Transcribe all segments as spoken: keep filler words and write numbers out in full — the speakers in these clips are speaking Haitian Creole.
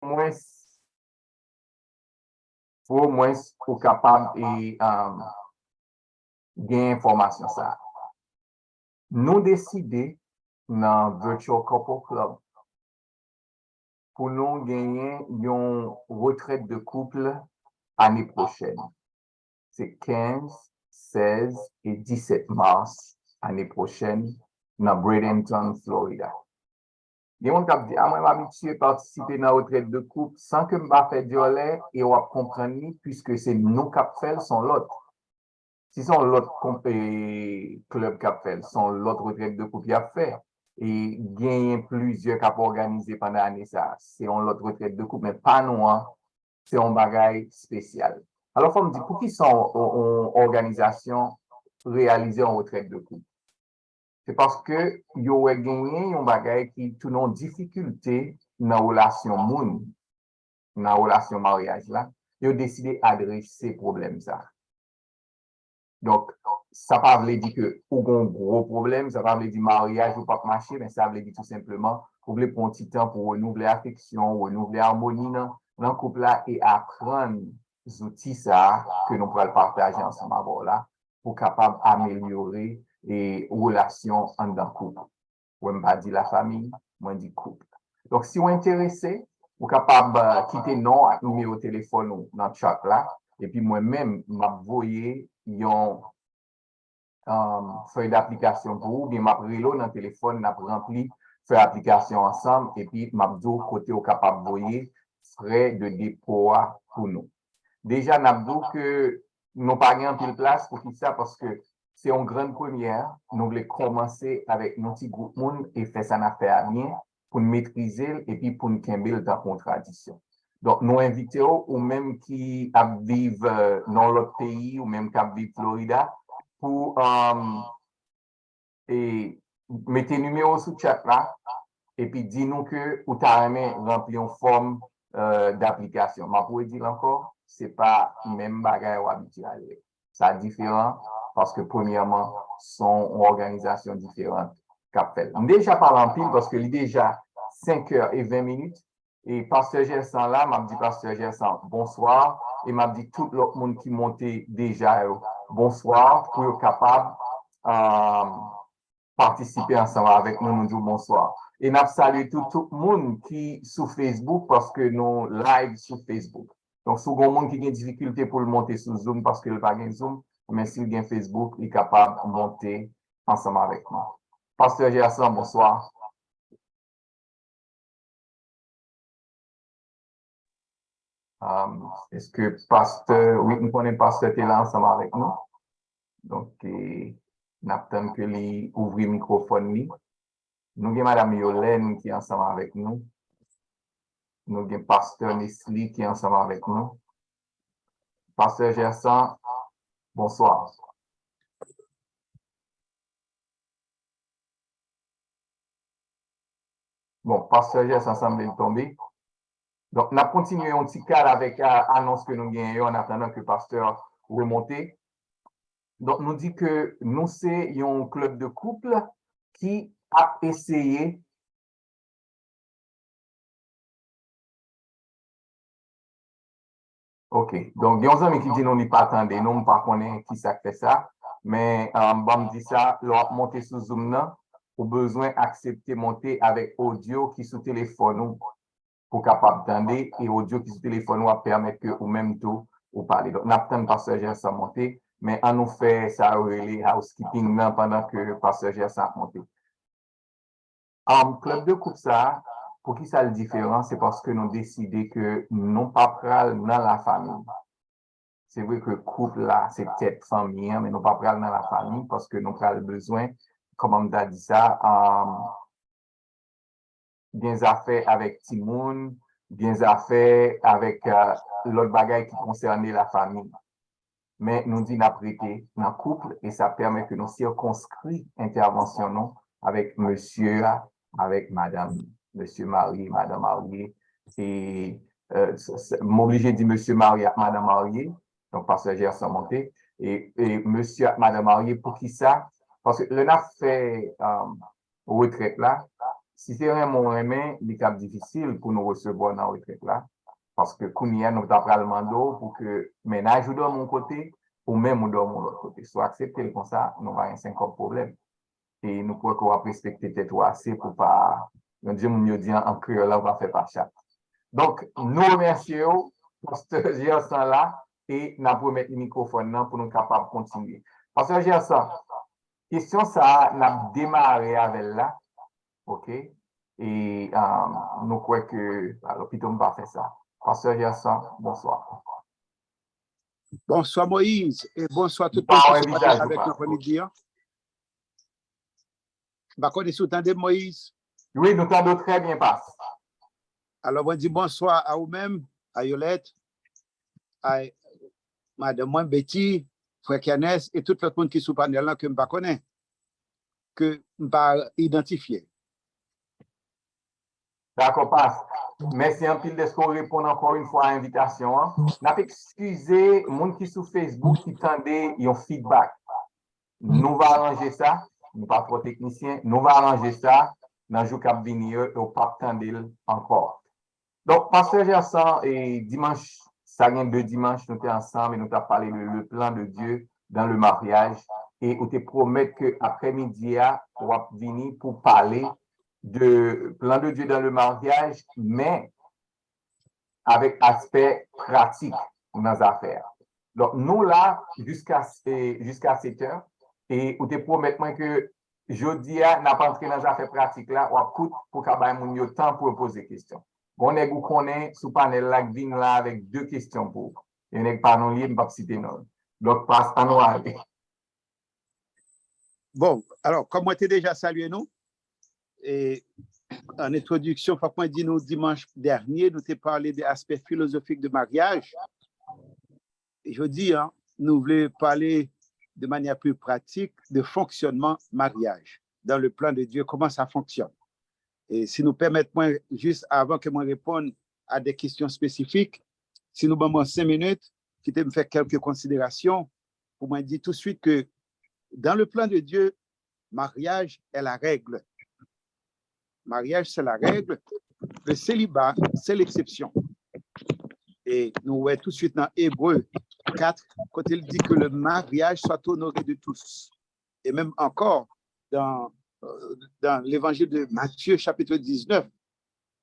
omwens, pou omwens ou kapab e, um, gen enfòmasyon sa a. Nou deside nan Virtual Couple Club pou nou genyen yon retrèt de koup ane pwochèn. Se kenz, sèz e disèt mas ane pwochèn nan Bradenton, Florida. Gen moun k ap di, "A, mwen, m abitye patisipe nan retrèt de koup san ke m pa fè dyòlè," e w ap konprann li, piske se nou k ap fè l, se yon lòt. Si se yon lòt konp-, e, klèb k ap fè l, se yon lòt retrèt de koup y ap fè. E genyen plizyè k ap òganize pandan ane sa a. Se yon lòt retrèt de koup, men pa nou an, se yon bagay espesyal. Alò, fò m di, poukisa yon, yon, yon òganizasyon reyalize yon retrèt de koup? Se paske yo wè genyen yon bagay ki tounen yon difikilte nan relasyon moun, nan relasyon maryaj la, yo deside adrese pwoblèm sa. Donk, sa pa vle di ke ou gen yon gwo pwoblèm, sa pa vle di maryaj ou p ap mache, men sa vle di tou senpleman, ou vle pran yon ti tan pou renouvle afeksyon, renouvle amoni nan, nan koup la e aprann zouti sa a ke nou pral pataje ansanm avè w la, pou kapab amelyore, e, relasyon anndan koup. Wè, m pa di lafanmi, mwen di koup. Donk, si w enterese, ou kapab, eh, kite non ak nimewo telefòn ou nan chat la, epi mwen menm, m ap voye yon, um, fèy daplikasyon pou ou, oubyen m ap rele w nan telefòn, n ap ranpli fèy aplikasyon ansanm, epi m ap di w kote w kapab voye frè de depo a pou nou. Deja, n ap di w ke nou pa gen anpil plas. Poukisa? Paske se yon grann premyè. Nou vle kòmanse avèk yon ti gwoup moun e fè sa n ap fè a byen pou n metrize l epi pou n kenbe l tankou yon tradisyon. Donk, nou envite w, ou menm ki ap viv, eh, nan yon lòt peyi, ou menm k ap viv Florida, pou, um, e mete nimewo w sou chat la, epi di nou ke ou ta renmen ranpli yon fòm, eh, daplikasyon. M ap redi l ankò, se pa menm bagay w abitye ale. Sa diferan, paske premyèman, se yon òganizasyon diferan k ap fè l. M deja pale anpil paske li deja senk è e ven minit. E pastè Gersan la, m ap di pastè Gersan bonswa, e m ap di tout lòt moun ki monte deja yo bonswa, pou yo kapab, um, patisipe ansanm avèk nou, nou di w bonswa. E n ap salye tou, tout moun ki sou Facebook, paske nou live sou Facebook. Donk, si w gen yon moun ki gen difikilte pou l monte sou Zoom paske l pa gen Zoom, men si l gen Facebook, li kapab monte ansanm avèk nou. Pastè Gersan, bonswa. Um, èske pastè, wi, m konnen pastè te la ansanm avèk nou. Donk, eh, n ap tann ke li ouvri mikwofòn li. Nou gen madanm Yolène ki ansanm avèk nou. Nou gen pastè Nesly ki ansanm avèk nou. Pastè Gersan, bonswa. Bon, pastè Gersan sanble l tonbe. Donk, n ap kontinye yon ti kal avèk, a, anons ke nou genyen yo, an atandan ke pastè remonte. Donk, nou di ke nou se yon klèb de koup ki ap eseye Ok. Donk, gen yon zanmi ki di nou li pa tande nou, m pa konnen ki sa k fè sa. Men, um, ban m di sa, lè w ap monte sou Zoom nan, ou bezwen aksepte monte avèk odyo ki sou telefòn ou pou w kapab tande, e odyo ki sou telefòn ou ap pèmèt ke ou menm tou ou pale. Donk, n ap tann pastè Gersan monte, men an nou fè sa yo rele housekeeping nan pandan ke pastè Gersan ap monte. Um, klèb de koup sa a, poukisa l diferan? Se paske nou deside ke nou pa pral nan lafanmi. Se vre ke koup la se tèt fanmi an, men nou pa pral nan lafanmi paske nou pral bezwen, kòman m ta di sa, um, gen zafè avèk timoun, gen zafè avèk, uh, lòt bagay ki konsène lafanmi. Men nou di n ap rete nan koup e sa pèmèt ke nou sikonskri entèvansyon nou avèk mesye a, avèk madanm, mesye marye, madanm marye. E, euh, s-, s-, m oblije di mesye marye ak madanm marye. Donk, pastè Gersan monte. E, e mesye ak madanm marye, poukisa? Paske lè n ap fè, um, retrèt la, Si se renmen w renmen, li kab difisil pou nou resevwa w nan retrèt la. Paske kounye a, nou ta pral mande w pou ke mennaj ou dòmi yon kote, ou menm ou dòmi yon lòt kote. Si w aksepte l konsa, nou pa gen senkòb pwoblèm. E nou kwè ke w ap respekte tèt ou ase pou pa, jan moun yo di an, an kreyòl la, pa fè pa chat. Donk, nou remèsye w, Pastè Gerson la, e n ap remèt li mikwofòn nan pou nou kapab kontinye. Pastè Gerson, kesyon sa a, n ap demare avè l la, oke? E um, nou kwè ke, alò, pito m pa fè sa. Pastè Gerson, bonswa. Bonswa Moyiz, e bonswa tout moun ki sou pale avèk nou aprèmidi an. M pa konnen si w tande m, Moyiz. Wi, nou tande w trè byen, Pas. Alò, mwen di bonswa a ou menm, a Yolette, a madanm mwen, Betty, frè Kenneth, e tout lòt moun ki sou panèl lan ke m pa konnen, ke m pa idantifye. Dakò, Pas. Mèsi anpil dèske w reponn ankò yon fwa a envitasyon an. N ap eskize moun ki sou Facebook ki tande yon feedback. Nou va ranje sa, nou pa twò teknisyen, nou va ranje sa nan jou k ap vini yo, e w p ap tande l ankò. Donk, Pastè Gerson, e, dimanch, sa gen de dimanch, nou te ansanm e nou t ap pale de le plan de Dieu dans le mariage. E ou te pwomèt ke aprèmidi a, w ap vini pou pale de plan de Dieu dans le mariage, men avèk aspè pratik nan zafè a. Donk, nou la jiska, jiska sèt è, e ou te pwomèt mwen ke jodi a, n ap antre nan zafè pratik la, w ap kout pou ka bay moun yo tan pou yo poze kesyon. Gon nèg ou konnen sou panèl la k vin la avèk de kesyon pou ou. Yon nèg pa nou li ye, m p ap site non l. Donk, Pas, ann nou ale. Bon, alò, kòm mwen te deja salye nou, e, an entwodiksyon, fòk mwen di nou, dimanch dènye, nou te pale de aspè filozofik de maryaj. Jodi a, nou vle pale de manyè pli pratik de fonksyònman maryaj dans le plan de Dieu, comment ça fonctionne. E si nou pèmèt mwen, jis avan ke mwen reponn a de kesyon espesifik, si nou ban mwen senk minit, kite m fè kèlke konsiderasyon pou mwen di touswit ke dans le plan de Dieu, mariage est la règle. Mariage, c'est la règle. Le célibat, c'est l'exception. E nou wè touswit nan Ebre kat, kote l di ke le mariage soit honoré de tous. E menm ankò, dans, euh, dans l'évangile de Matthieu, chapitre dix-neuf,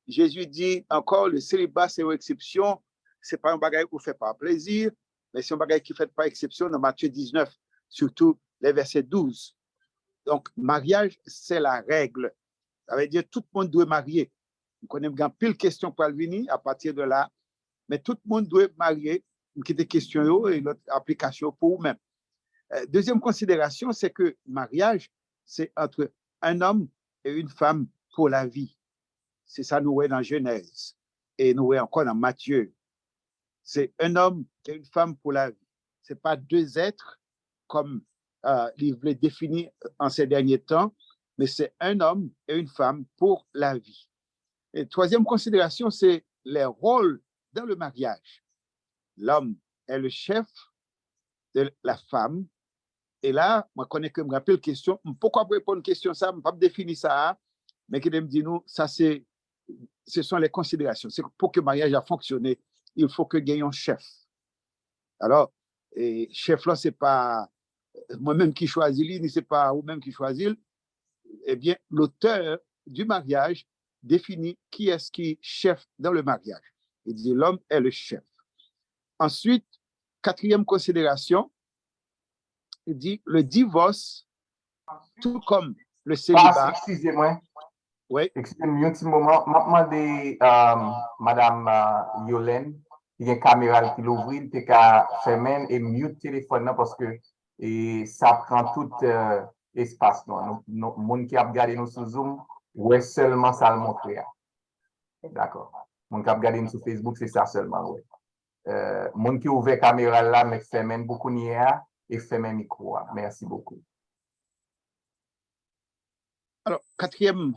Jezi di ankò, le célibat, c'est une exception, se pa yon bagay ou fè pa plezi, men se yon bagay ki fèt pa eksepsyon nan Matye diznèf, sitou lè vèsè douz. Donk, maryaj, se la règle. Sa vle di tout moun dwe marye. M konnen m gen anpil kesyon k pral vini apati de la, men tout moun dwe marye. M kite kesyon yo e lòt aplikasyon yo pou ou menm. Euh, deuxième considération, c'est que mariage, c'est entre un homme et une femme pour la vie. Se sa nou wè nan Jenèz. E nou wè ankò nan Matye. C'est un homme et une femme pour la vie. C'est pas deux êtres comme euh, li vle définir en ces derniers temps, mais c'est un homme et une femme pour la vie. Et troisième considération, c'est les rôles dans le mariage. L'homme est le chef de la femme. E la, mwen konnen ke m gen anpil kesyon. M poko ap reponn kesyon sa, m p ap defini sa a, men kite m di nou, sa se, ce sont les considérations. C'est pour que mariage a fonctionné, il faut que gen yon chèf. Alò, e, chèf la, se pa mwen menm ki chwazi li, ni se pa ou menm ki chwazi l. Ebyen, l'auteur du mariage définit qui est-ce qui chef dans le mariage. Il dit l'homme est le chef. Ensuite, quatrième considération, il dit le divorce, tout comme le célibat. Eskize mwen. Wi. Eskize m yon ti moman. M ap mande um, Madam uh, Yolène, ki gen kamera l ki louvri, l te ka fèmen l e mute telefòn nan paske e sa pran tout uh, espas nou. Nou, nou. Moun ki ap gade nou sou Zoom, wè sèlman sa l montre a. Dakò. Moun k ap gade m sou Facebook, se sa sèlman l wè. Uh, moun ki ouvè kamera l la, mèt fèmen l pou kounye a e fèmen mikwo a. Mèsi bokou. Alò, katriyèm,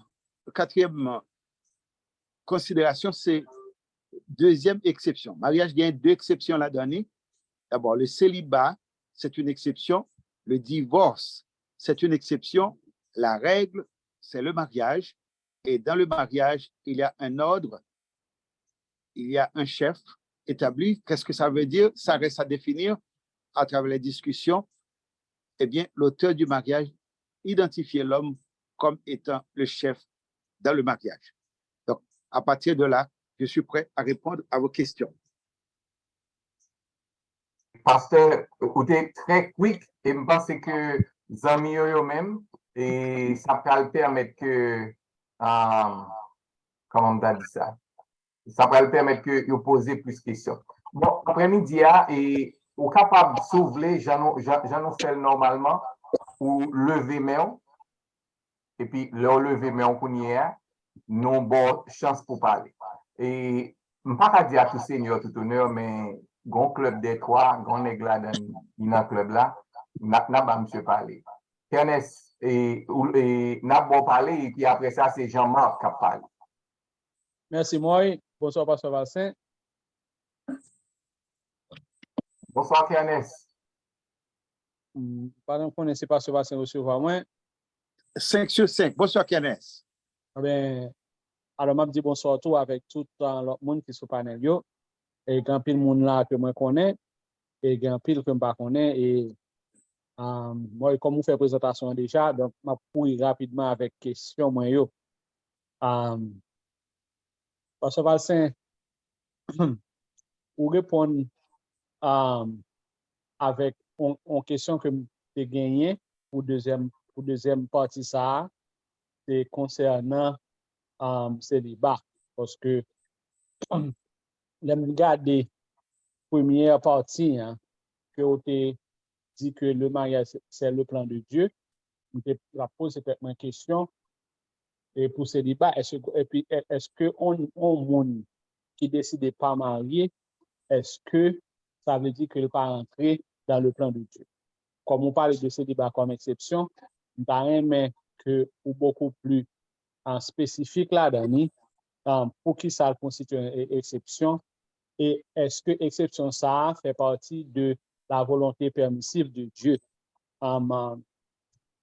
katriyèm konsiderasyon, se dezyèm eksepsyon. Maryaj gen de eksepsyon ladan li. D'abord, le célibat, c'est une exception. Le divorce, c'est une exception. La règle, c'est le mariage. Et dans le mariage, il y a un ordre, il y a un chef établi. Qu'est-ce que ça veut dire? Ça reste à définir à travers les discussions. Eh bien, l'auteur du mariage identifie l'homme comme étant le chef dans le mariage. Donc, à partir de là, je suis prêt à répondre à vos questions. Pastè, ou te trè kwik e m panse ke zanmi yo yo menm, e sa pral pèmèt ke, um, kòman m ta di sa? Sa pral pèmèt ke yo poze plis kesyon. Bon, aprèmidi a, e ou kapab, si w vle, jan nou, jan, jan nou fè l nòmalman, ou leve men w, epi lè w leve men w kounye a, nou ba w chans pou pale. E m pa ka di à tout seigneur, tout honneur, men gon klèb dè twa, gon nèg ladan li nan klèb la, n ap, n ap ba misye pale. Kenneth, e, ou, e, n ap ba w pale, epi apre sa, se Jean Marc k ap pale. Mèsi, Moy. Bonswa, Pastè Valcin. Bonswa, Kenneth. M pa nan konnen si Pastè Valcin resevwa mwen. Senk sou senk. Bonswa, Kenneth. Enben, alò, m ap di bonswa tou avèk tout uh, lòt moun ki sou panèl yo. E gen anpil moun la ke mwen konnen, e gen anpil ke m pa konnen. E um, mwen, kòm ou fè prezantasyon an deja, donk m ap kouri rapidman avèk kesyon mwen yo. Um, Pastè Valcin, ou reponn um, avèk yon kesyon ke m te genyen pou dezyèm, pou dezyèm pati sa a, se konsènan um, seliba. Paske lè m gade premyè pati an, ke ou te di ke le mariage c'est le plan de Dieu, m te la poze tèt mwen kesyon e pou seliba, epi eske on, on moun ki deside pa marye, eske sa vle di ke l pa rantre dans le plan de Dieu? Kòm ou pale de seliba kòm eksepsyon, m ta renmen ke ou bokou pli uh, spesifik ladan li, uh, pou ki sa l konstitye yon eksepsyon, e eske eksepsyon sa a fè pati de la volonté permissive de Dieu um,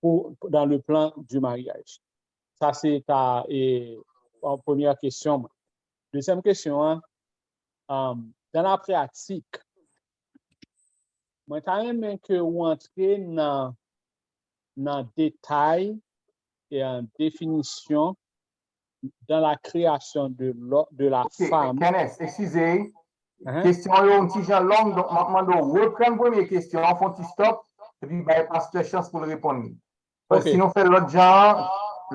pour, dans le plan du mariage? Sa se ta e, premyè kesyon mwen. Dezyèm kesyon an, um, dans la pratique, mwen ta renmen ke ou antre nan, nan detay e an definisyon dans la création de, de la okay, femme. Kenneth, eskize, uh -huh. Kesyon yo yon ti jan long, donk m ap mande w reprann premye kesyon an, fè yon ti stop, epi bay pastè chans pou l reponn li. Paske okay. Si nou fè lòt jan,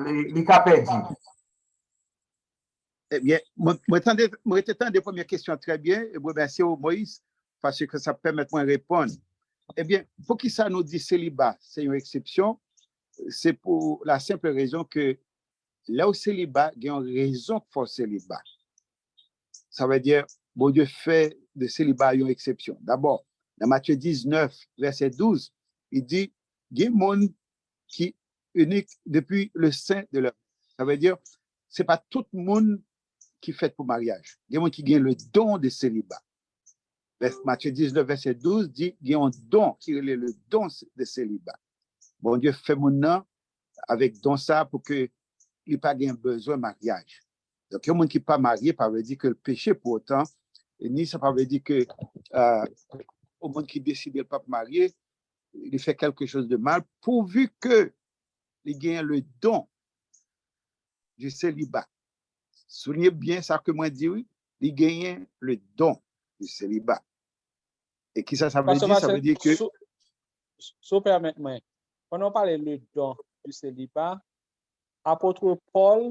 li, li ka pèdi. Ebyen, mwen, mwen, tande, mwen te tande premye kesyon trè byen, e mwen remèsye w, Moïse, paske sa pèmèt mwen reponn. Ebyen, poukisa nou di seliba se yon eksepsyon? Se pou la senp rezon ke lè w seliba, gen yon rezon k fè w seliba. Sa vle di, Bondye fè de seliba yon eksepsyon. Dabò, nan Matye diznèf, vèsè douz, li di, gen moun ki inik depi le sen de lè. Sa vle di, se pa tout moun ki fèt pou maryaj. Gen moun ki gen le don de seliba. Matye diznèf, vèsè douz di, gen yon don ki rele le don de seliba. Bondye fè moun nan avèk don sa pou ke li pa gen bezwen maryaj. Donk, yon moun ki pa marye, pa vle di ke l peche pou otan, e ni sa pa vle di ke uh, yon moun ki deside l p ap marye, li fè quelque chose de mal, pourvu que li genyen le don du célibat. Souliye byen sa ke mwen di, wi, li genyen le don du célibat. E kisa sa vle di? Sa vle di ke... Si w pèmèt mwen, pandan w pale le don du célibat, apot Pòl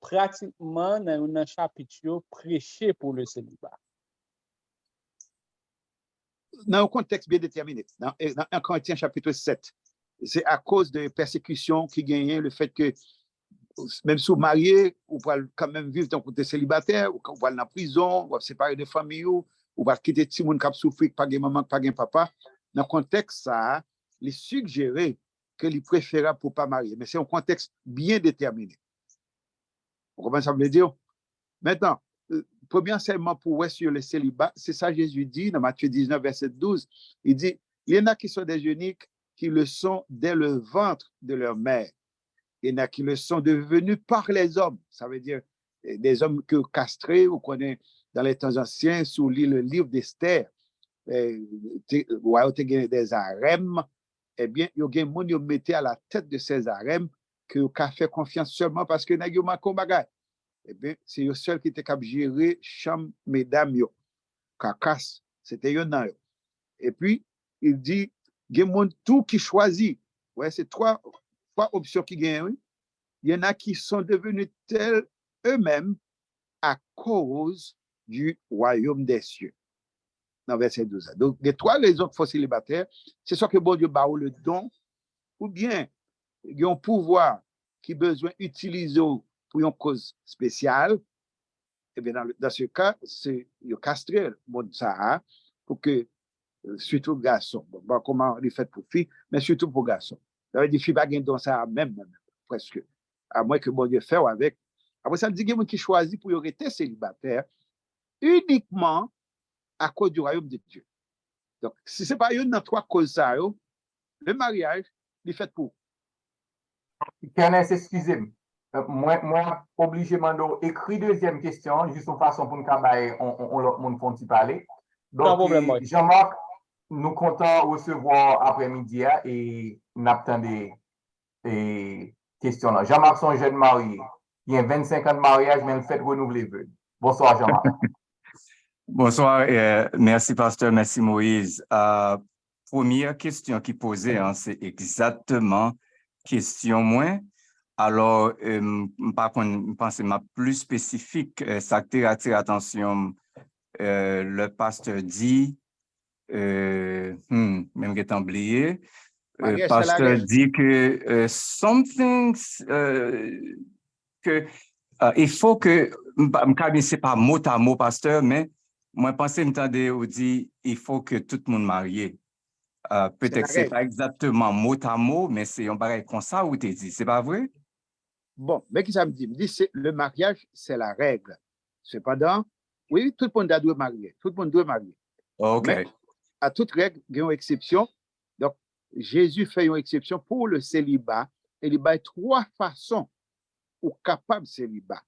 pratikman nan youn nan chapit yo preche pou le célibat. Nan yon kontèks byen detèmine. Nan, nan un Corinthiens chapitre sept, se akoz de pèsekisyon ki genyen, le fèt ke menm si w marye, ou pral kanmenm viv tankou te selibatè, ou pral nan prizon, w ap separe de fanmi w, ou pral kite timoun k ap soufri, k pa gen manman, k pa gen papa. Nan kontèks sa a, li sigjere ke li preferab pou w pa marye. Men se yon kontèks byen detèmine. Ou konprann sa m vle di w? Mentnan, premye ansèyman pou w wè sur le célibat, se sa Jezi di nan Matye diznèf, vèsè douz. Li di, il y en a qui sont des eunuques qui le sont dès le ventre de leur mère. Il y en a qui le sont devenus par les hommes. Ça veut dire, eh, des hommes que castrés, ou konnen, dans les temps anciens, si w li le livre d'Esther, eh, te- wa yo te gen des harems, ebyen, yo gen moun yo mete à la tête de ces harems, ke yo ka fè konfyans sèlman paske nèg yo manke yon bagay. Ebyen, se yo sèl ki te kab jere chanm medam yo. Kakas, se te yonn nan yo. Epi, il dit, gen moun tou ki chwazi. Wè, se twa, twa opsyon ki genyen, wi. Il y en a qui sont devenus tels eux-mêmes à cause du royaume des cieux. Nan vèsè douz la. Donk, gen twa rezon k fè w selibatè. Se swa ke Bondye ba ou le don, oubyen gen yon pouvwa ki bezwen itilize w pou yon koz espesyal, ebyen, dans, dans ce cas, se yo kastre moun sa a pou ke, euh, sitou gason. Bon, bon, kòman li fèt pou fi, men sitou pou gason. Sa vle di fi pa gen don sa a menm, menm, menm, prèske. Amwen ke Bondye fè w avèk. Apre sa, l di gen moun ki chwazi pou yo rete selibatè inikman akoz du royaume de Dieu. Donk, si se pa youn nan twa koz sa yo, le maryaj, li fèt pou ou. Kenneth, eskize m. Euh, mwen, mwen ap oblije mande w ekri dezyèm kesyon an, jis yon fason pou n ka bay on, on, on lòt moun fè yon ti pale. Donk, San pwoblèm, eh, Jean-Marc, nou kontan resevwa w aprèmidi a e n ap tande, eh, kesyon lan. Jean-Marc se yon jèn marye. Gen vennsenk an de maryaj, men l fèk renouvle ve l. Bonswa, Jean-Marc. Bonsoir, euh, merci pasteur, merci Moïse. Euh, premyè kesyon ki poze an, se egzakteman kesyon mwen. Alò, euh, m pa konn, m panse m ap pli espesifik, euh, sa k te atire atansyon m, euh, lè pastè di, euh, hmm, men m gentan bliye. Euh, Maryaj se pastè larèl. Di ke, euh, something, euh, ke, euh, il faut que, m pa- m ka di se pa mot à mot, pastè, men mwen panse m tande ou di, il faut que tout moun marye. Euh, petèt se larèl. Pa egzakteman mot à mot, men se yon bagay konsa ou te di, se pa vre? Bon, men ki sa m di? M di se le mariage, c'est la règle. Sepandan, wi, tout moun ta dwe marye. Tout moun dwe marye. Ok. Men, à toute règle, gen yon eksepsyon. Donk, Jezi fè yon eksepsyon pou le seliba e li bay twa fason ou kapab seliba.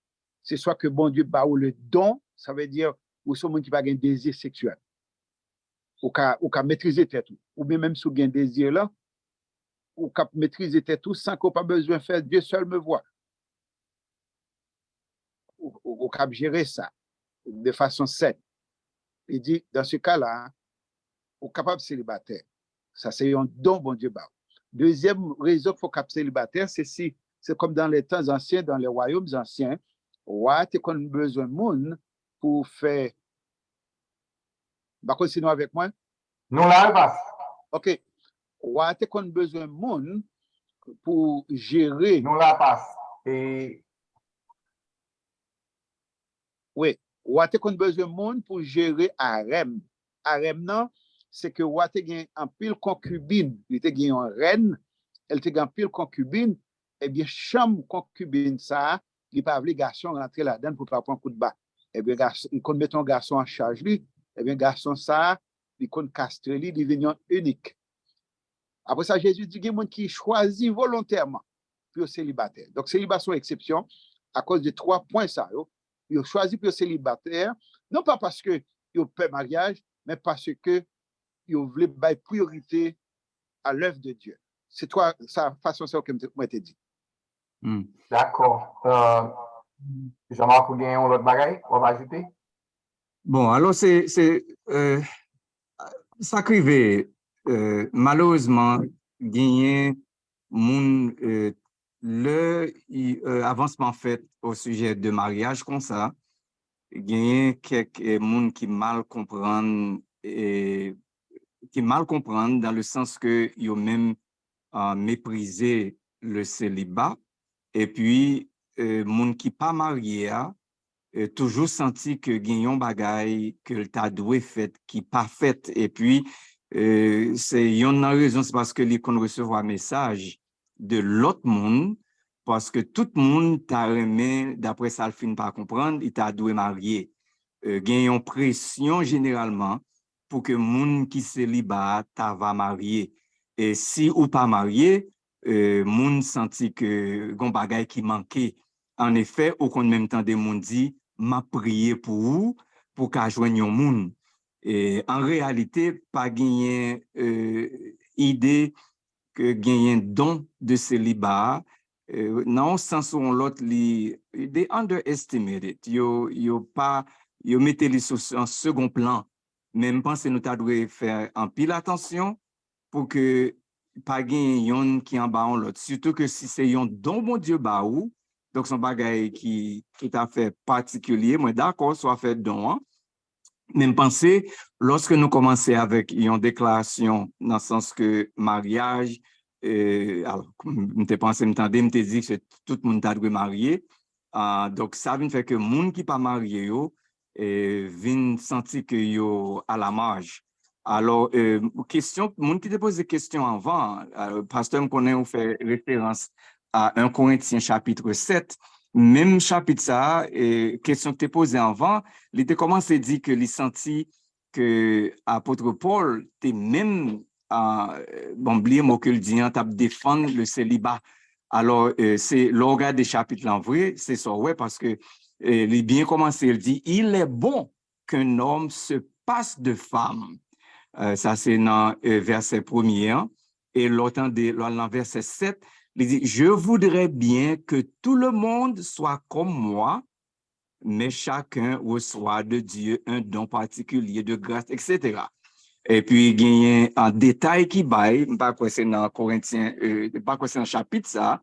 Se swa ke Bondye ba ou le don, sa vle di ou se yon moun ki pa gen dezi seksyèl. Ou ka, ou ka metrize tèt ou. Oubyen menm si w gen dezi lan, ou ka metrize tèt ou san ke w pa bezwen fè Dieu seul me voit. Ou, ou, ou ka jere sa de fason sèn. Li di, dans ce cas-là, ou kapab selibatè. Sa se yon don Bondye ba w. Dezyèm rezon k fè w kab selibatè, se si, se kòm dans les temps anciens, dans les royaumes anciens, wa te konn bezwen moun pou fè, m pa konn si nou avèk mwen? Nou la, wi, pas. Ok. Wa te konn bezwen moun pou jere. Nou la, pas. E Wi, wa te konn bezwen moun pou jere arèm. Arèm nan, se ke wa te gen anpil konkibin. Li te gen yon rèn, el te gen anpil konkibin. Ebyen, chanm konkibin sa a, li pa vle gason rantre ladan l pou l pa pran kout ba. Ebyen, gason, li konn mete yon gason an chaj li. Ebyen, gason sa a, li konn kastre li, li vin yon inik. Apre sa, Jezi di gen moun ki chwazi volontèman pou yo selibatè. Donk, seliba se yon eksepsyon akoz de twa pwen sa yo. Yo chwazi pou yo selibatè, non pa paske yo pè maryaj, men paske yo vle bay priyorite à l'œuvre de Dieu. Se twa sa, fason sa yo ke m te- mwen te di. Hmm. Dakò. Euh, Jean-Marc, ou gen yon lòt bagay w ap ajoute? Bon, alò, se, se, euh, sa k rive, euh, malerezman, genyen moun, euh, lè i- euh, avansman fèt o sijè de maryaj konsa, genyen kèk, euh, moun ki mal konprann, euh, ki mal konprann dans le sens que yo menm, euh, mépriser le célibat, epi, euh, moun ki pa marye a, euh, toujou santi ke gen yon bagay ke l ta dwe fèt ki pa fèt, epi, euh, se yonn nan rezon, se paske li konn resevwa mesaj de lòt moun, paske tout moun ta renmen, daprè sa l fin pa konprann, li ta dwe marye. Euh, gen yon presyon jeneralman pou ke moun ki seliba a ta va marye. E si ou pa marye, e, moun santi ke gon bagay ki manke. Anefè, ou konn menm tande moun di, "M ap priye pou ou, pou w ka jwenn yon moun." E, an reyalite, pa genyen, e, ide ke genyen don de seliba a, e, nan yon sans ou yon lòt, li, they underestimate it. Yo, yo pa, yo mete li sou, an segon plan. Men m panse nou ta dwe fè anpil atansyon pou ke pa genyen yonn ki anba yon lòt. Sitou ke si se yon don Bondye ba ou, donk se yon bagay ki toutafè patikilye. Mwen dakò sou afè don an. Men m panse, lòske nou kòmanse avèk yon deklarasyon nan sans ke maryaj, e, alò, m te panse m tande, m te di ke tout moun ta dwe marye. A, donk, sa vin fè ke moun ki pa marye yo, e, vin santi ke yo a la maj. Alò, e, kesyon, moun ki te poze kesyon anvan, e, pastè, m konnen ou fè referans a en Korentyen chapit sèt, menm chapit sa a, e, kesyon ki te poze anvan, li te kòmanse di ke li santi ke apot Pòl te menm, a, bon, bliye mo ke l di an, t ap defann le seliba. Alò, e, se, lè w gade chapit lan vre, se sa w wè, paske, e, li byen kòmanse, l di, "Il est bon qu'un homme se passe de femme." E, sa se nan, e, vèsè premye an. E lè w tande, lè w al nan vèsè sèt, li di, "Je voudrais bien que tout le monde soit comme moi, mais chacun reçoit de Dieu un don particulier de grâce, et cetera." Epi genyen an detay ki bay, m pa kwè se nan Korentyen, e, m pa kwè se nan chapit sa,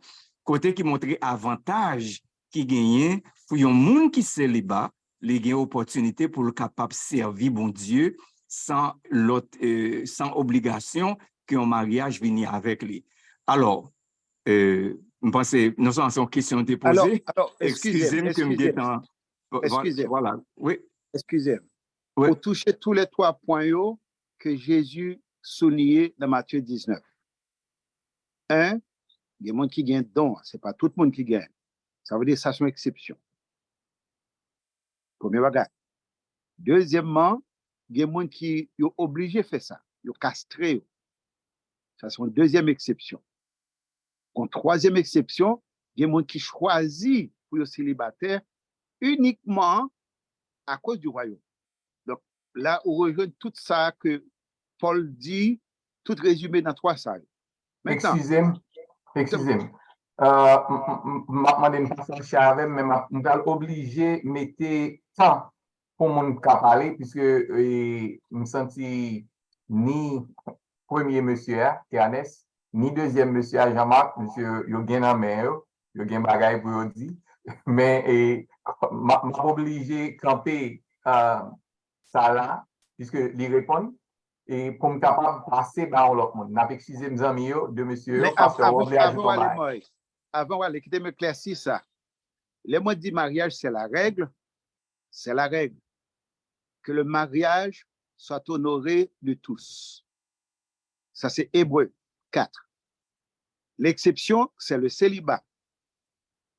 kote ki montre avantaj ki genyen pou yon moun ki seliba, li gen opòtinite pou l kapab sèvi Bondye san lòt, e, san obligasyon ke yon maryaj vini avèk li. Alò, e, m panse, non sèlman se yon kesyon m te poze, alò, alò, eskize m, eskize m ke m gentan, vwa-, vwa-, vwala, wi. Eskize m. Wi. Ou touche tou lè twa pwen yo ke Jezi souliye nan Matye diznèf. En, gen moun ki gen don, se pa tout moun ki gen. Sa vle di sa se yon eksepsyon. Premye bagay. Dezyèmman, gen moun ki yo oblije fè sa, yo kastre yo. Sa se yon dezyèm eksepsyon. Yon twazyèm eksepsyon, gen moun ki chwazi pou yo selibatè inikman akoz di wayòm. Donk, la, ou rejwenn tout sa ke Pòl di, tout rezime nan twa sa yo. Mentnan, eskize m, eskize m. E, m, m, m, m ap mande n pa fache avè m, men m ap, m pral oblije mete tan pou moun ka pale, piske, e, m santi ni premye mesye a, Teanes, ni dezyèm mesye a, Jean-Marc, mesye yo gen nan men yo, yo gen bagay pou yo di. Men, e, m ap, m ap oblije kanpe, e, sa la, piske li reponn, e pou m kapab pase ba yon lòt moun. N ap eskize m, zanmi yo, de mesye yo, men av-, pastè Rob vle ajoute yon bagay. Avan w ale, kite m eklèsi sa. Lè mwen di maryaj se la règ, c'est la règle. Que le mariage soit honoré de tous. Sa se Ebre kat. L'exception, c'est le célibat.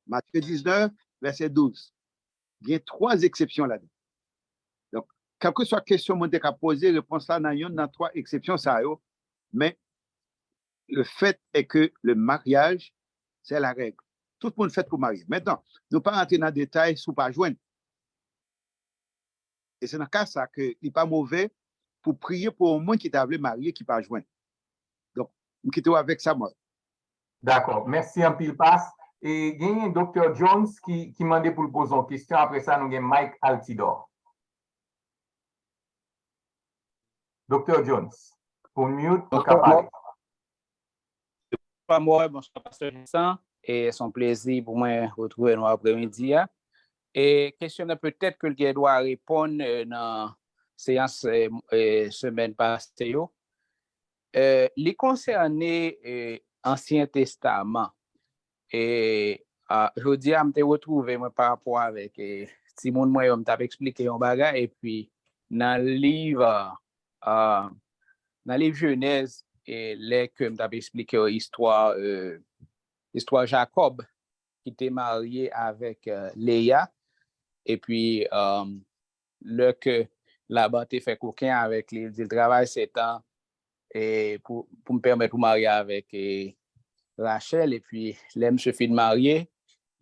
Matye diznèf, vèsè douz. Gen twa eksepsyon ladan. Donk, kèlkeswa kesyon moun te ka poze, repons la nan yonn nan twa eksepsyon sa yo, men le fait est que le mariage, c'est la règle. Tout moun fèt pou marye. Mentnan, nou pa rantre nan detay si w pa jwenn. E se nan ka sa ke li pa move pou priye pou yon moun ki ta vle marye ki pa jwenn. Donk, m kite w avèk sa, mwen. Dakò. Mèsi anpil, Pas. E genyen Doktè Jones ki, ki mande pou l poze yon kesyon. Apre sa, nou gen Mike Altidor. Doktè Jones, ou mute, ou ka pale. Bonswa, Mòy, bonswa, Pastè Vincent. E se yon plezi pou mwen retwouve nou apremidi a. E kesyon nan petèt ke l gen dwa reponn, e, nan seyans, e, e, semèn pase yo. E, li konsène, e, Ansyen Testaman. E, a, jodi a, m te retwouve mwen pa rapò avèk, e, timoun mwen yo, m t ap eksplike yon bagay, epi nan liv, a, a, nan liv Jenèz, e, lè ke m t ap eksplike yo istwa, e, istwa Jakòb ki te marye avèk, e, Leya, epi, e, lè ke Laban te fè koken avèk li, li di l travay sèt an, e, pou, pou m pèmèt ou marye avèk, e, Rachel, epi lè misye fin marye,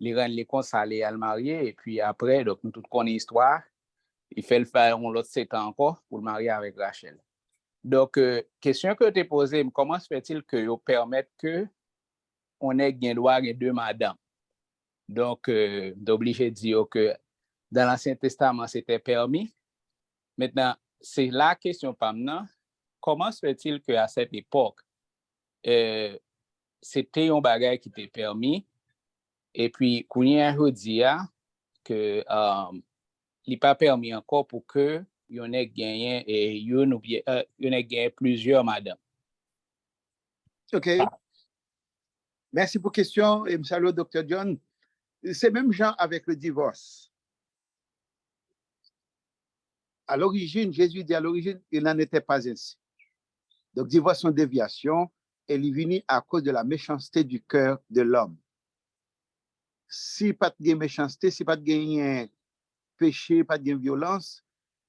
li rann li kont sa li al marye, epi apre, donk, nou tout konnen istwa, li fè l fè yon lòt sèt an ankò pou l marye avèk Rachel. Donk, euh, kesyon ke yo te poze m, comment se fait-il que yo pèmèt ke yon nèg gen dwa gen de madanm? Donk, euh, m te oblije di yo ke dans l'Ancien Testament, c'était permis. Maintenant, se la kesyon pa m nan, comment se fait-il que à cette époque, euh, se te yon bagay ki te pèmi, epi kounye a jodi a, ke, euh, li pa pèmi ankò pou ke yon nèg genyen, e youn oubyen, euh, yon nèg genyen plizyè madanm. Ok. Mèsi pou kesyon, e m salye w, Doktè John. Se menm jan avèk le divòs. À l'origine, Jésus dit, à l'origine, il n'en était pas ainsi. Donk, divòs se yon devyasyon, e li vini akoz de la méchanceté du cœur de l'homme. Si pa t gen mechanste, si pa t genyen peche, pa t gen vyolans,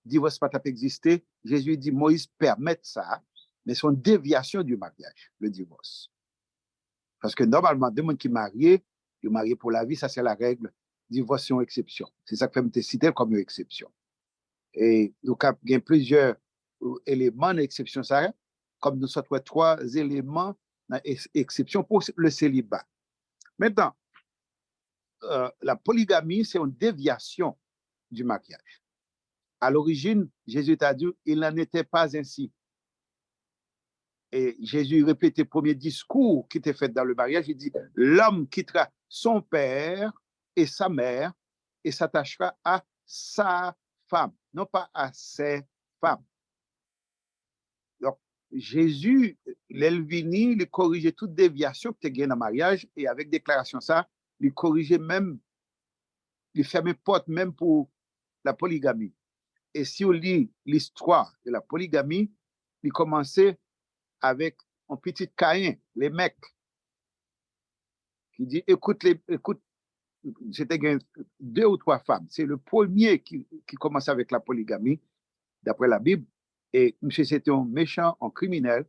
divòs pa t ap egziste. Jezi di Moyiz pèmèt sa, men se yon devyasyon du mariage, le divorce. Paske nòmalman, de moun ki marye, yo marye pou lavi, sa se la règle. Divòs se yon eksepsyon. Se sa k fè m te site l kòm yon eksepsyon. E nou ka gen plizyè, euh, eleman nan eksepsyon sa a, kòm nou sot wè twa eleman nan eks-, eksepsyon pou le seliba. Mentnan, euh, la poligami se yon devyasyon du mariage. À l'origine, Jésus t'a dit, il n'en était pas ainsi. Et Jésus répète le premier discours qui était fait dans le mariage, il dit, l'homme quittera son père et sa mère et s'attachera à sa femme, non pas à ses femmes. Donk, Jezi, lè l vini, li korije tout devyasyon ki te gen nan maryaj, e avèk deklarasyon sa, li korije menm, li fèmen pòt menm pou la poligami. E si w li listwa de la poligami, li kòmanse avèk yon pitit Kayen, Lemèk, ki di, écoute, les, écoute, se te gen de ou twa fanm. Se le premye ki, ki kòmanse avèk la poligami, daprè la Bib. E misye se te yon mechan, yon kriminèl.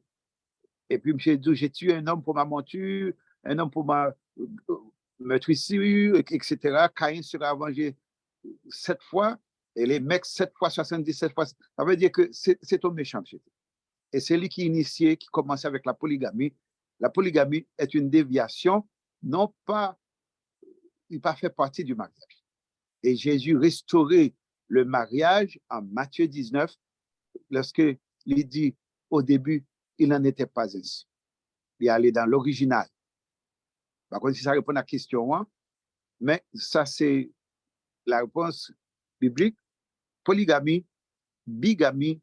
Epi misye di, j'ai tué un homme pour ma monture, un homme pour ma euh, meurtrissure, et cetera. Caïn sera vengé sept fois, et Lemèk sept fois, soixante-dix-sept fois. Sa vle di ke se, se te yon mechan, misye. E se li ki inisye, ki kòmanse avèk la poligami. La poligami est une déviation, non pas, li pa fè pati du mariage. Et Jésus restaurait le mariage en Matthieu dix-neuf, lorsque li di, au début, il n'en était pas ainsi. Li ale dans l'original. Pa konn si sa reponn a kesyon an, men sa se la réponse biblique. Poligami, bigami,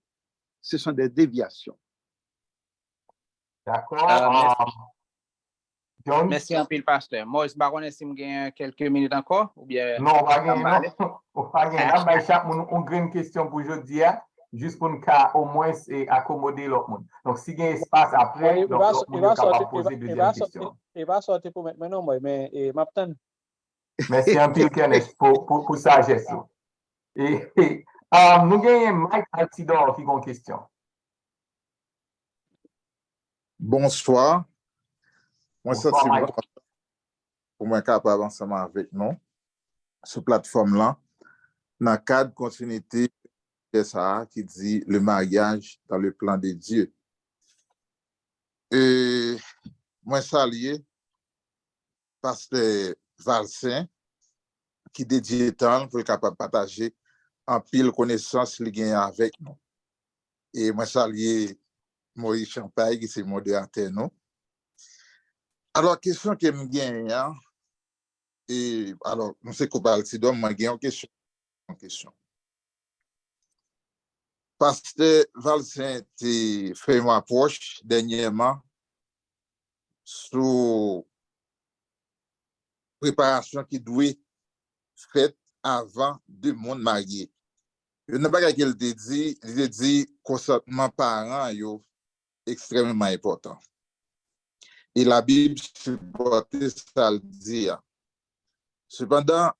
ce sont des déviations. Dakò. Euh, John? Mèsi anpil, pastè. Moïse, m pa konnen si m gen kèlke minit ankò, oubyen... Non, ou pa gen, non. Ou pa gen. N ap bay chak moun yon grenn kesyon pou jodi a, jis pou n ka omwen e akomode lòt moun. Donk, si gen espas apre, donk lòt moun yo kapab poze dezyèm kesyon. E pa sòti pou mèt mwen non, mwen, men e, m ap tann. Mèsi anpil, Kenneth, pou, pou, pou sajès ou. E, e, ah, nou genyen Mike Altidor ki gen yon kesyon. Bonswa. Mwen santi m kontan pou mwen kapab ansanm avèk nou sou platfòm lan nan kad kontinite sijè sa a ki di le mariage dans le plan de Dieu. E mwen salye pastè Valcin ki dedye tan l pou l kapab pataje anpil konesans li genyen avèk nou. E mwen salye Moïse Champagne ki se moderatè nou. Alò, kesyon ke m genyen an, e, alò, nou se koup Altidor, mwen gen yon kesyon. Yon kesyon. Pastè Valcin te fè yon apwòch dènyèman sou preparasyon ki dwe fèt avan de moun marye. Youn nan bagay ke l te di, li te di konsantman paran yo ekstrèmeman enpòtan. E Labib sipòte sa l di a. Sepandan,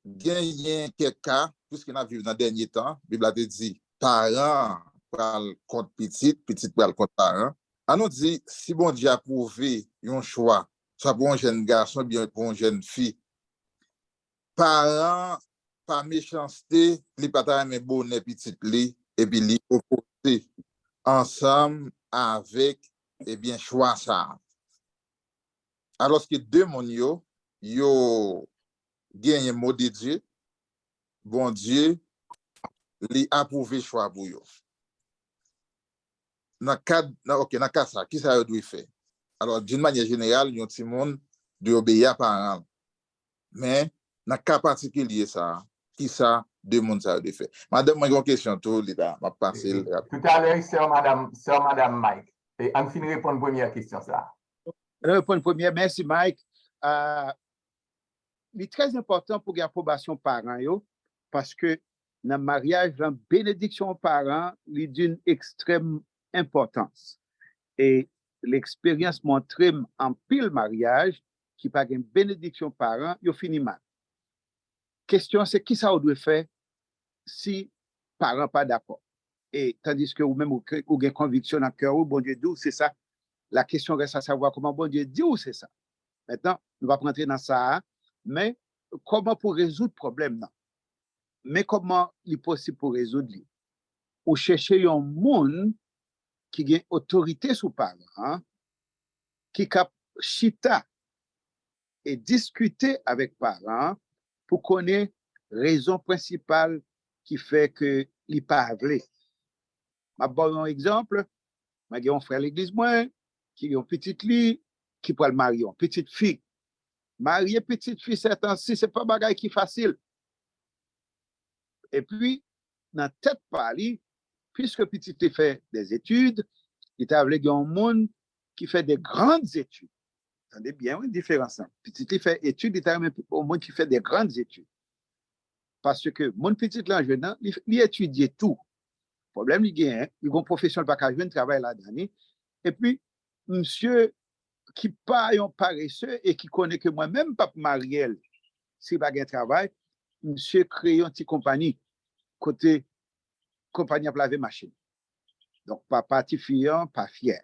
genyen kèk ka, piske n ap viv nan dènye tan, Bib la te di, paran pral kont pitit, pitit pral kont paran, An nou di, si Bondye apwouve yon chwa, swa pou yon jèn gason, byen pou yon jèn fi, paran pa mechanste, li pa ta renmen bonè pitit li, epi li opoze ansanm avèk, ebyen, chwa sa a. Alòske de moun yo, yo genyen mo de Dye, Bondye, li apwouve chwa pou yo. Nan kad, nan, ok, nan ka sa, kisa yo dwe fè? Alò, d'une manière générale, yon timoun dwe obeyi a paran l. Men, nan ka patikilye sa a, kisa de moun sa yo dwe fè? Madanm mwen gen yon kesyon tou, li la, m ap pase l rapid. Toutalè, sè madanm, sè madanm Mike. E, ann fin reponn premyè kesyon sa a. Reponn premyè, mèsi Mike. Ah, li trè enpòtan pou gen apwobasyon paran yo, paske nan maryaj lan, benediksyon paran, li d'une extrême importance. E leksperyans montre m anpil maryaj ki pa gen benediksyon paran, yo fini mal. Kesyon an se kisa ou dwe fè si paran pa dakò. E tandiske ou menm ou, ou gen konviksyon nan kè ou, Bondye di w se sa. La question reste à savoir comment Bondye di w se sa. Mentnan, nou p ap rantre nan sa a, men kòman pou rezoud pwoblèm nan? Men kòman li posib pou rezoud li. Ou chèche yon moun ki gen otorite sou paran an, ki kap chita e diskite avèk paran an pou konnen rezon prensipal ki fè ke li pa vle. M ap ba w yon egzanp. Mwen gen yon frè legliz mwen ki gen yon pitit li ki pral marye, yon pitit fi. Marye pitit fi sètansi, se pa bagay ki fasil. Epi, nan tèt pa li, piske pitit li fè dèzetid, li ta vle gen yon moun ki fè de grann etid. Tande byen, wi, diferans lan. Pitit li fè etid, li ta renmen yon moun ki fè de grann etid. Paske moun pitit lan jwenn nan, li, li etidye tou. Pwoblèm li genyen, li gon pwofesyon li pa ka jwenn travay ladan li. Epi, misye ki pa yon parese e ki konnen ke mwen menm m p ap marye l si pa gen travay, misye kreye yon ti konpanyi kote konpanyi ap lave machin. Donk, papa tifi an pa fyè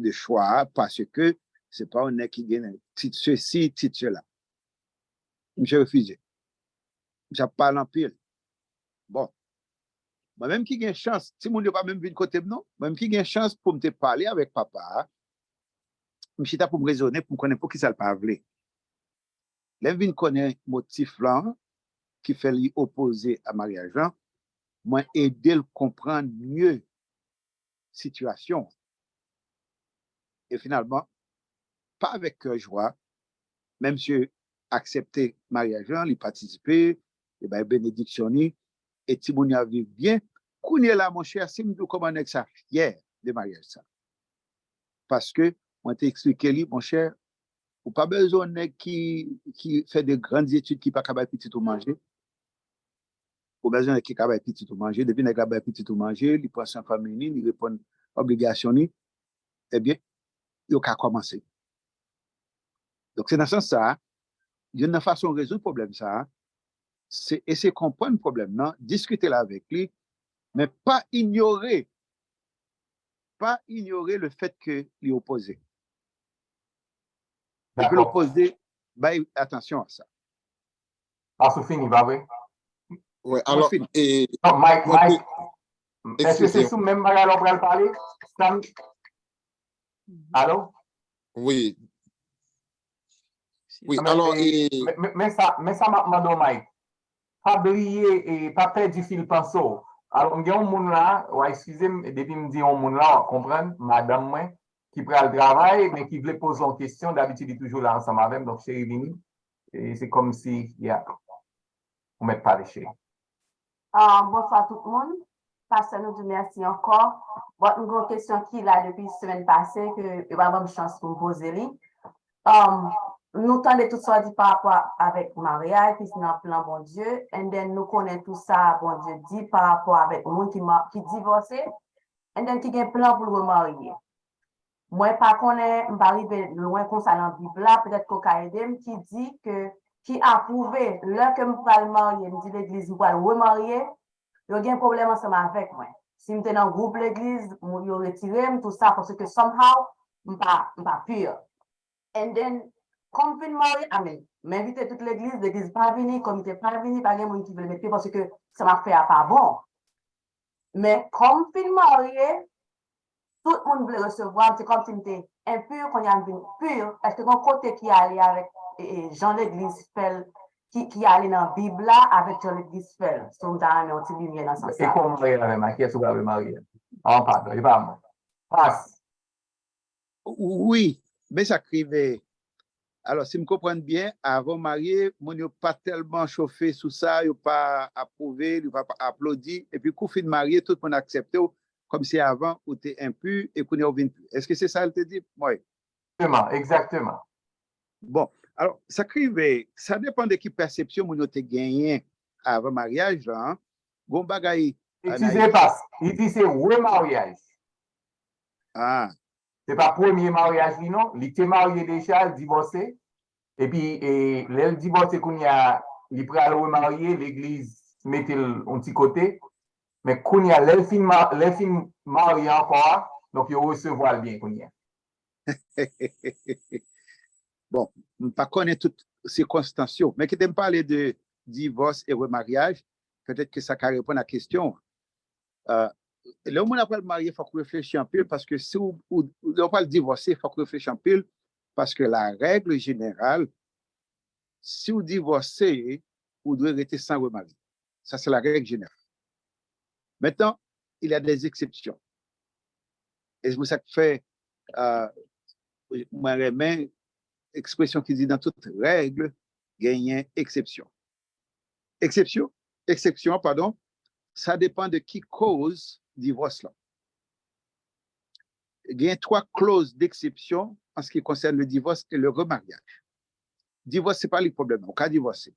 de chwa a paske se pa yon nèg ki gen tit sesi, tit sela. Misye refize. Misye ap pale anpil. Bon. Mwen menm ki gen chans, timoun yo pa menm vin kote m non. Mwen menm ki gen chans pou m te pale avèk papa a, m chita pou m rezone, pou m konnen poukisa l pa vle. Lè m vin konnen motif lan ki fè li opoze a maryaj lan, mwen ede l konprann mye sitiyasyon an. E finalman, pa avèk kè jwa, men misye aksepte maryaj lan, li patisipe, li bay benediksyon li, e timoun yo ap viv byen. Kounye la, monchè, si m di w kòman nèg sa fyè de maryaj sa. Paske mwen te eksplike li, monchè, ou pa bezwen yon nèg ki, ki fè de grann etid ki pa ka bay pitit ou manje. Ou bezwen nèg ki ka bay pitit ou manje. Depi nèg la bay pitit ou manje, li pran swen fanmi li, li reponn obligasyon li, ebyen, yo ka kòmanse. Donk, se nan sans sa a, youn nan fason rezoud pwoblèm sa a, se eseye konprann pwoblèm nan, diskite l avèk li, men pa inyore, pa inyore le fèt ke li opoze. Depi l opoze, bay atansyon a sa. Paske w fini, pa vre? Wi, alò, e, Non, Mike, Mike, èske se sou menm bagay la w pral pale? Stan? Alo? Wi. Wi, alò, e, men, men, men sa, men sa m ap mande w, Mike. Pa bliye, e, pa pèdi fil panse w. Alò, m gen yon moun la, w a eskize m, depi m di yon moun la, w ap konprann, madanm mwen, ki pral travay, men ki vle poze yon kesyon, dabitid li toujou la ansanm avè m, donk cheri vini. E se kòmsi, ya, ou mèt pale, cheri. Ah, bonswa tout moun. Pastè, nou di w mèsi ankò. Bon, m gen yon kesyon ki la depi semèn pase, ke yo pa ban m chans pou m poze li. Um, nou tande tout sa w di pa rapò avèk maryaj, ki se nan plan Bondye, and then nou konnen tou sa Bondye di pa rapò avèk moun ki, ma- ki divòse, and then ki gen plan pou l remarye. Mwen pa konnen, m pa rive lwen konsa nan Bib la, petèt ke w ka ede m, ki di ke, ki apwouve, lè ke m pral marye, m di legliz m pral remarye, yo gen pwoblèm ansanm avèk mwen. Si m te nan gwoup legliz, moun yo retire m, tou sa, paske somehow, m pa, m pa pure. And then, kòm m fin marye, I mean, m envite tout legliz, legliz pa vini, komite pa vini, pa gen moun ki vle met pye paske sa m ap fè a pa bon. Men kòm m fin marye, tout moun vle resevwa m, se kòmsi m te enpi, kounye a m vin pi. Èske gen kote ki ale avèk e, e, jan legliz fè l, ki, ki ale nan Bib la avèk jan legliz fè l? So m ta renmen yon ti limyè nan sans sa. E kòman w marye avè m? A kiyès ou vle marye? An padon, e pa mwen. Pas. Wi, men sa k rive. Alò, si m konprann byen, avan w marye, moun yo pa tèlman chofe sou sa, yo pa apwouve l, yo pa aplodi, epi kou w fin marye, tout moun aksepte w, kòmsi avan ou te enpi, e kounye a w vin pi. Èske se sa l te di? Wi. Egzakteman, egzakteman. Bon, alò, sa k rive, sa depann de ki pèsepsyon moun yo te genyen avan maryaj la. Gon bagay. Eskize, pas, li di se remaryaj. Ah. Se pa premye maryaj li non, li te marye deja, l divòse. Epi e, lè l divòse kounye a, li pral remarye, legliz mete l yon ti kote. Men kounye a, lè l fin, lè l fin marye ankò a, donk yo resevwa l byen kounye a. Bon, m pa konnen tout sikonstans yo, men kite m pale de divòs e remaryaj, petèt ke sa ka reponn a kesyon an. Uh, lè yon moun ap pral marye, fòk ou reflechi anpil, paske si ou, ou, lè w pral divòse, fòk ou reflechi anpil, paske la règle générale, si w divòse, ou dwe rete san remarye. Sa se la règle générale. Maintenant, il y a des exceptions. E se pou sa k fè, uh, mwen renmen ekspresyon ki di nan tout règle, genyen eksepsyon. Eksepsyon, eksepsyon, padon, sa depann de ki koz divòs lan. Gen twa clause d'exception en ce qui concerne le divorce et le remariage. Divòs se pa li pwoblèm nan, ou ka divòse.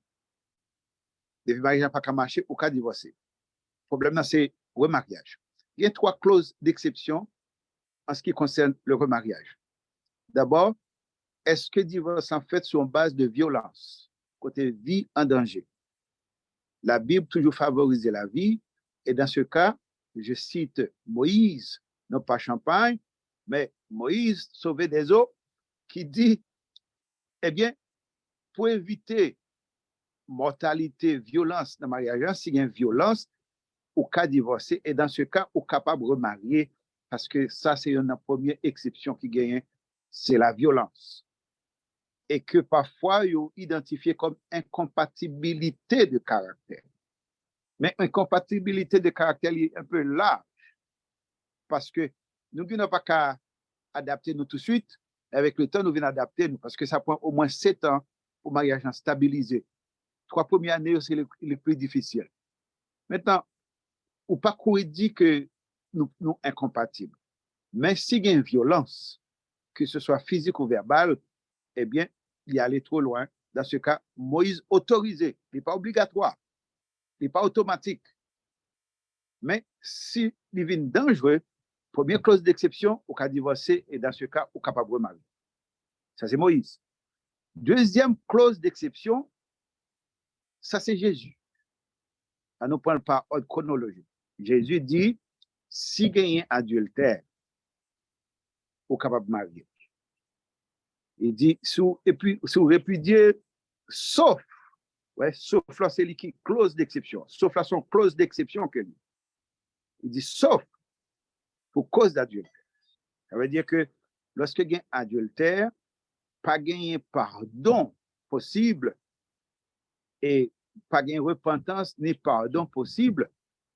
Depi maryaj la pa ka mache, ou ka divòse. Pwoblèm nan se remaryaj. Gen twa clause d'exception en ce qui concerne le remariage. D'abord, est-ce que divòs lan fèt sou yon baz de vyolans, kote vi an danje? La Bible toujours favorise la vie, et dans ce cas, je cite Moïse, non pas Champagne, mais Moïse, sauvé des eaux, qui dit, eh bien, pour éviter mortalité, vyolans nan maryaj la, si gen vyolans, ou ka divòse, e dans ce cas, ou kapab remarye, paske sa se youn nan premye eksepsyon ki genyen, se la vyolans. E ke pafwa yo idantifye kòm enkonpatibilite de karaktè. Men enkonpatibilite de karaktè li enpe laj, paske nou gen pa ka adapte nou touswit, avèk le tan nou vin adapte nou, paske sa pran omwen sèt an pou maryaj lan stabilize. Twa premye ane yo se le, le pli difisil. Mentnan, ou pa kouri di ke nou, nou enkonpatib. Men si gen vyolans, ke se swa fizik ou vèbal, ebyen, li ale twò lwen. Dans ce cas, Moïse otorize, li pa obligatwa, li pa otomatik. Men, si li vin danjre, premye clause d'exception, ou ka divòse, e dans ce cas, ou kapab remarye. Sa se Moyiz. Dezyèm clause d'exception, sa se Jezi. An nou pran l pa òd kwonolojik. Jezi di, si genyen adiltè, ou kapab marye. Li di, si w, epi, si w repidye, sof, wè, sof la se li ki clause d'exception. Sof la se yon clause d'exception ke li. Li di, sof pou koz d'adiltè. Sa vle di ke lòske gen adiltè, pa genyen padon posib, e pa gen repantans ni padon posib,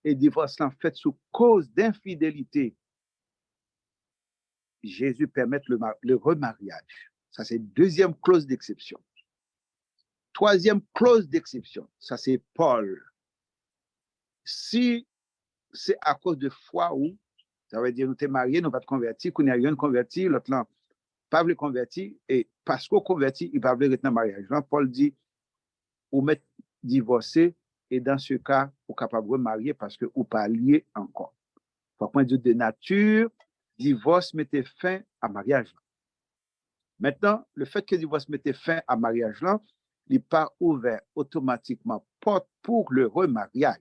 e divòs lan fèt sou koz d'infidélité, Jezi pèmèt le, le remaryaj. Sa se dezyèm clause d'exception. Twazyèm clause d'exception, sa se Pòl. Si se akoz de fwa ou, sa vle di nou te marye, nou pa t konvèti, kounye a youn konvèti, lòt lan pa vle konvèti, e paske w konvèti, li pa vle ret nan maryaj lan, Pòl di, ou mèt divòse, e dans ce cas, ou kapab remarye paske ou pa lye ankò. Fòk mwen di w de nati, divòs mete fen a maryaj lan. Mentnan, le fèt ke divòs mete fen a maryaj lan, li pa ouvè otomatikman pòt pou le remaryaj.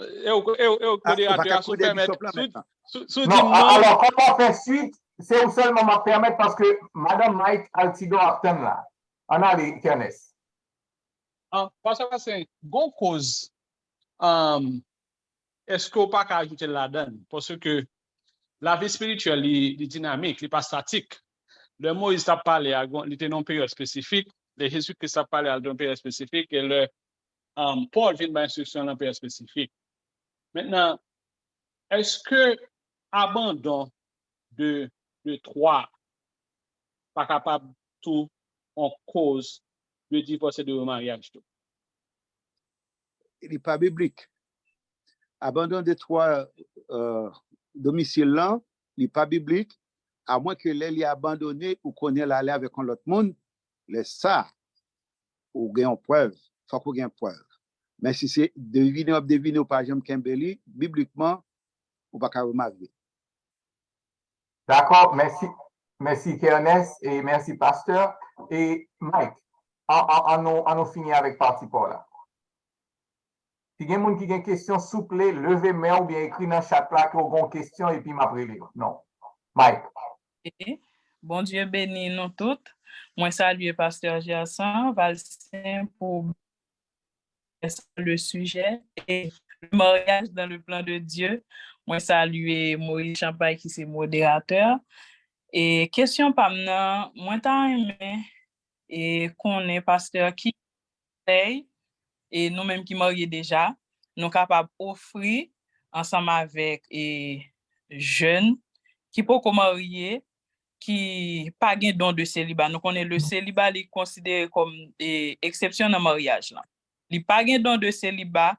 E w, e w, e w, ah, ou pa modératè ka a, si w kouri dèyè pèmèt, bishop lan si w, mentnan. Si w, si w di non, non, alò, kòm w ap fè swit, se ou sèlman m ap pèmèt paske madanm Mike Altidor ap tann la. Ann ale, Kènès. Ah, pastè Basen, gon koz, um, èske w pa ka ajoute l ladan l? Paske lavi espirityèl, li, li dinamik, li pa statik. Lè Moyiz t ap pale a, li te nan yon peryòd espesifik. Lè Jezi Kris t ap pale a, li te nan yon peryòd espesifik. E lè, um, Pòl vin bay enstriksyon nan peryòd espesifik. Mentnan, èske abandon de, de twa pa kapab tou yon koz de divòs e de remaryaj tou? Li pa biblik. Abandon de twa, euh, domisil lan, li pa biblik, amwen ke lè li abandone, ou konnen l ale avèk yon lòt moun, lè sa, ou gen yon prèv, fòk ou gen prèv. Men si se devine w ap devine, ou pa janm kenbe li, biblikman, ou pa ka remarye. Dakò, mèsi, mèsi Kènès e mèsi pastè. E Mike, an, an, an nou, an nou fini avèk pati pa w la. Si gen moun ki gen kesyon, souple, leve men w oubyen ekri nan chat la ke w gen yon kesyon epi m ap rele w. Non. Mike. Ok. Bondye beni nou tout. Mwen salye pastè Gerson Valcin pou le sujet et le mariage dans le plan de Dieu. Mwen salye Moïse Champagne ki se moderatè. E kesyon pa m nan, mwen ta renmen e konnen pastè ki konsèy e nou menm ki marye deja, nou kapab ofri ansanm avèk e jèn ki poko marye, ki pa gen don de seliba. Nou konnen le seliba li konsidere kòm e, eksepsyon nan maryaj lan. Li pa gen don de seliba,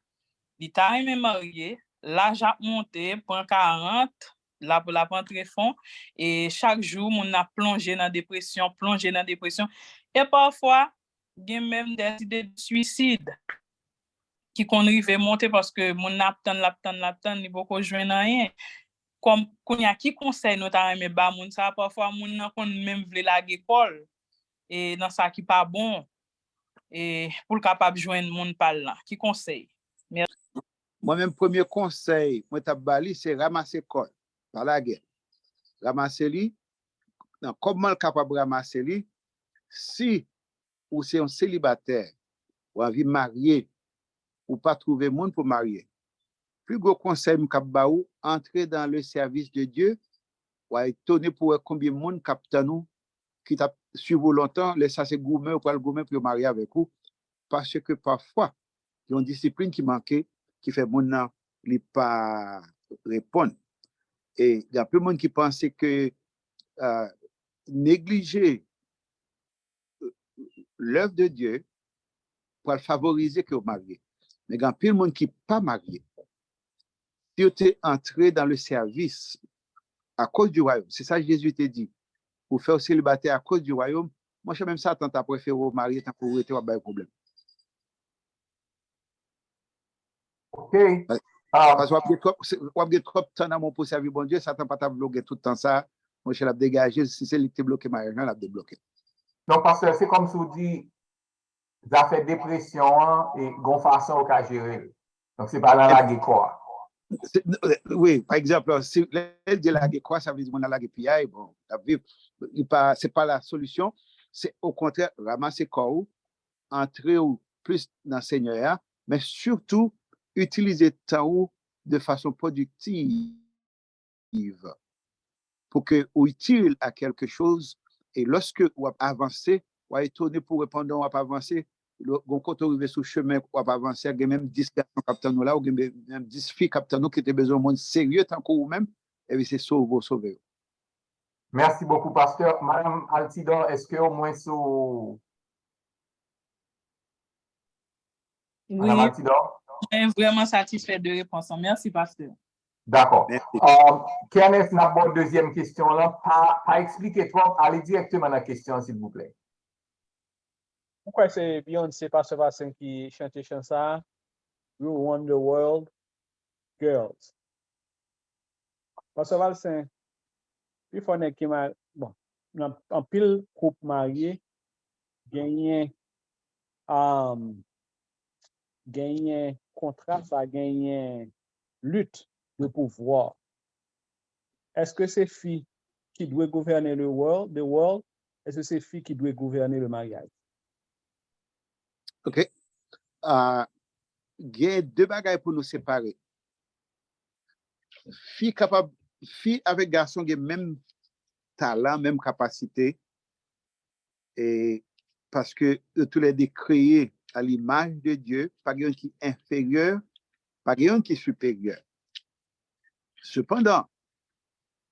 li ta renmen marye, laj ap monte, pran karant, l ap, l ap antre fon, e chak jou moun nan ap plonje nan depresyon, plonje nan depresyon. E pafwa, gen menm des idées de suicide ki konn rive monte paske moun nan ap tann, l ap tann, l ap tann, li poko jwenn anyen. Kòm, kounye a, ki konsèy nou ta renmen ba moun sa a? Pafwa, moun nan konn menm vle lage kò l e nan sa ki pa bon e pou l kapab jwenn moun pa l lan. Ki konsèy? Mèsi. Mwen menm, premye konsèy mwen t ap ba li, se ranmase kò l. Pa lage l. Ranmase li. Nan kòman l kapab ranmase li? Si ou se yon selibatè, ou anvi marye, ou pa twouve moun pou marye, pli gwo konsèy m k ap ba ou, antre dans le service de Dieu, w a etone pou wè konbyen moun k ap tann ou, ki t ap swiv ou lontan, lè sa se goumen yo pral goumen pou yo marye avèk ou, paske pafwa, gen yon disiplin ki manke, ki fè moun nan, li pa reponn. E gen anpil moun ki panse ke, euh, neglije lèv de Dye pral favorize ke w marye. Men gen anpil moun ki pa marye. Si yo te antre dans le service à cause du royaume, se sa Jezi te di, pou fè w selibatè à cause du royaume, monchè, menm Satan ta prefere w marye tankou w rete w ap bay pwoblèm. Ok. Ah, Paske w ap gen twòp, w ap gen twòp tan nan men w pou sèvi Bondye, Satan pa t ap vle w gen tout tan sa, monchè, l ap degaje l, si se li ki te bloke maryaj lan, l ap debloke l. Donk, pastè, se kòmsi w di, zafè depresyon an, e gon fason ou ka jere l. Donk, se pa nan lage kò a. Wi, pa egzanp, si lè l di lage kò a, sa vle di moun nan lage piyay, bon, l ap viv, li pa, se pa la solisyon, se okontrè, ranmase kò ou, antre w plis nan Senyè a, men sitou, itilize tan ou de fason pwodiktiv. Pou ke ou itil a quelque chose, e lòske w ap avanse, w a etone pou wè pandan w ap avanse, gon kote w rive sou chemen w ap avanse a, gen menm dis gason k ap tann ou la, ou gen menm dis fi k ap tann ou ki te bezwen moun serye tankou ou menm, epi se sove w sove yo. Mèsi bokou, pastè. Madanm Altidor, èske omwen sou... Madanm Altidor? Mwen vrèman satisfè de repons lan. Mèsi, pastè. Dakò. Uh, Kenneth, n ap ba w dezyèm kesyon lan. Pa, pa eksplike twòp, ale dirèkteman nan kesyon an, silvouplè. Mwen kwè se Beyoncé, pastè Valcin ki chante chan sa a, You Run the World, Girls. Pastè Valcin, pifò nèg ki marye, bon, nan anpil koup marye, genyen, um, genyen kontra sa, genyen lit de pouvwa. Èske se fi ki dwe gouvène le world, the world? Èske se fi ki dwe gouvène le maryaj? Ok. Uh, gen de bagay pou nou separe. Fi kapab, fi avèk gason gen menm talan, menm kapasite, e paske yo toulède kreye a limaj de Dye, pa gen youn ki enferyè, pa gen youn ki siperyè. Sepandan,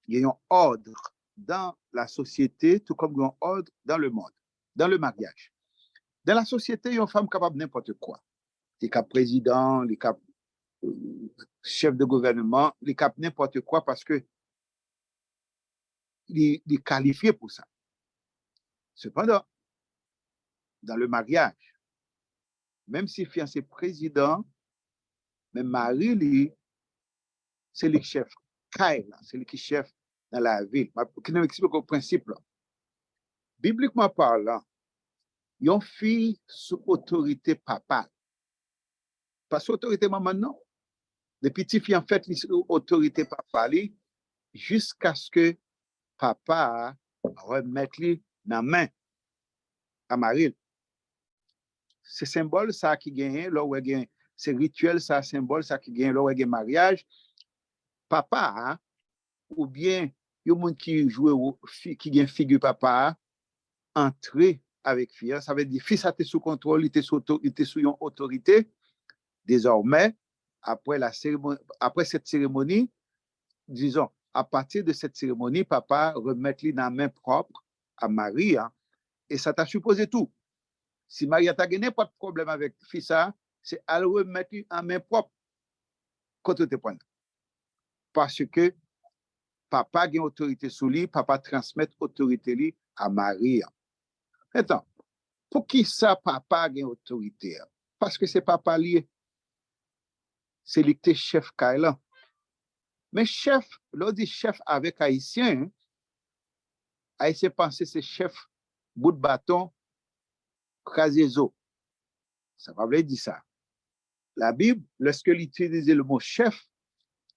gen yon òd dan la sosyete, tou kòm gen yon òd dan le mond, dan le maryaj. Dan la sosyete, yon fanm kapab nenpòt kwa. Li kab prezidan, li kab chèf de gouvènman, li kab nenpòt kwa paske li, li kalifye pou sa. Sepandan, dan le maryaj, menm si fi an se prezidan, men mari li, se li k chèf kay lan, se li ki chèf nan lavi l. Kite m eksplike w prensip lan. Biblikman palan, yon fi sou otorite papa l. Pa sou otorite manman l non. Depi tifi an fèt, li sou otorite papa li, jiskaske papa a remèt li nan men a mari l. Se senbòl sa ki genyen lè w wè gen, se rityèl sa, senbòl sa ki genyen lè w wè gen maryaj. Papa a, oubyen yon moun ki jwe wo-, fi, ki gen figi papa a, antre avèk fi an. Sa vle di, fi sa te sou kontwòl, li te sou oto-, li te sou yon otorite. Dezòmè, apre la seremoni, apre sèt seremoni, dizon, apati de sèt seremoni, papa a remèt li nan men pwòp a mari an. E sa ta sipoze tou. Si mari an ta gen nenpòt pwoblèm avèk fi sa, se al remèt li an men pwòp kote w te pran l. Paske papa gen otorite sou li, papa transmèt otorite li a mari an. Etan, poukisa papa gen otorite an? Paske se papa li ye. Se li ki te chèf kay lan. Men chèf, lè w di chèf avèk Ayisyen, Ayisyen panse se chèf bout baton, kraze zo. Sa pa vle di sa. Labib, lèske li itilize le mo chèf,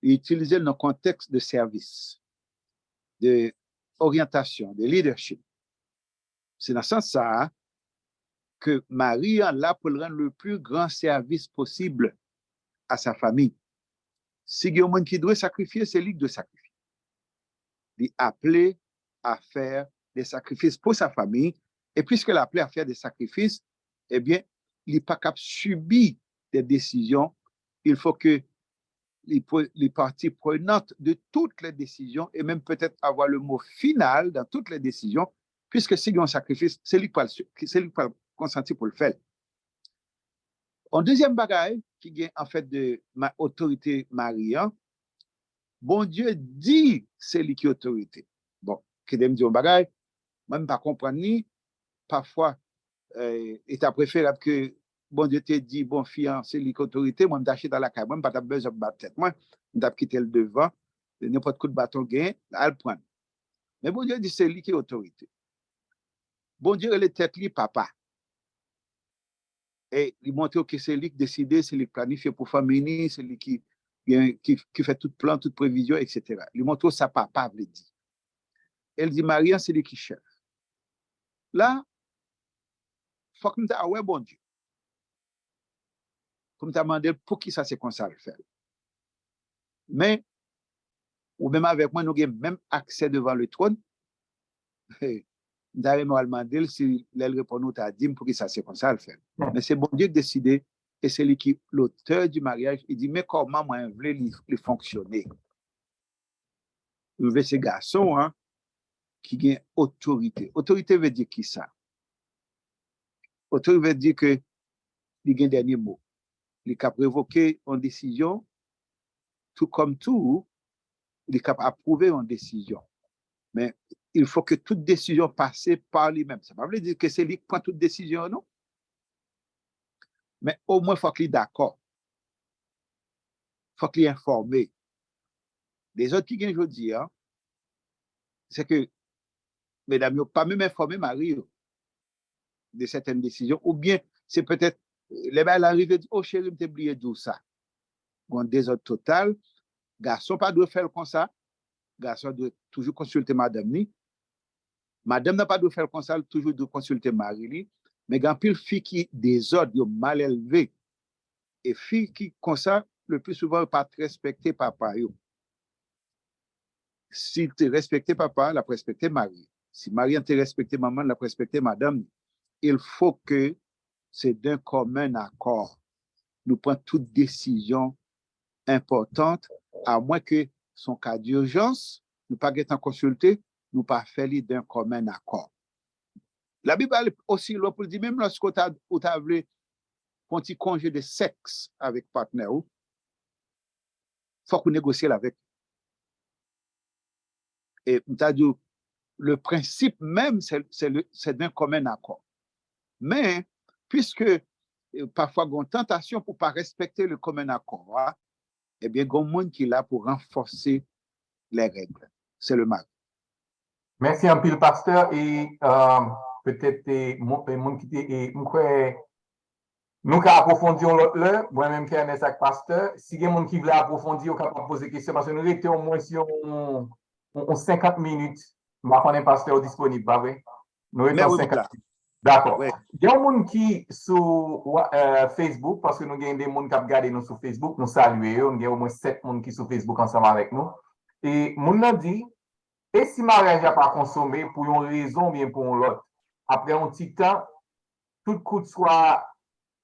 li itilize l nan kontèks de sèvis, de oryantasyon, de leadership. Se nan sans sa a ke mari an la pou l rann le plus grand service possible à sa famille. Si gen yon moun ki dwe sakrifye, se li ki dwe sakrifye. Li aple à faire des sacrifices pour sa famille, et puisqu'il est appelé à faire des sacrifices, ebyen, li pa kab sibi des décisions. Il faut que li, pre- li partie prenante de toutes les décisions et même peut-être avoir le mot final dans toutes les décisions, puisque si gen yon sakrifis, se li k pral, se li k pral konsanti pou l fè l. Yon dezyèm bagay ki gen anfèt de ma, otorite mari an, Bondye di se li ki otorite. Bon, kite m di yon bagay, mwen m pa konprann li, pafwa, eh, e ta preferab ke Bondye te di, bon, fi an, se li ki otorite, mwen m ta chita lakay mwen, m pa t ap bezwen bat tèt mwen, m t ap kite l devan, nenpòt kout baton gen, al pran l. Men Bondye di se li ki otorite. Bondye rele tèt li papa. E li montre w ke se li ki deside, se li ki planifye pou fanmi ni, se li ki gen, ki, ki fè tout plan, tout previzyon, etsetera. Li montre w sa papa vle di. E l di mari an se li ki chèf. La, fòk m ta wè Bondye. Pou m ta mande l poukisa se konsa l fè l. Men, ou menm avèk mwen, nou gen menm aksè devan le twòn. M ta renmen w al mande l, si lè l reponn ou, ta di m poukisa se konsa l fè l. Men se Bondye ki deside, e se li ki lotè di maryaj. Li di, men kòman mwen vle li, li fonksyone. M vle se gason an ki gen otorite. Otorite vle di ki sa? Otorite vle di ke li gen dènye mo. li kab revoke yon desizyon, tou kòm tou, li kab apwouve yon desizyon. Men, il faut que tout décision passe par li menm. Sa pa vle di ke se li ki pran tout desizyon an, non. Men omwen, fòk li dakò. Fòk li enfòme. Dezòd ki gen jodi a, se ke medam yo pa menm enfòme mari yo de sètèn desizyon, oubyen se petèt, lè bagay la rive, di, "O cheri, m te bliye di w sa." Gon dezòd total, gason pa dwe fè l konsa, gason dwe toujou konsilte madanm li, madanm nan pa dwe fè l konsa, l toujou dwe konsilte mari li, men gen anpil fi ki dezòd, yo mal elve, e fi ki konsa, le pli souvan, yo pa t respekte papa yo. Si l te respekte papa, l ap respekte mari. Si mari an te respekte manman, l ap respekte madanm. Il faut que c'est d'un commun accord. Nou pran tout desizyon enpòtan, amwen ke se yon ka dijans, nou pa gentan konsilte, nou pa fè li d'un commun accord. Labib ale osi lwen pou l di, menm lòske w ta, ou ta vle fè yon ti konje de sèks avèk patnè ou, fòk ou negosye l avèk. E m ta di w, le prensip menm, se, se le, se d'un commun accord. Men, piske, eh, pafwa gen yon tantasyon pou pa respekte le commun accord a, ebyen, gen yon moun ki la pou ranfòse les règles. Se le mari. Mèsi anpil, pastè. E euh, petèt e, moun, e moun ki te, e, m kwè nou ka apwofondi yon lòt lè, mwen menm Kenneth ak pastè. Si gen moun ki vle apwofondi, yo kapab poze kesyon, paske nou rete omwen si yon, yon, yon senkant minit. M pa konnen pastè ou disponib, pa vre? Nou rete yon senkant minit. Dakò. Gen yon moun ki sou euh, Facebook, paske nou gen de moun k ap gade nou sou Facebook, nou salye yo, nou gen omwen sèt moun ki sou Facebook ansanm avèk nou. E moun nan di, e si maryaj la pa konsome pou yon rezon oubyen pou yon lòt, apre yon ti tan, tout kout swa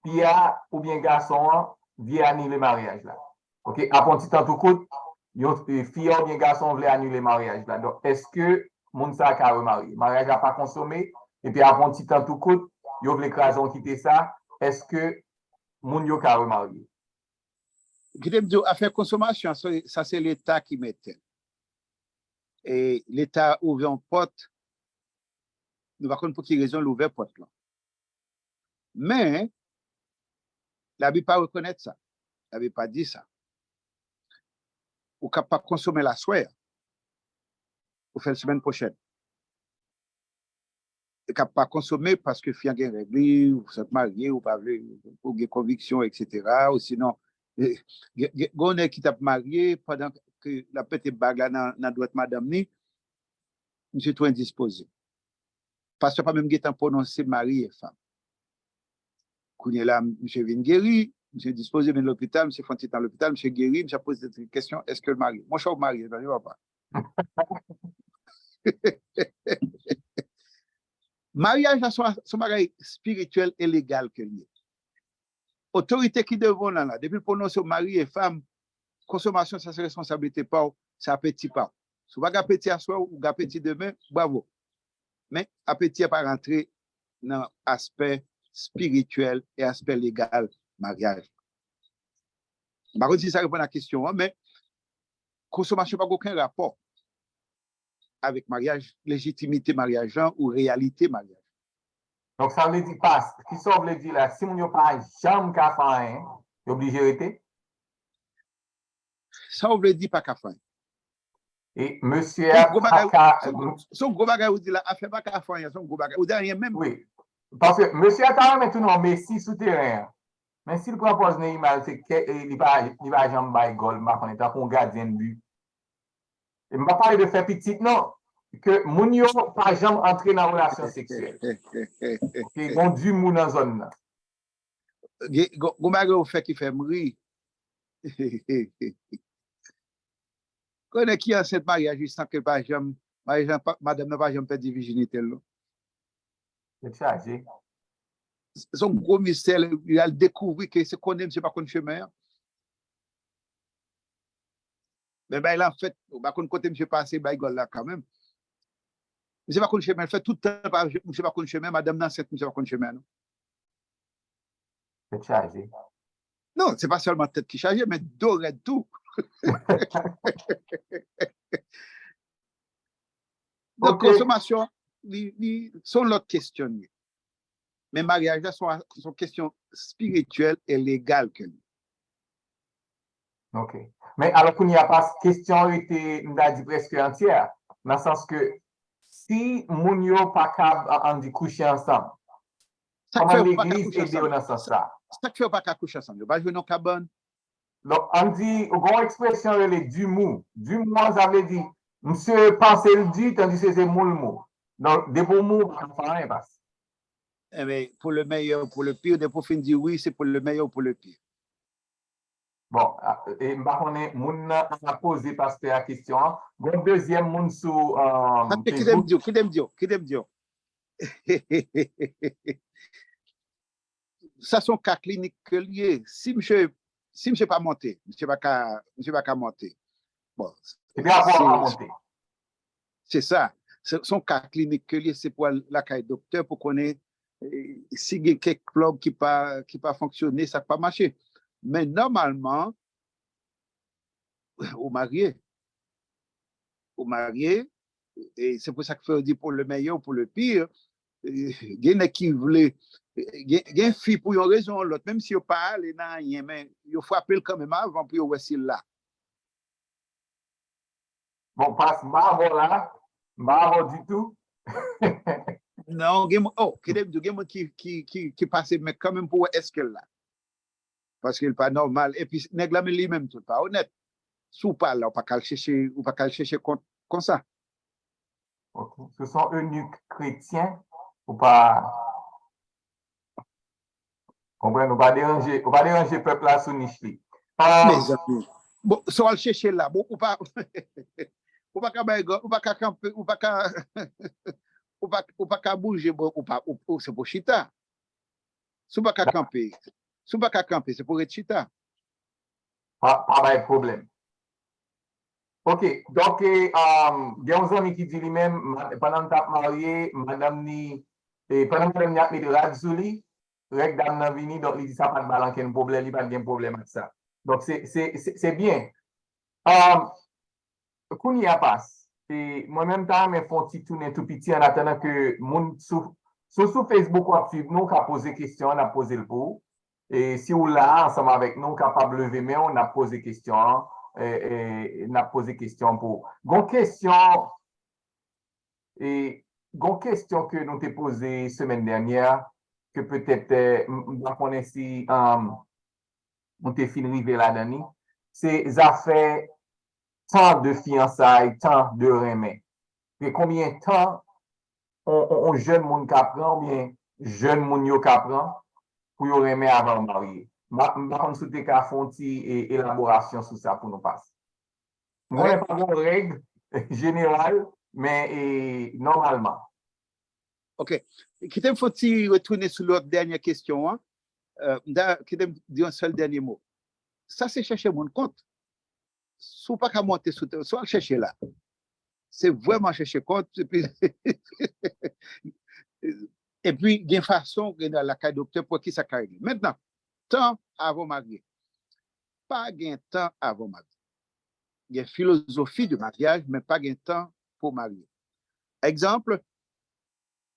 fi a oubyen gason an vle anile maryaj la. Ok, apre yon ti tan tou kout, yon fi a oubyen gason an vle anile maryaj la. Donk, èske moun sa ka remarye? Maryaj la pa konsome, epi apre yon ti tan tou kout, yo vle kraze, yon kite sa, èske moun yo ka remarye? Kite m di w, afè konsomasyon, sa se Leta ki mete l. E Leta ouvè yon pòt, nou pa konn pou ki rezon l ouvè pòt lan. Men, Labib pa rekonèt sa. Labib pa di sa. Ou ka pa konsome l aswè a. Ou fè l semèn pwochèn. Ou ka pa konsome paske fi an gen règ li, ou sot marye, ou pa vle, ou gen konviksyon, etsetera. Ou sinon, gen yon nèg ki t ap marye pandan ke l ap mete bag la nan, nan dwèt madanm li, misye tou endispoze. Pastè pa menm gentan pwononse mari e fanm. Kounye la, misye vin geri, misye dispoze vin lopital, misye fè yon ti tan lopital, misye geri, misye ap poze tèt li kesyon, èske l marye? Monchè, w marye, tande papa. Maryaj la se yon bagay espirityèl e legal ke l ye. Otorite ki devan w lan la, depi l pwononse w mari e fanm, konsomasyon sa se responsablite pa w, se apeti pa w. Si w pa gen apeti aswè, ou gen apeti demen, bravo. Men, apeti a pa rantre nan aspè espirityèl e aspè legal maryaj. M pa konn si sa reponn a kesyon an, men konsomasyon pa gen okenn rapò avèk maryaj, lejitimite maryaj lan ou reyalite maryaj. Donk, sa vle di, pas, kisa w vle di la, si moun yo pa janm ka fè anyen, yo blije rete? Sa w vle di pa ka fè anyen? E mesye a pa ka. Se yon gwo bagay ou di la, afè pa ka fè anyen, se yon gwo bagay. Ou di anyen menm. Wi. Paske mesye a ta renmen tounen yon Messi sou teren an. Men si l pran pòz Neymar, se kè, li pa, li pa janm bay gòl, m pa konnen, tankou yon gadyen de bi. E m pa pale de fè pitit, non. Ke moun yo pa janm antre nan relasyon seksyèl. Ok, gon di moun nan zòn nan. Gon bagay ou fè ki fè m ri. Konnen ki ansent maryaj li san ke pa janm, madanm nan pa janm pèdi vijinite l, non. Tèt chaje. Se yon gwo mistè, li al dekouvri ke se konnen misye pa konn chemen an. Men bay la fèt, ou pa konn kote misye pase, bay gòl la kanmenm. Misye pa konn chemen, fè tout tan misye pa konn chemen, madanm nan ansent, misye pa konn chemen, non. Tèt chaje. Non, se pa sèlman tèt ki chaje, men do rèd tou. Donk, konsomasyon, li, li, se yon lòt kesyon li ye. Men maryaj la, se yon, se yon kesyon espirityèl e legal ke li. Ok. Men alò, kounye a, pas, kesyon an rete, m ta di, prèske antyè, nan sans ke si moun yo pa ka, an, an di, kouche ansanm, kòman legliz ede yo nan sans sa? Sa k fè yo pa ka kouche ansanm? Yo pa jwenn yon kabann? Donk, ann di, gen yon ekspresyon rele di mou. Di mou an, sa vle di, misye panse l di, tandis ke se mou l mou. Donk, depi w mou, ou pa ka fè anyen, pas. Enben, pour le meilleur, pour le pire, depi w fin di wi, se pour le meilleur ou pour le pire. Bon, e m pa konnen, moun nan ap poze pastè a kesyon an. Gen yon dezyèm moun sou Facebook. Kite m di w, kite m di w, kite m di w. Sa se yon ka klinik ke l ye. Si misye, si misye pa monte, misye pa ka, misye pa ka monte. Bon, epi apre w pa monte. Se sa. Se se yon ka klinik ke l ye, se pou al lakay doktè pou konnen eh, si gen kèk plòg ki pa, ki pa fonksyone, sa k pa mache. Men nòmalman, ou marye. Ou marye, e se pou sa k fè yo di pour le meilleur ou pour le pire. Gen nèg ki vle, gen, gen fi pou yon rezon ou lòt, menm si yo pa ale nan anyen, men yo frape l kanmenm avan pou yo wè si l la. Bon, pas, m pa avè w la, m pa avè w ditou. Non, gen moun, oh, kede m di w, gen moun ki, ki, ki, ki pase men kanmenm pou wè èske l la. Paske l pa nòmal. Epi nèg la, men li menm tou, l pa onèt. Si w pa la, ou pa ka al chèche, ou pa ka al chèche kont konsa. Ok. Si w se yon enik kretyen, ou pa konprann, ou pa deranje, ou pa deranje pèp la sou nich li. Ah, mezanmi. Bon, sa w al chèche la, bon, ou pa, ou pa ka bay, ou pa ka kanpe, ou pa ka, ou pa, ou pa ka bouje, bon, ou pa, ou, ou se pou chita. Si w pa ka kanpe, si w pa ka kanpe, se pou ret chita. Pa, pa bay pwoblèm. Ok, donk, eh, um, gen yon zanmi ki di li menm, pandan l t ap marye, madanm ni, eh, pandan madanm ni ap met rad sou li, règ dam nan vini, donk li di sa pa t ba l ankenn pwoblèm, li pa t gen pwoblèm ak sa. Donk, se, se, se, se byen. Um, Kounye a, pas, e mwen menm ta renmen fè yon ti tounen tou piti an atandan ke moun sou, sou, sou Facebook w ap swiv nou, w ka poze kesyon an, n ap poze l pou ou. E si w la ansanm avèk nou, w kapab leve men w, n ap poze kesyon an, e, e, n ap poze kesyon an pou ou. Gon kesyon, e, gon kesyon ke nou te poze semèn dènyè, ke petèt, e, m, m pa konnen si, um, nou te fin rive ladan li, se zafè tan de fiyansay, tan de renmen. Gen konbyen tan on, on, on jèn moun ka pran, oubyen jèn moun yo ka pran pou yo renmen avan yo marye? M pa, m pa konn si w te ka fè yon ti, e, elaborasyon sou sa pou nou, pas. M konnen pa gen yon règ jeneral, men, e, nòmalman. Ok. Kite m fè yon ti retounen sou lòt dènyè kesyon an. Euh, m ta, kite m di yon sèl dènye mo. Sa se chèche moun kont. Si w pa ka monte sou tè, si w al chèche la, se vrèman chèche kont, epi, epi gen fason, gen al lakay doktè pou wè kisa ka regle. Mentnan, tan avan w marye. Pa gen tan avan w marye. Gen filozofi de maryaj, men pa gen tan pou w marye. Egzanp,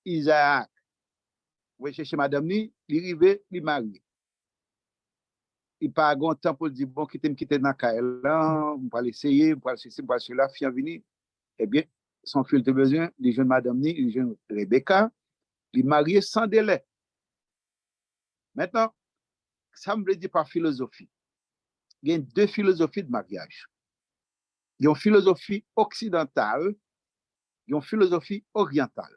Isaac, voye chèche madanm ni, li rive, li marye. Li pa gen tan pou l di, bon, kite m kite nan kay lan, m pral eseye, m pral sesi, m pral sela, fi an vini. Ebyen, se yon fi l te bezwen, li jwenn madanm ni, li jwenn Rebecca, li marye san delè. Mentnan, sa m vle di pa filozofi? Gen de filozofi de maryaj. Gen yon filozofi oksidantal, gen yon filozofi oryantal.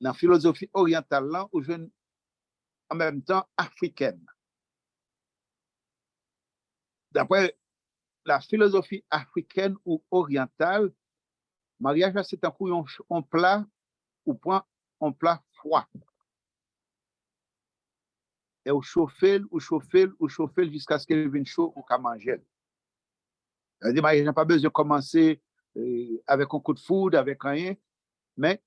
Nan filozofi oryantal lan, ou jwenn an menm tan afrikèn. Daprè la filozofi afrikèn ou oryantal, maryaj la se tankou yon, yon pla, ou pran yon pla fwa. E ou chofe l, ou chofe l, ou chofe l jiskaske l vin cho, ou ka manje l. Sa vle di, maryaj lan pa bezwen kòmanse, eh, avèk yon kout foud, avèk anyen, men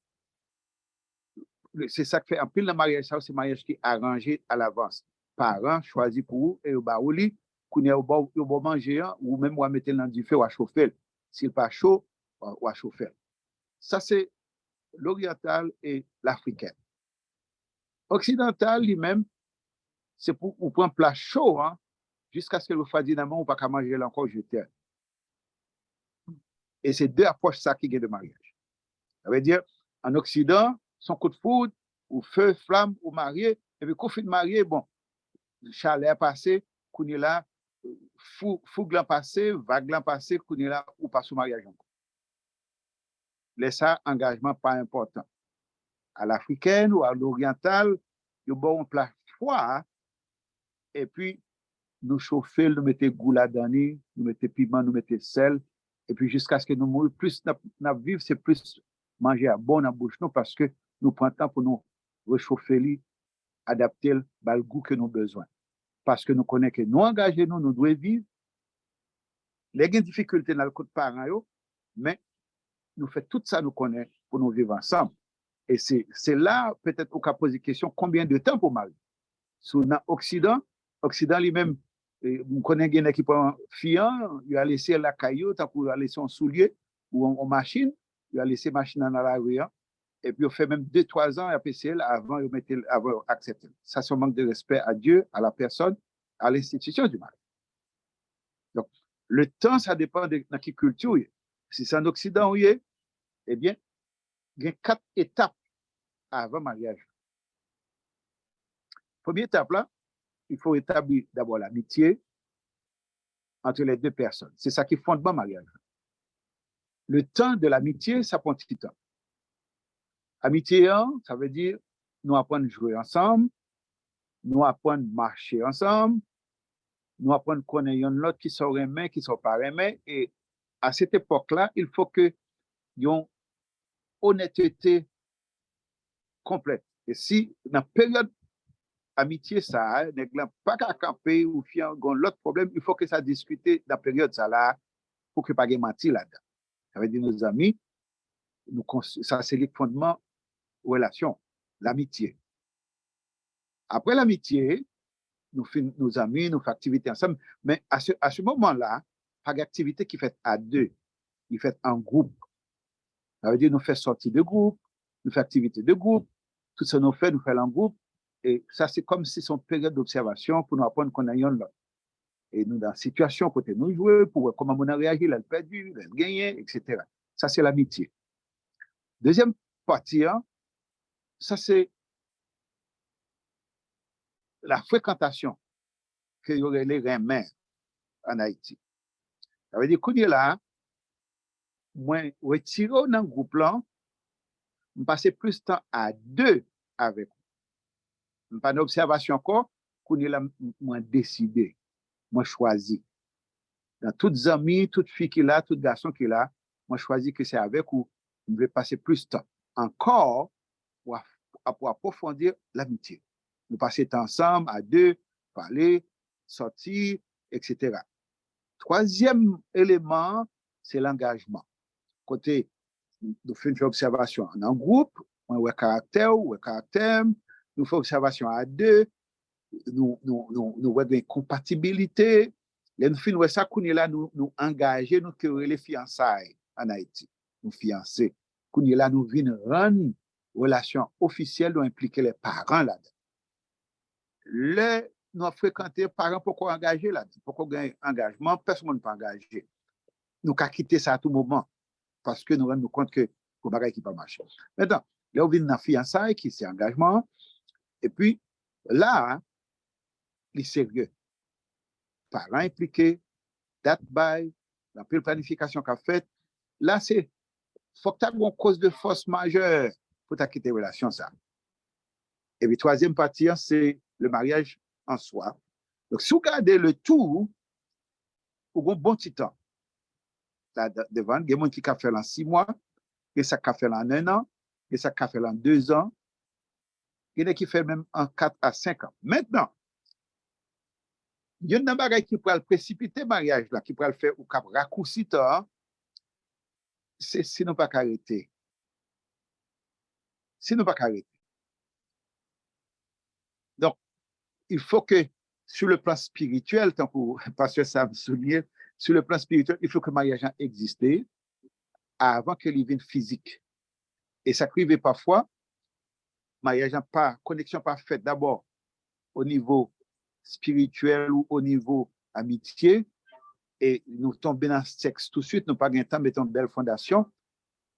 se sa k fè anpil nan maryaj sa yo, se maryaj ki aranje alavans. paran chwazi pou ou e yo ba ou li. Kounye a, yo ba w, yo ba w manje an, ou menm w a mete l nan dife, w a chofe l. Si l pa cho, w a, w a chofe l. Sa se loryantal e lafriken. Oksidantal, li menm, se pou ou pran pla cho an, jiskaske l refwadi nan men w, ou pa ka manje l ankò, ou jete l. E se de apwòch sa ki gen de maryaj. Sa vle di, an Oksidan, se yon kout foud, ou fe, flam, ou marye, epi kou fin marye, bon, chalè a pase, kounye la, fou, foug lan pase, vag lan pase, kounye la, ou pa sou maryaj ankò. Lè sa, angajman pa enpòtan. A lafrikèn ou a loryantal, yo ba w yon pla fwa, epi nou chofe l, nou mete gou ladan li, nou mete piman, nou mete sèl, epi jiskaske nou mouri, plis n ap, n ap viv, se plis manje a bon nan bouch nou, paske nou pran tan pou nou rechofe li, adapte l, ba l gou ke nou bezwen. Paske nou konnen ke nou angaje nou, nou dwe viv. Lè gen difikilte, n al kot paran yo, men nou fè tout sa nou konnen pou nou viv ansanm. E se, se la, petèt, ou ka poze kesyon, konbyen de tan pou marye? Si w nan Oksidan, Oksidan li menm, e, m konnen gen nèg ki pran fi an, yo al eseye l lakay yo, tankou yo al eseye yon soulye ou yon, yon machin, yo al eseye machin nan nan lari an, epi yo fè menm de, twa zan, y ap eseye l avan yo mete l, avan yo aksepte l. Sa se yon mank de respè a Dye, a la pèsòn, a lenstitisyon di maryaj. Donk, le tan, sa depann de nan ki kilti w ye. Si se an Oksidan w ye, ebyen, gen kat etap avan maryaj. Premye etap la, il faut établir d'abord l'amitié entre les deux personnes. Se sa ki fondman maryaj la. Le temps de l'amitié, sa pran ti tan. Amitye an, sa vle di nou aprann jwe ansanm, nou aprann mache ansanm, nou aprann konnen yonn lòt, kisa w renmen, kisa w pa renmen, e a set epòk la, il faut que yon onètete konplèt. E si nan peryòd amitye sa a, nèg lan pa ka kanpe ou fi an gen lòt pwoblèm, il faut que sa diskite nan peryòd sa la pou ke pa gen manti ladan. Sa vle di nou zanmi, nou konstwi, sa se li fondman relasyon, lamitye. Apre lamitye, nou fin, nou zanmi, nou fè aktivite ansanm. Men a se, a se moman la, pa gen aktivite ki fèt a de, li fèt an gwoup. Sa vle di nou fè sòti de gwoup, nou fè aktivite de gwoup, tout sa nou fè, nou fè l an gwoup. E sa se kòmsi se yon peryòd dobsèvasyon pou nou aprann konnen yonn lòt. E nou nan sitiyasyon kote nou jwe pou wè kòman moun nan reyaji lè l pèdi, lè l genyen, etsetera. Sa se lamitye. Dezyèm pati an, sa se la frekantasyon ke yo rele renmen an Ayiti. Sa vle di kounye la, mwen retire w nan gwoup lan, m pase plis tan a de avèk ou. M pa nan obsèvasyon ankò, kounye la m, mwen deside, mwen chwazi. Nan tout zanmi, tout fi ki la, tout gason ki la, mwen chwazi ke se avèk ou m vle pase plis tan ankò pou, pou apwofondi lamitye. Nou pase tan ansanm, a de, pale, sòti, etsetera. Twazyèm eleman an, se langajman. Kote nou fin fè obsèvasyon an nan gwoup, mwen wè karaktè w, ou wè karaktè m, nou fè obsèvasyon a de, nou, nou, nou, nou wè gen konpatibilite. Lè nou fin wè sa, kounye la, nou, nou angaje nou, ke yo rele fiyansay an Ayiti. Nou fiyanse. Kounye la, nou vin rann relasyon ofisyèl, nou enplike lè paran ladan. Lè nou ap frekante, paran poko angaje ladan, poko gen angajman, pèsonn pa angaje. Nou ka kite sa a tou moman, paske nou rann nou kont ke gon bagay ki pa mache. Mentnan, lè w vin nan fiyansay, ki se angajman an, epi la a, li serye. Paran enplike, dat bay, gen anpil planifikasyon k ap fèt. La, se, fòk ta gen yon koz de fòs majè pou ta kite relasyon sa. Epi twazyèm pati an, se le mariage en soi. Donk, si w gade le tou, ou gon bon ti tan. La, de-, devan, gen moun ki ka fè l an sis mwa, gen sa k ka fè l an en an, gen sa k ka fè l an de zan, gen nèg ki fè l menm an kat a senk an. Mentnan, youn nan bagay ki pral presipite maryaj la, ki pral fè ou k ap rakousi tan an, se si nou pa ka rete. Si nou pa ka rete. Donk, il faut que, sur le plan spirituel, tankou pastè Sam souliye, sur le plan spirituel, il faut que maryaj la egziste avan ke li vin fizik. E sa k rive pafwa, maryaj la pa, koneksyon pa fèt dabò o nivo spirityèl ou o nivo amitye, e nou tonbe nan sèks touswit, nou pa gen tan mete yon bèl fondasyon.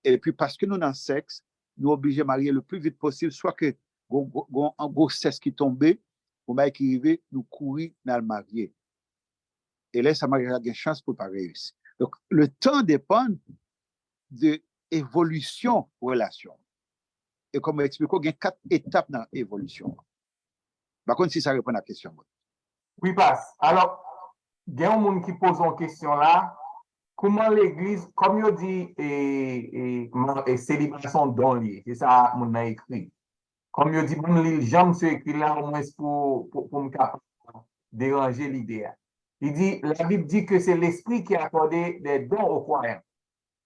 Epi paske nou nan sèks, nou oblije marye le pli vit posib, swa ke gon, gon, gon gwosès ki tonbe, gon bagay ki rive, nou kouri n al marye. E lè sa maryaj la gen chans pou l pa reyisi. Donk, le tan depann de evolisyon relasyon. E kòm mwen eksplike w, gen kat etap nan evolisyon an. M pa konn si sa reponn a kesyon mwen. Wi, pas. Alò, gen yon moun ki poze yon kesyon la. Kouman legliz, kòm yo di, e, e, man- e, seliba se yon don li ye, se sa moun nan ekri. Kòm yo di, moun li l janm sou ekri la, omwens pou, pou, pou m kapab deranje lide a. Li di, Labib di ke se Lespri ki akòde des dons aux croyants.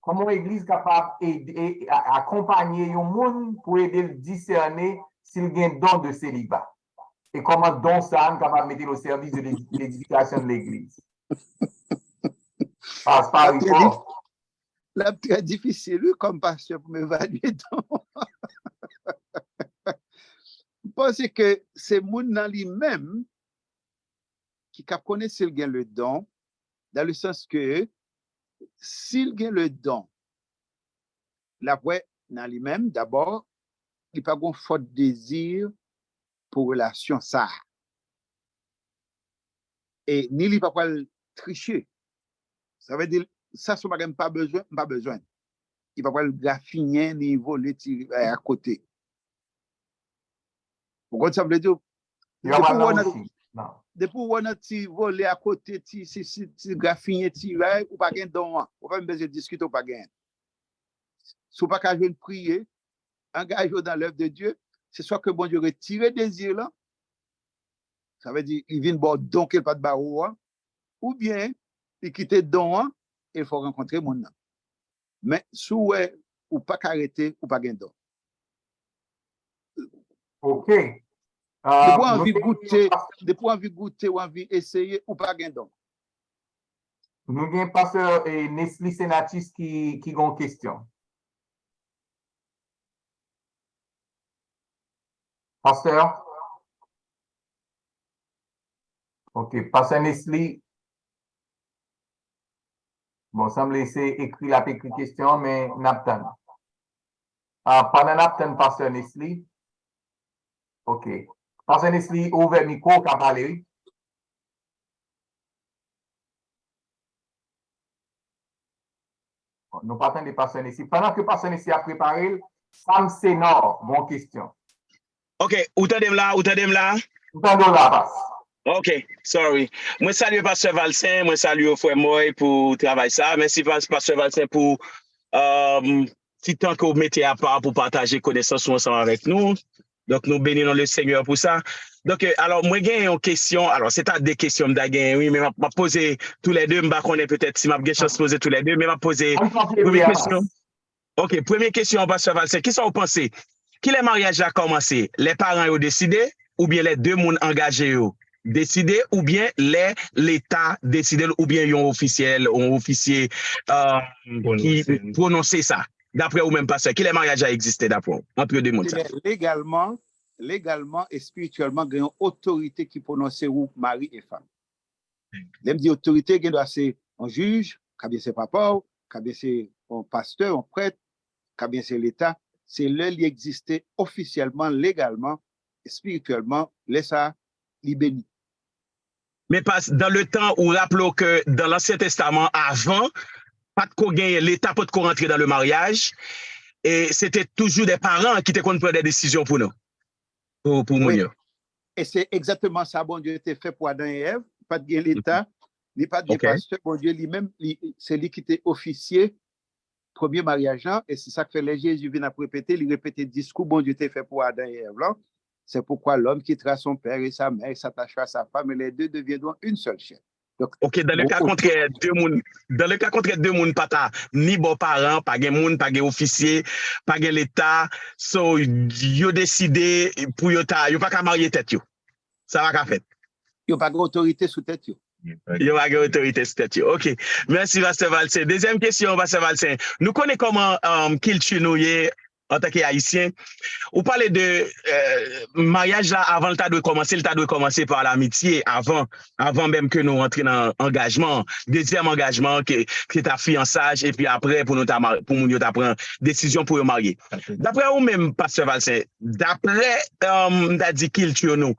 Kòman yon legliz kapab ede, a- akonpanye yon moun pou ede l disène si l gen don de seliba? E kòman don sa a n kapab mete l o sèvis de ledi- ledifikasyon de legliz? Pas, pa Trè ripò. dif- L ap trè difisil, wi, kòm pastè pou m evalye don. M panse ke se moun nan li menm ki kap konnen si l gen le don, dans le sens que si l gen le don, l ap wè nan li menm, dabò, li pa gon fòt dezi pou relasyon sa a. E ni li pa pral triche. Sa vle di, sa se yon bagay m pa bezwen, m pa bezwen. Li pa pral grafiyen ni vole ti bagay akote. Ou konn sa m vle di w? Yo pa Depi w wè nan nan osi. Non. Depi w wè nan ti vole akote, ti, ti, ti, ti grafiyen, ti bagay, ou pa gen don an. Ou pa menm bezwen diskite, ou pa gen. Si w pa ka jwenn priye, angaje w dans l'œuvre de Dieu, se swa ke Bondye retire dezi lan, sa vle di, li vin ba w don ke l pa t ba ou an, oubyen li kite don an, e l fè w rankontre moun nan. Men, si w wè ou pa ka rete, ou pa gen don. Ok. Depi w anvi goute, depi w anvi goute, w anvi eseye, ou pa gen don. Nou gen pastè eh, Nesly Senatus ki, ki gen yon kesyon. Pastè? Ok, pastè Nesly. Bon, sanble se ekri l ap ekri kesyon, men n ap tann. Ah, pandan n ap tann pastè Nesly. Ok. Pastè Nesly, ouvè mikwo, w ka pale, wi. Bon, nou pa tande pastè Nesly. Pandan ke pastè Nesly ap prepare l, Sam Senor, gon kesyon. Ok, ou tande m la, ou tande m la? M tande w la, pas. Ok, sorry. Mwen salye pastè Valcin, mwen salye frè Moy pou travay sa. Mèsi pas- pastè Valcin pou um, ti tan ke w mete apa pou pataje konesans ou ansanm avèk nou. Donk nou beni nan le Senyè pou sa. Donk, euh, alò, mwen gen yon kesyon. Alò, se ta de kesyon m ta genyen, wi, men m ap- m ap poze toulède. M pa konnen petèt si m ap gen chans poze toulède, men m ap poze premye kesyon. Ok, premye kesyon, pastè Valcin, kisa w panse? Kilè maryaj la kòmanse? Lè paran yo deside, oubyen lè de moun angaje yo deside, oubyen lè Leta deside l, oubyen yon ofisyèl, yon ofisye euh, ki pwononse sa? Daprè ou menm, pastè, kilè maryaj la egziste daprè w, antre de moun sa? Legalman, legalman, espirityèlman, gen yon otorite ki pwononse ou mari e fanm. Lè m di otorite, gen dwa se yon jij, kabyen se papa w, kabyen se yon pastè, yon prèt, kabyen se Leta. Se lè li egziste ofisyèlman, legalman, espirityèlman, lè sa a, li beni. Men pas, dans le temps, ou raple w ke dans l'Ancien Testament, avan, pa t ko genyen, Leta pa t ko rantre dans le mariage, e se te toujou de paran ki te konn pran de desizyon pou nou, pou, pou moun yo. E se egzakteman sa Bondye te fè pou Adan e Èv. Pa t gen Leta, ni pa t gen pastè. Bondye li menm, li, se li ki te ofisye premye maryaj lan. E se sa k fè lè Jezi vin ap repete, li repete diskou Bondye te fè pou Adan e Èv lan. C'est pourquoi l'homme quittera son père et sa mère et s'attachera à sa femme et les deux deviendront une seule chair. Ok, dans le cas contraire, de moun, dans le cas contraire, de moun pa ta ni bò paran, pa gen moun, pa gen ofisye, pa gen Leta, so yo deside pou yo ta, yo pa ka marye tèt yo. Sa pa ka fèt. Yo pa gen otorite sou tèt yo. Yo pa gen otorite sou tèt yo. Ok. Mèsi, Pastè Valcin. Dezyèm kesyon, Pastè Valcin. Nou konnen kòman um, kilti nou ye antanke Ayisyen. Ou pale de euh, maryaj la, avan l ta dwe kòmanse, l ta dwe kòmanse pa lamitye avan, avan menm ke nou rantre nan angajman. Dezyèm angajman ke, ke ta fiyansaj, epi apre pou nou ta pou moun yo ta pran desizyon pou yo marye. Daprè ou menm, Pastè Valcin, daprè um, m ta di kilti nou,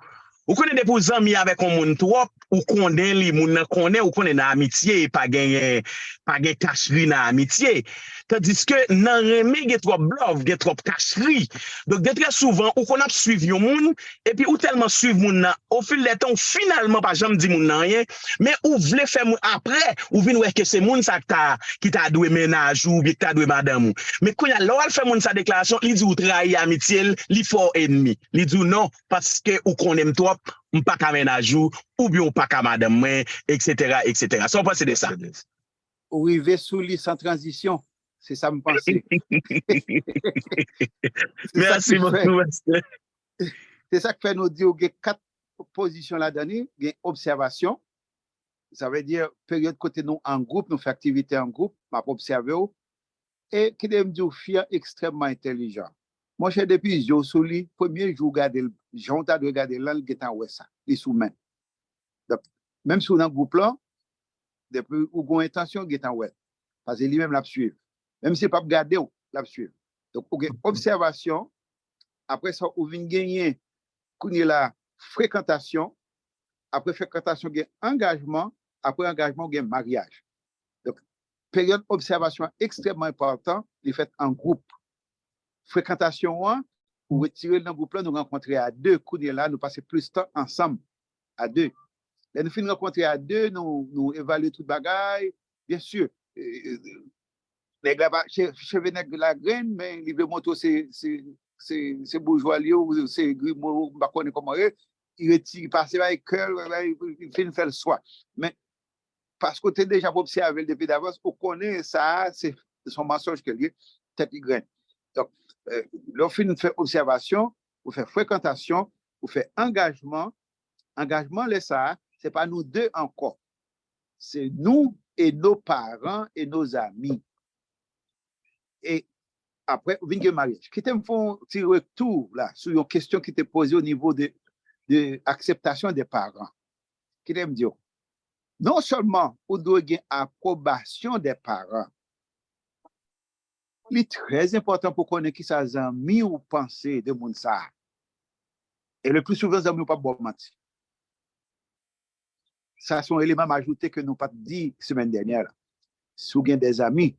ou konnen depi w zanmi avèk yon moun twòp, ou konnen li, moun nan konnen, ou konnen nan amitye, pa genyen, pa gen kachri nan amitye. Tandiske nan renmen gen twòp love, gen twòp kachri. Donk, de trè souvan, ou konn ap swiv yon moun, epi ou tèlman swiv moun nan, ofil dè tan, ou finalman pa janm di moun nan anyen, men ou vle fè moun, apre, ou vin wè ke se moun sa ki ta, ki ta dwe mennaj ou, oubyen ki ta dwe madanm ou. Men kounye a, lè w al fè moun sa deklarasyon, li di ou trayi amitye l, li fè w ènmi. Li di w non, paske ou konnen m twòp, m pa ka mennaj ou, oubyen ou pa ka madanm mwen, etsetera, etsetera. Sa w panse de sa? Ou rive sou li san tranzisyon. Se sa m panse. Mèsi bokou, Pastè. Se sa k fè nou di w gen kat pozisyon ladan li, gen obsèvasyon. Sa vle di peryòd kote nou an gwoup, nou fè aktivite an gwoup, m ap obsève w. E kite m di w, fi an ekstrèmman entèlijan. Monchè, depi zye w sou li, premye jou w gade l, jan w ta dwe gade l lan, li gentan wè sa. Li sou men. Donk, menm si w nan gwoup lan, depi ou gon entansyon, gentan wè l. Paske li menm l ap swiv. Menm si l p ap gade w, l ap swiv. Donk, ou gen obsèvasyon, apre sa, ou vin genyen, kounye la, frekantasyon, apre frekantasyon, gen angajman, apre angajman, ou gen maryaj. Donk, peryòd obsèvasyon an ekstrèmman enpòtan, li fèt an gwoup. Frekantasyon an, ou retire l nan gwoup lan, nou rankontre a de, kounye la, nou pase plis tan ansanm, a de. Lè nou fin rankontre a de, nou, nou evalye tout bagay, byen si, nèg la pa, cheve nèg la grenn, men li vle montre w se, se, se, se boujwa li ye, ou se grimo, m pa konnen kòman ye, li retire, pase bay kè l, li fin fè l swa. Men, paske w te deja ap obsève l depi davans, ou konnen sa a, se se yon mansonj ke l ye, tèt li grenn. Donk, lè w fin fè obsèvasyon, ou fè frekantasyon, ou fè angajman, angajman lè sa a, se pa nou de ankò. Se nous et nos parents et nos amis. E apre, ou vin gen maryaj. Kite m fè yon ti retou la sou yon kesyon ki te poze o nivo de, de akseptasyon de paran. Kite m di w, non sèlman ou dwe gen apwobasyon de paran, li trè enpòtan pou konnen kisa zanmi w panse de moun sa a. E le pli souvan, zanmi w p ap ba w manti. Sa se yon eleman m ajoute ke nou pa t di semèn dènyè la. Si w gen de zanmi,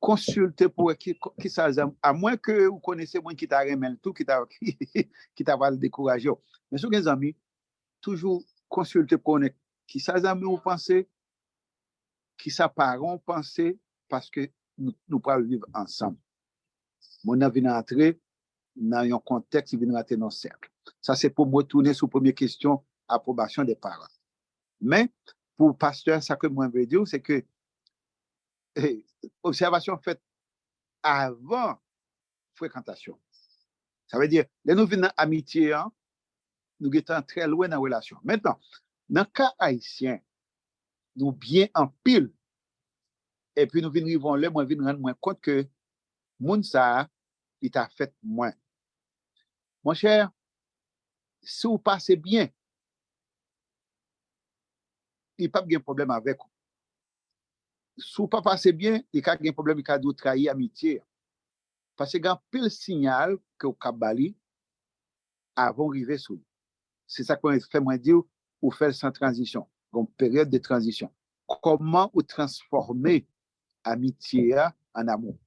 konsilte pou wè ki, kisa zanmi, amwen ke ou konnen se moun ki ta renmen l tou, ki ta, ki, ki ta pral dekouraje w. Men si w gen zanmi, toujou konsilte pou konnen kisa zanmi w panse, kisa paran w panse, paske nou, nou pral viv ansanm. Moun nan vin antre nan yon kontèks, li vin rantre nan yon sèk. Sa se pou mwen tounen sou premye kesyon, apwobasyon de paran. Men, pou pastè, sa ke mwen vle di w, se ke eh, obsèvasyon fèt avan frekantasyon. Sa vle di, lè nou vin nan amitye an, nou gentan trè lwen nan relasyon. Mentnan, nan ka ayisyen, nou byen anpil, epi nou vin rive yon lè, mwen vin rann mwen kont ke moun sa a, li ta fèt mwen. Monchè, si w pase byen, li p ap gen pwoblèm avèk ou. Si w pa pase byen, li ka gen pwoblèm, li ka di w trayi amitye an. Paske gen anpil siyal ke w ka ba li avan w rive sou li. Se sa k fè mwen di w, ou fè l san tranzisyon. Gen yon peryòd de tranzisyon. Kòman ou transfòme amitye a an amou?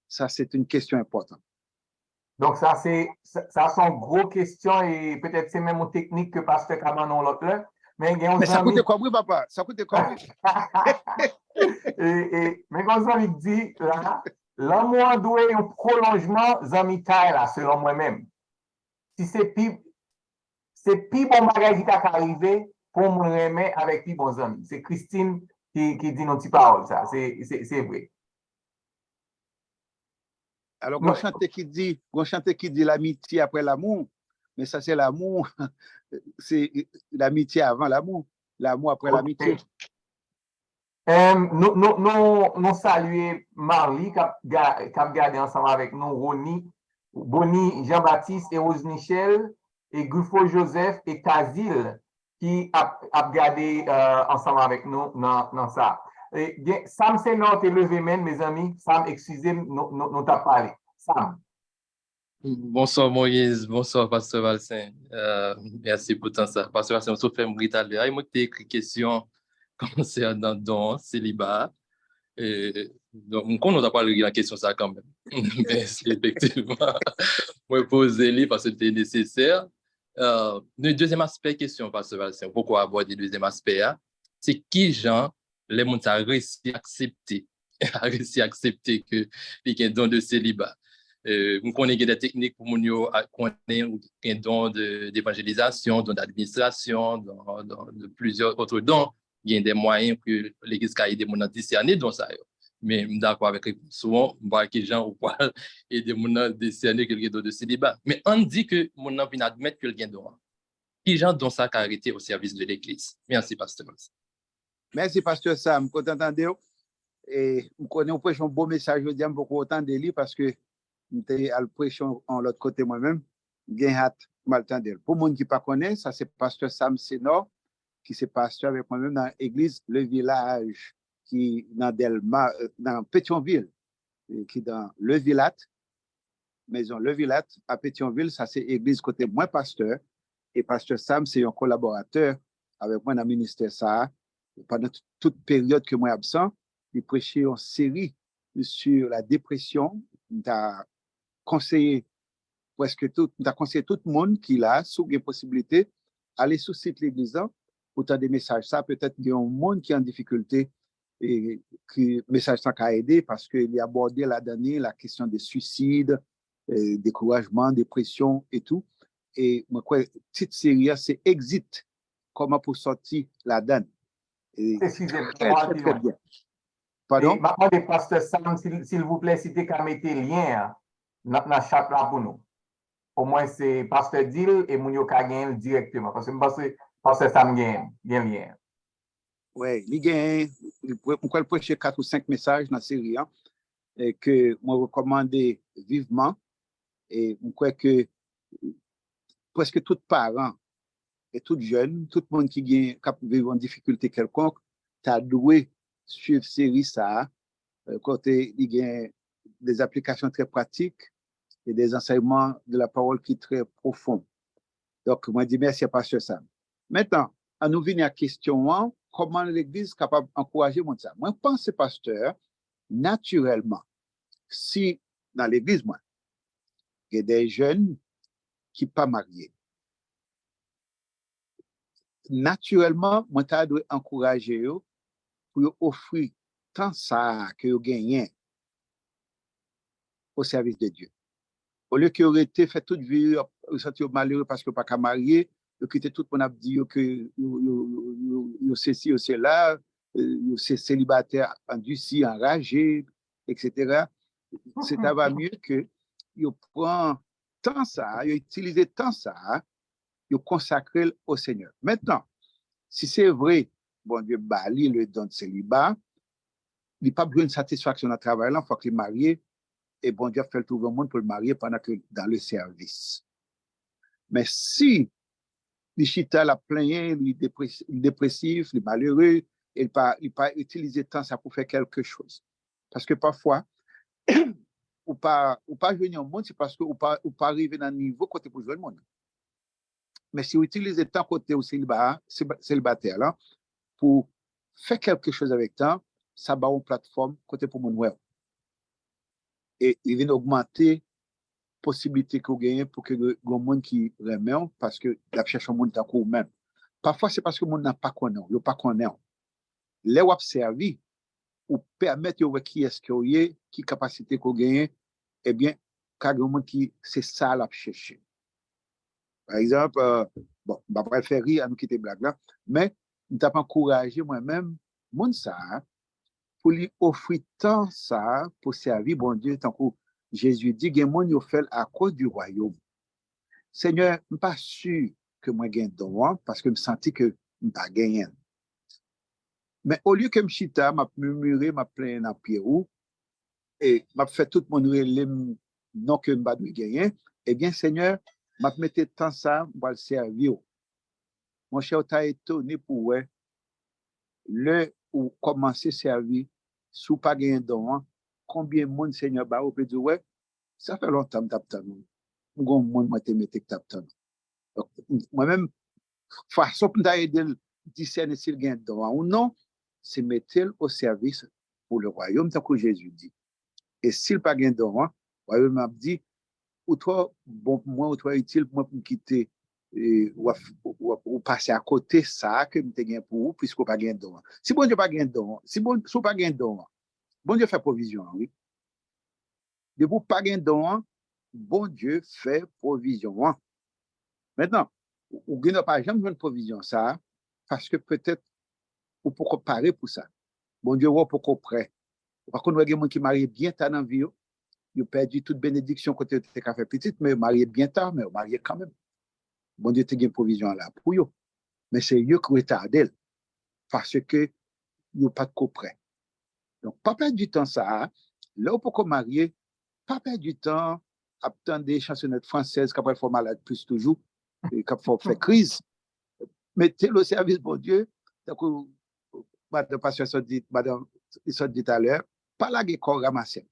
Sa se yon kesyon enpòtan. Donk sa se sa se yon gwo kesyon e petèt se menm yon teknik ke pastè ka ban nou lòt lè. Men gen yon zanmi. Men sa koute kòb wi papa, sa koute kòb wi. E, e, men gen yon zanmi ki di la, lanmou an dwe yon pwolonjman zanmitay la, selon mwen menm. Si se pi, se pi bon bagay ki ta ka rive pou yon moun renmen avèk pi bon zanmi. Se Christine ki, ki di nou ti pawòl sa. Se, se, se vre. Alò, gon chante ki di, gon chante ki di l'amitié après l'amour. Mais ça, c'est l'amour. C'est l'amitié avant l'amour. L'amour après Ok. L'amitié. Em, nou, nou, nou, nou salye Marly k ap ga- k ap gade ansanm avèk nou, Rony, Boni Jean Baptiste e Rose Michel, e Griffo Joseph e Tazil ki ap, ap gade euh, ansanm avèk nou nan, nan sa. E, gen, Sam Senor te leve men, mezanmi. Sam, eskize m, nou, nou, nou t ap pale. Sam. Bonswa Moyiz, bonswa Pastè Valcin. Euh, mèsi pou tan sa. Pastè Valcin, ou fè m ri talè a. E mwen ki te ekri kesyon konsènan don seliba. Euh, donk, m konnen w ta pral ri nan kesyon sa kanmenm. Men efektivman, mwen poze li paske l te nesesè. Euh, men dezyèm aspè kesyon, Pastè Valcin, ou poko abòde dezyèm aspè a. Se kijan lè moun sa resi aksepte, resi aksepte ke li gen don de seliba. Euh, m konnen gen de teknik pou moun yo a- konnen ou gen don de, devanjelizasyon, don d'administrasyon, don, don de plizyè lòt don. Gen de mwayen ke legliz ka ede moun nan disène don sa yo. Men m dakò avèk repons ou an, m pa wè kijan ou pral ede moun nan disène ke l gen don de seliba. Men ann di ke moun nan vin admèt ke l gen don an. Kijan don sa ka rete o sèvis de legliz? Mèsi, Pastè. Mèsi, Pastè Sam. M kontan tande w. E m konnen w preche yon bon mesaj jodi a, m poko tande li paske m te al preche yon, yon lòt kote mwen menm. M gen hat, m al tande l. Pou moun ki pa konnen, sa se Pastè Sam Senor, ki se pastè avèk mwen menm nan egliz Le Village, ki nan Dèlma, euh, nan Petyonvil, euh, ki nan Le Villat, Maison Le Villat, a Petyonvil. Sa se egliz kote mwen pastè, e Pastè Sam se yon kolaboratè avèk mwen nan ministè sa a. Pandan tout, tout peryòd ke mwen absan, li preche yon seri sur la dépression. M ta konseye prèske tout, m ta konseye tout moun ki la, si w gen posiblite, ale sou sit legliz lan pou tande mesaj sa. Petèt gen yon moun ki an difikilte e ki mesaj sa ka ede paske li abòde ladan li la kesyon de suicide, euh, dekourajman, depresyon e tou. E mwen kwè tit seri a se Exit, kòman pou sòti ladan. E Eskize m, trè, mwen trè, pi trè lwen. Byen. Padon? E m ap mande Pastè Sam, sil- silvouplè, si te ka mete lyen an nan, nan chat la pou nou. Omwen se pastè di l e moun yo ka genyen l dirèkteman. Paske m panse Pastè Sam gen, gen lyen an. Wi, li gen, li pre- m kwè l preche kat ou senk mesaj nan seri an, e ke mwen rekòmande vivman. E m kwè ke prèske tout paran e tout jèn, tout moun ki gen, k ap viv yon difikilte kèlkonk, ta dwe swiv seri sa a, euh, kote li gen des applications très pratiques et des enseignements de la parole ki trè pwofon. Donk, mwen di mèsi a Pastè Sam. Mentnan, ann nou vini a kesyon an, kòman legliz kapab ankouraje moun sa? Mwen panse, pastè, natirèlman, si nan legliz mwen, gen de jèn ki pa marye, natirèlman, mwen ta dwe ankouraje yo pou yo ofri tan sa a ke yo genyen o sèvis de Dye. Olye ke yo rete fè tout vi yo, yo santi yo malere paske yo pa ka marye, yo kite tout moun ap di yo ke yo, yo, yo, yo, yo sesi, yo sela, euh, yo se selibatè andisi, anraje, et cetera. Se ta va mye ke yo pran tan sa a, yo itilize tan sa a, yo konsakre l o Senyè. Mentnan, si se vre, Bondye ba li le don de seliba, li p ap jwenn satisfaksyon nan travay lan, fòk li marye, e Bondye ap fè l twouve yon moun pou l marye pandan ke dans le service. Men si li chita, l ap plenyen, li depres- li depresif, li malere, e li pa, li pa itilize tan sa pou fè kèlke choz. Paske pafwa, ou pa, ou pa jwenn yon moun, se paske ou pa, ou pa rive nan nivo kote pou jwenn moun. Men si w itilize tan kote w seliba, selibatè lan, pou fè kèlke choz avèk tan, sa ba w yon platfòm kote pou moun wè w. E li vin ogmante posiblite ke w genyen pou ke gen moun ki renmen w, paske l ap chèche yon moun tankou w menm. Pafwa, se paske moun nan pa konnen w, yo pa konnen w. Lè w ap sèvi, ou pèmèt yo wè kiyès ke w ye, ki kapasite ke w genyen, ebyen, ka gen yon moun ki se sa l ap chèche. Pa egzanp, euh, bon, m pa pral fè ri, ann nou kite blag la, men m t ap ankouraje mwen menm, moun sa a, pou li ofri tan sa a pou sèvi Bondye, tankou Jezi di, gen moun yo fè l akoz di wayòm. Senyè, m pa si ke mwen gen don an, paske m santi ke m pa genyen l. Men olye ke m chita, m ap mimire, m ap plenyen nan pye ou, e m ap fè tout moun rele m non ke m pa dwe genyen, ebyen, Senyè, m ap mete tan sa a, m pral sèvi w. Monchè, ou ta etone pou w wè, lè ou kòmanse sèvi, si w pa genyen don an, konbyen moun Senyè ba ou, ou pe di, wè, sa fè lontan m t ap tann ou. M gon moun mwen te mete k t ap tann ou. Donk, mwen menm, fason pou m ta ede l disène si l gen don an ou non, se mete l o sèvis pou le wayòm, tankou Jezi di. E si l pa gen don an, wayòm ap di, ou twò bon pou mwen, ou twò itil pou mwen pou m kite, e, w ap, w ap, ou pase akote sa a ke m te gen pou ou, piske w pa gen don an. Si Bondye pa gen don an, si, bon, si w pa gen don an, Bondye fè pwovizyon an, wi. Depi w pa gen don an, Bondye fè pwovizyon an. Mentnan, ou gen dwa pa janm jwenn pwovizyon sa a, paske petèt ou poko pare pou sa. Bondye wè w poko prè. Ou pa konn wè gen moun ki marye byen ta nan vi yo, yo pèdi tout benediksyon kote yo te ka fè pitit, men yo marye byen ta, men yo marye kanmenm. Bondye te gen pwovizyon an la pou yo. Men se yo ki retade l, paske yo pa t ko prè. Donk, pa pèdi tan sa a. Lè w poko marye, pa pèdi tan ap tande chansonèt fransèz k ap pral fè w malad plis toujou, e k ap fè w fè kriz. Mete l o sèvis Bondye, tankou madan pastè sot di, madan sot di talè, pa lage kò w, ranmase l.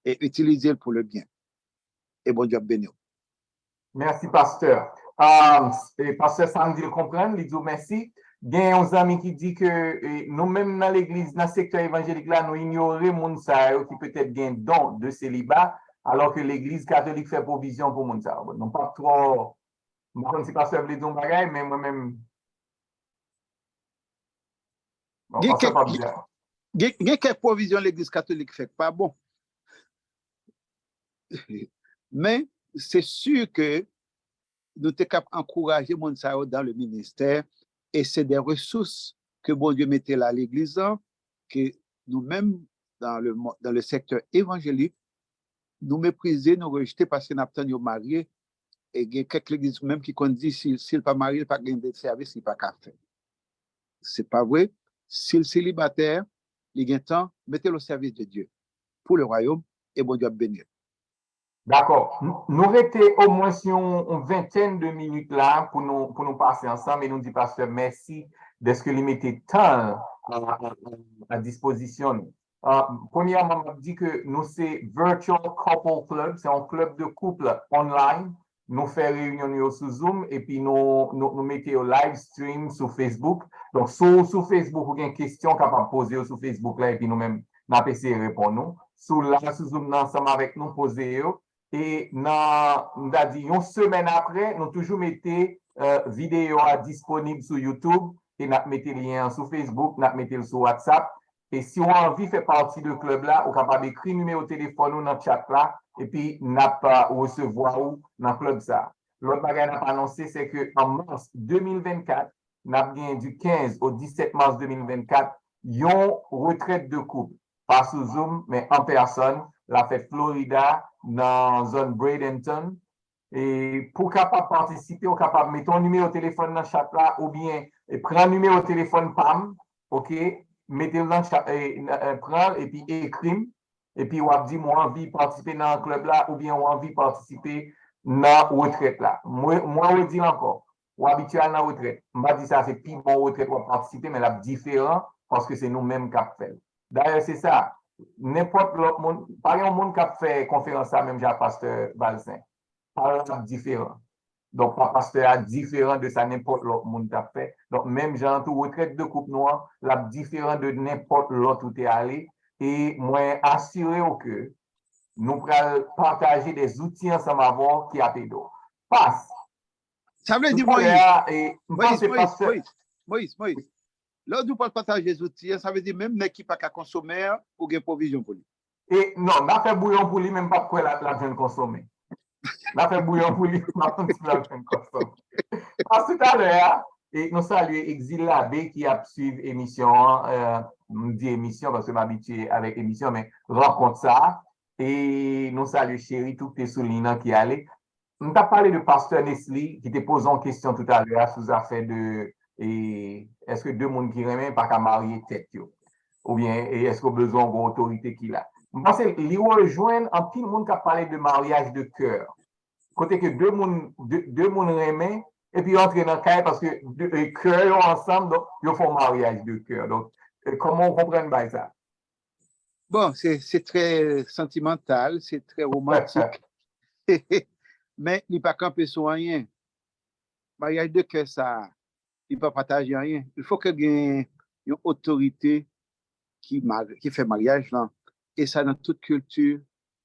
E itilize l pou le byen. E Bondye ap beni w. Mèsi, pastè. Ah, e pastè Sam di l konprann, li di w mèsi. Gen yon zanmi ki di ke, e, nou menm nan legliz, nan sektè evanjelik la, nou inyore moun sa yo ki petèt gen don de seliba, alò ke legliz katolik fè pwovizyon pou moun sa yo. Bon, nou p ap twò, m pa konn si pastè vle di yon bagay, men mwen menm, bon, Gen pastè kèk, pa vle. gen, gen kèk pwovizyon legliz katolik fè k pa bon. Men, se si ke nou te kab ankouraje moun sa yo dans le ministère, e se de resous ke Bondye mete la legliz lan, ke nou menm dans le mo- dans le secteur évangélique, nou meprize, nou rejte paske n ap tann yo marye, e gen kèk legliz menm ki konn di si, si l pa marye, l pa gen de sèvis li pa ka fè. Se pa vre. Si l selibatè, li gen tan, mete l o sèvis de Dye, pou le wayòm, e Bondye ap beni l. Dakò. Nou rete omwens yon, yon ventèn de minit la pou nou, pou nou pase ansanm e nou di pastè mèsi dèske li mete tan a, a, a, a dispozisyon nou. Ah, premyèman, m ap di ke nou se Virtual Couple Club, se yon klèb de koup online. Nou fè reyinyon nou yo sou Zoom epi nou, nou, nou mete yo live stream sou Facebook. Donk, si w sou Facebook ou gen kesyon, w kapab poze yo sou Facebook la epi nou menm n ap eseye reponn ou. Si w la sou Zoom nan ansanm avèk nou, poze yo. E nan, m ta di, yon semèn apre, nou toujou mete, eh, videyo a disponib sou YouTube e n ap mete lyen an sou Facebook, n ap mete l sou WhatsApp. E si w anvi fè pati de klèb la, ou kapab ekri nimewo telefòn ou nan chat la, epi n ap, ah, resevwa ou nan klèb sa a. Lòt bagay n ap anonse, se ke an mas de mil vennkat, n ap gen du quinze au dix-sept mars de mil vennkat, yon retrèt de koup, pa sou Zoom, men an pèsòn, l ap fèt Florida, nan zòn Bradenton. E pou w kapab patisipe, ou kapab mete yon nimewo telefòn nan chat la, oubyen, e pran nimewo telefòn pa m, oke, mete l nan chat, e, e, pran l, epi ekri m, epi w ap di m ou anvi patisipe nan klèb la, oubyen ou anvi patisipe nan retrèt la. Mwen, mwen redi l ankò, ou abitye al nan retrèt. M pa di sa se pi bon retrèt w ap patisipe, men l ap diferan, paske se nou menm k ap fè l. Dayè, se sa. Nenpòt lòt moun, pa gen yon moun k ap fè konferans sa menm jan ak pastè Valcin. Pa l ap diferan. Donk, pa pastè a diferan de sa nenpòt lòt moun t ap fè. Donk, menm jan an tou, retrèt de koup nou an, l ap diferan de nenpòt lòt ou te ale. E mwen asire w ke nou pral pataje de zouti ansanm avè w ki ap ede w. Pas. Sa vle di, Talè Moyiz, a, e, m Moyiz, panse Moyiz, pastè Moyiz, Moyiz, Moyiz. Lè w di w pral pataje zouti an, sa vle di menm nèg ki pa ka konsome an, ou gen pwovizyon pou li. E non, n a fè bouyon pou li, men m p ap kwè l ap, l ap jwenn konsome. N a fè bouyon pou li, m ap konn si l ap jwenn konsome. Pas talè a, e nou salye Exil Labe ki ap swiv emisyon an, eh, m di emisyon paske m abitye avèk emisyon, men rankont sa a. E nou salye Cheri tou ki te sou liy nan ki ale. m t ap pale de pastè Nesly ki te poze yon kesyon toutalè a sou zafè de e, èske de moun ki renmen pa ka marye tèt yo? Oubyen e, èske w bezwen yon gwo otorite ki la? M panse li rejwenn anpil moun k ap pale de maryaj de kè. Kote ke de moun, de, de moun renmen, epi yo antre nan kay paske de, e, kè yo ansanm, donk yo fè yon maryaj de kè. Donk, e, kòman w konprann bagay sa? Bon, se se trè santimantal, se trè romantik. Men li pa kanpe sou anyen. Maryaj de kè sa a, li pa pataje anyen. Il fo ke gen yon otorite ki, ki fè maryaj lan. E sa nan tout kilti,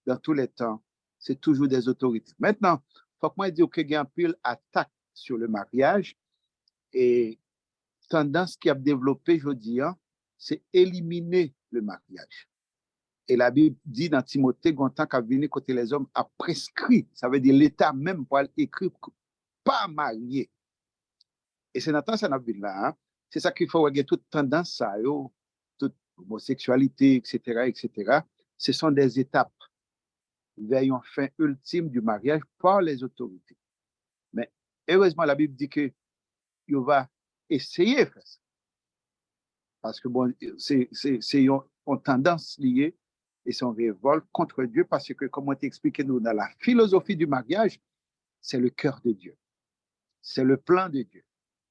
dans tous les temps, se toujou des autorités. Mentnan, fòk mwen di w ke gen anpil atak sur le mariage. E tandans ki ap devlope jodi an, se elimine le mariage. E Labib di nan Timote, gon tan k ap vini kote lèzòm ap preskri, sa vle di Leta menm pral ekri pa marye. E se nan tan sa n ap viv la a, se sa ki fè w gen tout tandans sa yo, tout omoseksyalite, etsetera, etsetera. Ce sont des étapes vers yon fen iltim du mariage par les autorités. Men, erezman, Labib di ke yo va eseye fè sa. Paske bon, se, se, se yon, yon tandans li ye, e se yon revòlt kont Dye, paske, kòm mwen te eksplike nou, dans la philosophie du mariage, c'est le cœur de Dieu. C'est le plan de Dieu.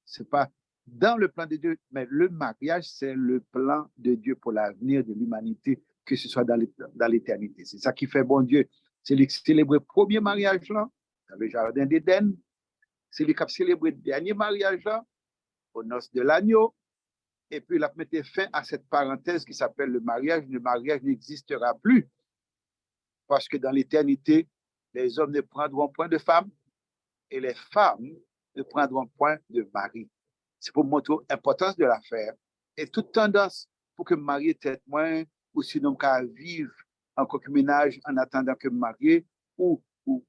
C'est pas dans le plan de Dieu, mais le mariage, c'est le plan de Dieu pour l'avenir de l'humanité, que ce soit dans l'é- dans l'éternité. Se sa ki fè Bondye, se li ki selebre premye maryaj lan, dans le jardin d'Éden, se li k ap selebre dènye maryaj lan, aux noces de l'agneau, et puis il a mis fin à cette parenthèse qui s'appelle le mariage. Le mariage n'existera plus. Parce que dans l'éternité, les hommes ne prendront point de femme et les femmes ne prendront point de mari. Se pou montre enpòtans de lafè. E tout tandans pou ke m marye tèt mwen, ou sinon m ka viv an konkimenaj an atandan ke m marye, ou, ou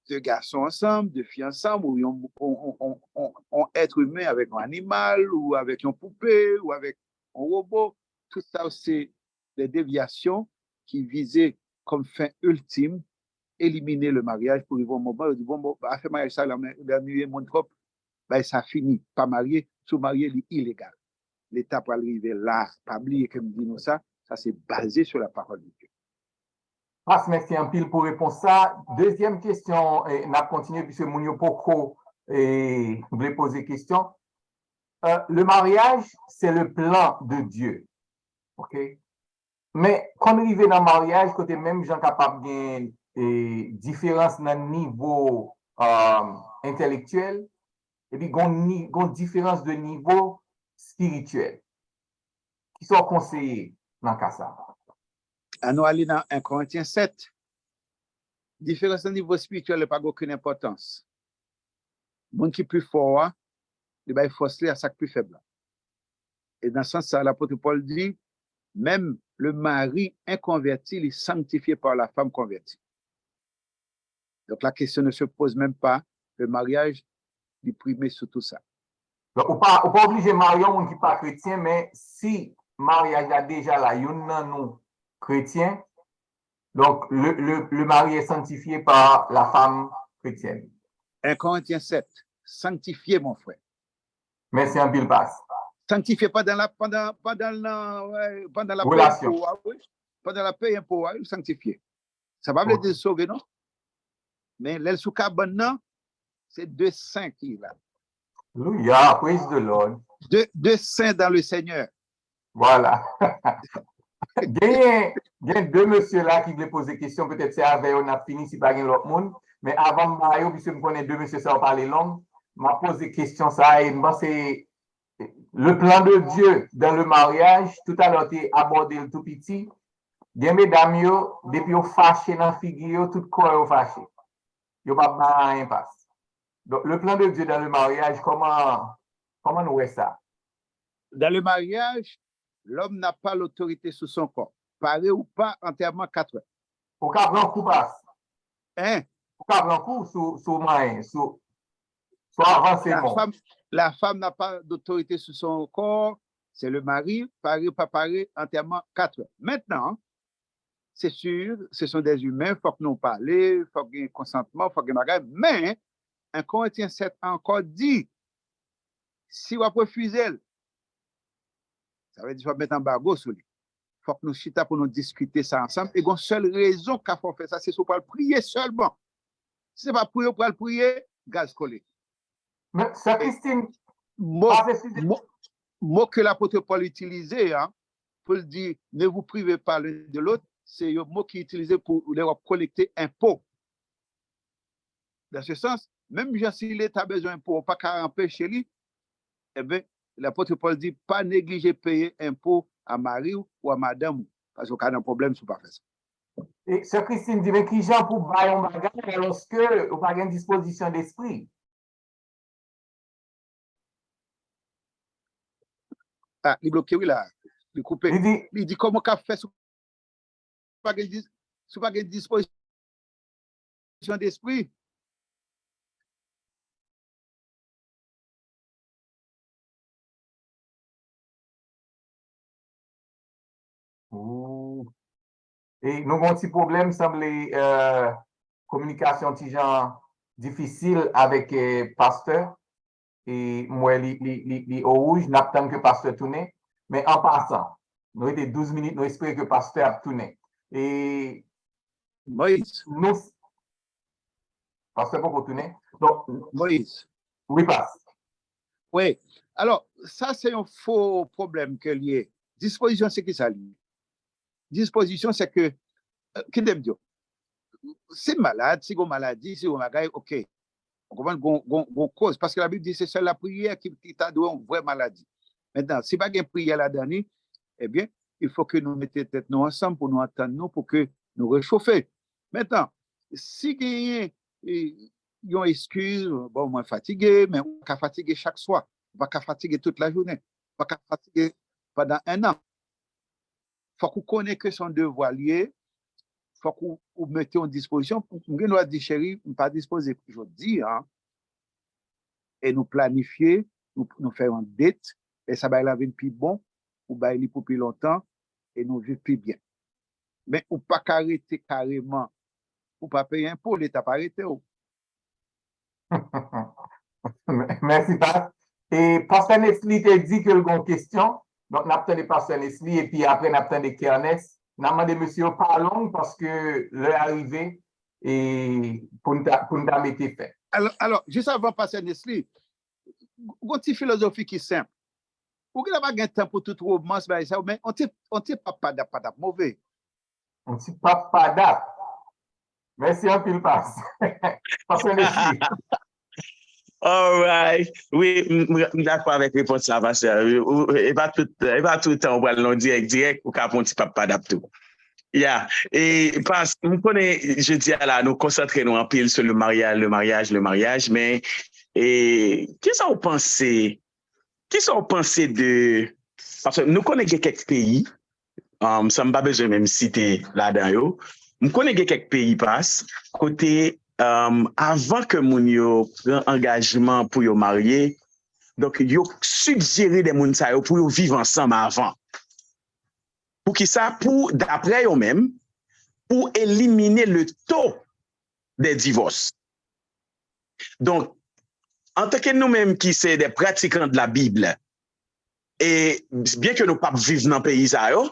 de gason ansanm, de fi ansanm, ou yon, yon, yon, yon, yon être humain avèk yon animal, ou avèk yon poupe, ou avèk yon wobo. Tout sa se de devyasyon ki vize kòm fen iltim elimine le maryaj pou rive yon moman yo di bon, bon, afè maryaj sa la, men li annuye moun twòp, bay sa fini, pa marye, si w marye li ilegal. Leta pral rive la, pa bliye ke m di nou sa, sa se baze sur la parole de Dieu. Pas, mèsi anpil pou repons sa. Dezyèm kesyon, eh, n ap kontinye piske moun yo poko eh, vle poze kesyon. Euh, le mariage, c'est le plan de Dieu. OK? Men konn rive nan maryaj kote menm jan kapab gen eh, diferans nan nivo um, entèlektyèl, epi gon, ni, gon diferans de nivo espirityèl. Kisa w konseye nan ka sa? Ann nou ale nan en Korentyen sèt. Diferans nan nivo espirityèl pa gen okenn enpòtans. Moun ki pi fò a, li bay fòs li a sa k pi fèb la. E nan sans sa, lapot Pòl di, menm le mari inconverti, li sanctifié par la femme convertie. Donc la question ne se pose même pas, le mariage li prime sou tout sa. Donk, ou pa, ou pa oblije marye yon moun ki pa kretyen, men si maryaj la deja la, youn nan nou kretyen, donk le, le, le mari est sanctifié par la femme chrétienne. En Korentyen sèt, sanctifié, mon frère. Mèsi anpil, Pas. Sanctifié pandan la, pandan, pandan la, pandan la Relasyon. Pandan la peye pou a, sanctifié. Sa pa vle di sove non. Men lè l sou kabann nan, se de sen ki la. Alelouya, praise the Lord. De, de sen dans le Seigneur. Voilà. Genyen gen de mesye la ki vle poze kesyon, petèt se avè yo n ap fini si pa gen lòt moun. Men avan m ba yo, piske m konnen de mesye sa yo pale long, m ap poze kesyon sa e m panse le plan de Dieu dans le mariage, tout a lè w te abòde l tou piti, gen medam yo, depi yo fache nan figi yo, tout kò yo fache. Yo p ap bay anyen pas. Donk, le plan de Dieu dans le mariage, kòman kòman nou wè sa? Dans le mariage, l'homme n'a pas l'autorité sur son corps. Pare ou pa, antèman kat è. Ou ka pran kou, Pas. Hein? Ou ka pran kou sou, sou manyen, sou, sou avanse La mò. Femme, la femme n'a pas d'autorité sur son corps. C'est le mari, pare ou pa pare, antèman kat è. Mentnan, se si, se son dè imen, fòk nou pale, fòk gen konsantman, fòk gen bagay, men, en Korentyen sèt ankò di, si w ap refize l, sa vle di w ap met anbago sou li. Fòk nou chita pou nou diskite sa ansanm. E gon sèl rezon k ka fè w fè sa, se si w pral priye sèlman. Si se pa priye, w pral priye, gaz kole. Men, sè Christine, mo, mo, mo ke lapot Pòl itilize a, pou l di, ne vous privez pas l'un de l'autre, se yon mo ki itilize pou lè w ap kolekte enpo. Dans ce sens, menm jan si Leta bezwen enpo, w pa ka anpeche li, enben, lapot Pòl di, pa neglije peye enpo a mari w ou a madanm ou, paske w ka nan pwoblèm si w pa fè sa. E sè Christine di, men kijan pou bay yon bagay alòske ou pa gen dispozisyon despri? Ah, li bloke wi la. Li koupe. Li di, li di kòman w ka fè si w pa gen, si w pa gen dispozisyon despri? E nou gen yon ti pwoblèm, sanble kominikasyon ti jan difisil avèk pastè. E m wè li, li, li, li o wouj, n ap tann ke pastè tounen. Men an pasan, nou rete douz minit, nou espere ke pastè ap tounen. E Moyiz. Nou, pastè poko tounen. Donk, Moyiz. Wi, pas. Wi. Alò, sa se yon fo pwoblèm ke l ye. Dispozisyon se ki sa l ye? Dispozisyon se ke, kite m di w, si m malad, si gon maladi, si gon bagay, oke. Ou konprann? Gon, gon, gon koz. Paske Labib di se sèl lapriyè ki, ki ta dwe yon vrè maladi. Mentnan, si pa gen priyè ladan li, ebyen, il faut que nou mete tèt nou ansanm pou nou antann nou, pou ke nou rechofe. Mentnan, si genyen yon eskiz, bon, mwen fatige, men ou pa ka fatige chak swa. Ou pa ka fatige tout lajounen. Ou pa ka fatige pandan en an. Fòk ou konnen ke se yon devwa l ye. Fòk ou, ou mete yon dispozisyon. M gen dwa di, cheri, m pa dispoze jodi a. E nou planifye, nou, nou fè yon det, e sa bay la vin pi bon, ou bay li pou pi lontan, e nou viv pi byen. Men ou pa ka rete kareman, ou pa peye enpo, Leta pa rete w. Mèsi, pas. E pastè Nesly te di ke l gon kesyon. Donk, n ap tande pastè Nesly, epi apre n ap tande Kernest. N ap mande mesye yo pa long, paske lè a rive, e pou n ta, pou n ta mete fen. Alò, alò, jis avan pastè Nesly, gon ti filozofi ki senp. Ou genlè pa gen tan pou tout womans, bagay sa yo, men on ti, on ti pap padap pa t ap move. On ti pap padap. Mèsi anpil, pas. Pastè Nesly. Alright. Wi, m, m, m dakò avèk repons la, pastè. Wi, ou, e pa tout, e pa tout tan ou pral nan dirèk, dirèk, ou ka pran yon ti pap padap tou. Ya. E pas, m konnen jodi a la, nou konsantre nou anpil sou le mariage, le mariage, le mariage, men e, kisa w panse, kisa w panse de, paske nou konnen gen kèk peyi, um, san m pa bezwen menm site ladan yo, m konnen gen kèk peyi, pas, kote, um, avan ke moun yo pran angajman pou yo marye, donk yo sijere de moun sa yo pou yo viv ansanm avan. Poukisa? Pou, daprè yo menm, pou elimine le taux des divorces. Donk, antanke nou menm ki se de pratikan de la Bib, e byen ke nou p ap viv nan peyi sa yo,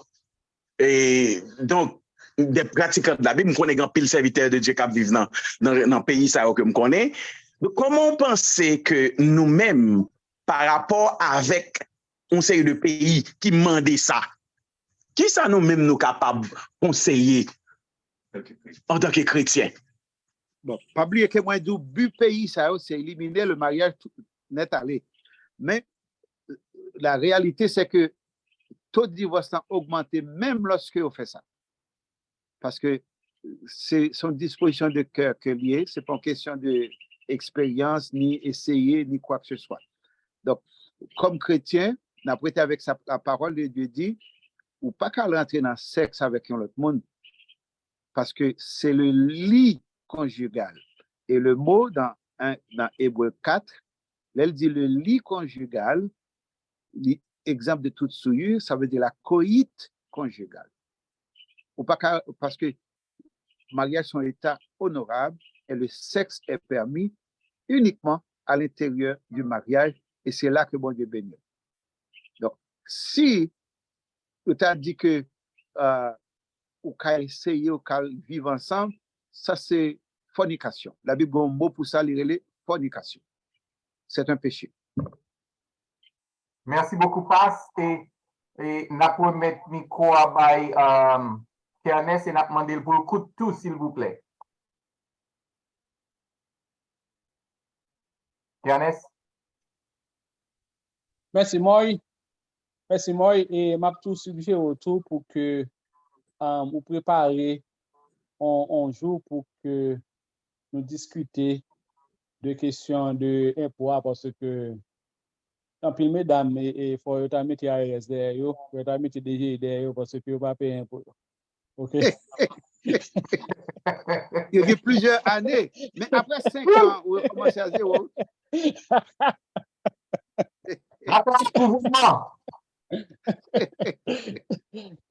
e donk, de pratikan de la Bib, m konnen gen anpil sèvitè de Dye k ap viv nan, nan, nan peyi sa yo ke m konnen. Donk, kòman w panse ke nou menm, pa rapò avèk yon seri de peyi ki mande sa, kisa nou menm nou kapab konseye antanke kretyen? Bon, pa bliye ke mwen di w, bi peyi sa yo, se elimine le mariage nèt ale. Men, la réalité, c'est que taux de divorce la ogmante menm lòske yo fè sa. Paske se, se yon dispozisyon de kè ke l ye, se pa yon kesyon de eksperyans, ni eseye, ni kwa ke se swa. Donk, kòm kretyen, n ap rete avèk sa, la parole de Dieu di, ou pa ka al rantre nan sèks avèk yon lòt moun, paske se le lit conjugal. E le mo dan, nan Ebre kat, lè l di le lit conjugal, li egzanp de tout souillure, sa vle di la koyit konjigal. Ou pa ka, paske maryaj se yon eta onorab, et le sexe est permis uniquement à l'intérieur du mariage, et c'est là que Bondye beni. Donk, si ou ta di ke euh, ou ka eseye, ou ka viv ansanm, sa se fònikasyon. Labib gen yon mo pou sa, li rele fònikasyon. C'est un péché. Mèsi bokou, Pas. E, e n ap remèt mikwo a bay um, Kernest e n ap mande l pou l koute tou, silvouplè. Kernest? Mèsi, Moy. Mèsi, Moy. E m ap tou sijere w tou pou ke um, ou prepare yon jou pou ke nou diskite de kesyon de enpo a, paske anpil medam, e, e fò yo ta mete I R S dèyè yo, fò yo ta mete D G I dèyè yo, paske yo pa peye enpo yo. Ok? Yo gen plizyè ane, men apre senk an, ou rekòmanse a zewo. Apre dekouvriman.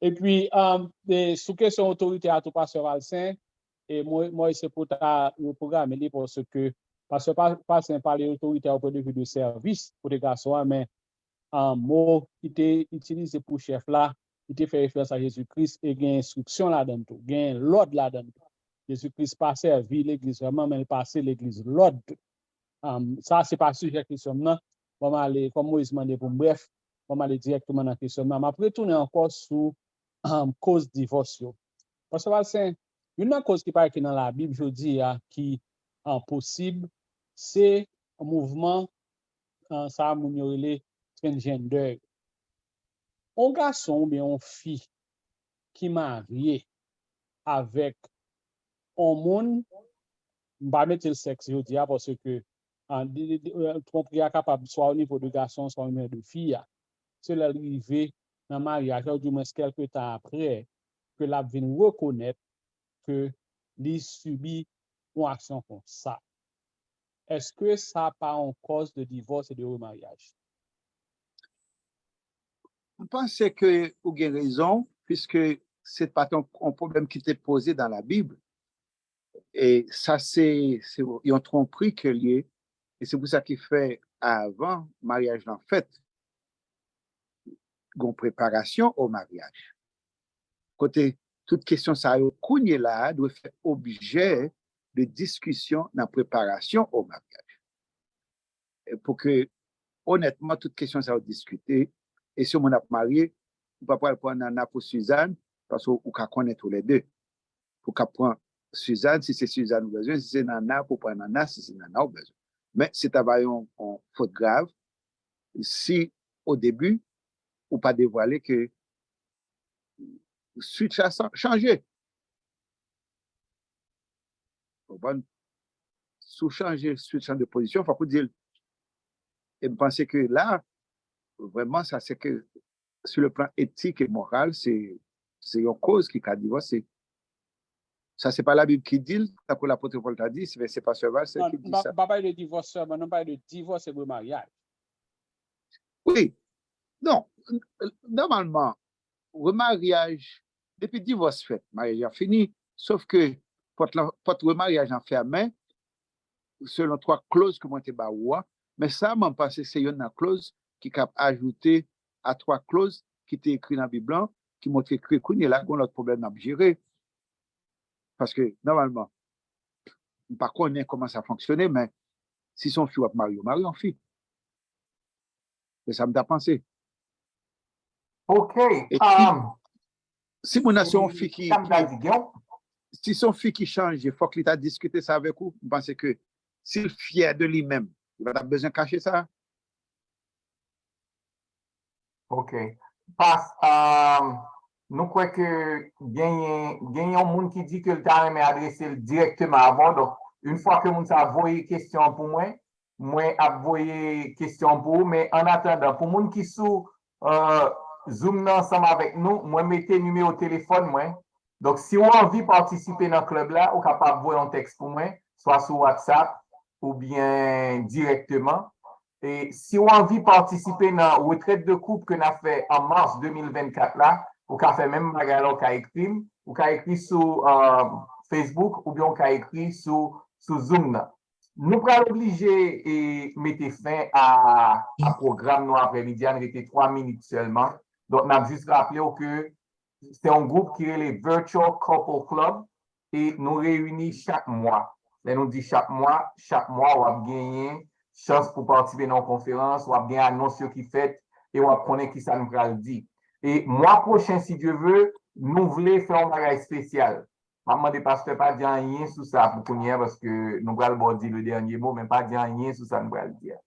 Epi, um, e, sou kesyon otorite a tou, Pastè Valcin, e mwen, mwen se pou ta reprograme li paske Pastè Valcin pale otorite a o pwen de vi de sèvis kote gason an, men an mo ki te itilize pou chèf la, li te fè referans a Jezi Kris e gen enstriksyon ladan l tou, gen lòd ladan l tou. Jezi Kris pa sèvi legliz vrèman, men l pase legliz lòd tou. Um, sa se pa sijè kesyon m nan. Ban m ale, kòm Moyiz mande pou m brèf, ban m ale dirèkteman nan kesyon m nan. M ap retounen ankò sou um, koz divòs yo. Pastè Valcin, youn nan koz ki parèt ki nan Labib jodi a ki um, posib, se mouvman um, sa moun yo rele transgender yo. On gason oubyen on fi ki marye avèk on moun, m pa mete l sèks jodi a paske twonpri a kapab swa o nivo de gason, swa o nivo de fi a. Se lè l rive nan maryaj la, oudimwens kèlke tan apre, ke l ap vin rekonèt ke li sibi yon aksyon konsa. Èske sa pa yon kòz de divòs e de remaryaj? M panse ke ou gen rezon, piske se pa t yon pwoblèm ki te poze nan Labib. E sa se yon twonpri ke l ye. E se pou sa ki fè avan maryaj lan fèt, gon preparasyon o maryaj. Kote tout kesyon sa yo kounye la a dwe fè objè de diskisyon nan preparasyon o maryaj. Pou ke onètman tout kesyon sa yo diskite, e si yon moun ap marye, ou pa pral pran Nana pou Sizàn, paske ou ka konnen toulède. Ou ka pran Sizàn si se Sizàn ou bezwen, si se Nana pou pran Nana si se Nana ou bezwen. Men se ta va yon fot grav si o debi ou pa devwale ke switch la chanje. Konprann? Si w chanje switch lan de pozisyon, fòk ou di l. E m panse ke la, vrèman, sa se ke sou le plan etik e moral, se se yon koz ki ka divòse. Sa se pa Labib ki di l, tankou lapot Pòl ta di, se se pa sèl Valcin ki di sa. M pa pale de divòs sèlman, non, m pale de divòs e remaryaj. Wi. Non, nòmalman, remaryaj, depi divòs fèt, maryaj la fini, sof ke pòt remaryaj lan fèmen, selon twa kloz ke mwen te ba ou a, men sa mwen panse se youn nan kloz ki kab ajoute a twa kloz ki te ekri nan Bib lan, ki montre ke kounye la gon lòt pwoblèm n ap jere. Paske nòmalman, m pa konnen kòman sa fonksyone, men si se yon fi w ap marye, w marye yon fi. Se sa m ta panse. Ok. Si moun nan se yon fi ki, si se yon fi ki chanje, fòk li ta diskite sa avèk ou. M panse ke si l fyè de li menm, li pa t ap bezwen kache sa. Ok. Pas, um, nou kwè ke genyen, genyen yon moun ki di ke l ta renmen adrese l dirèkteman avè w. Donk, yon fwa ke moun sa voye kesyon an pou mwen, mwen ap voye kesyon pou ou, men an atandan, pou moun ki sou uh, Zoom nan ansanm avèk nou, mwen mete nimewo telefòn mwen. Donk, si w anvi patisipe nan klèb la, ou kapab voye yon tèks pou mwen, swa sou WhatsApp oubyen dirèkteman. E si w anvi patisipe nan retrèt de koup ke n ap fè an mas de mil vennkat la, Ou ka fè menm bagay la, ou ka ekri m, ou ka ekri sou um, Facebook oubyen ou ka ekri sou, sou Zoom nan. Nou pral oblije e, mete fen a, a pwogram nou aprèmidi a, n rete twa minit sèlman. Donk, n ap jis raple w ke se yon gwoup ki rele Virtual Couple Club e nou reyini chak mwa. Lè nou di chak mwa, chak mwa w ap genyen chans pou patisipe nan yon konferans, w ap gen anons yo ki fèt e w ap konnen kisa n pral di. E mwa pwochen, si Dye ve, nou vle fè yon bagay espesyal. M ap mande pastè pa di anyen sou sa pou kounye a, paske nou pral ba w di le dènye mo, men pa di anyen sou sa n pral di a.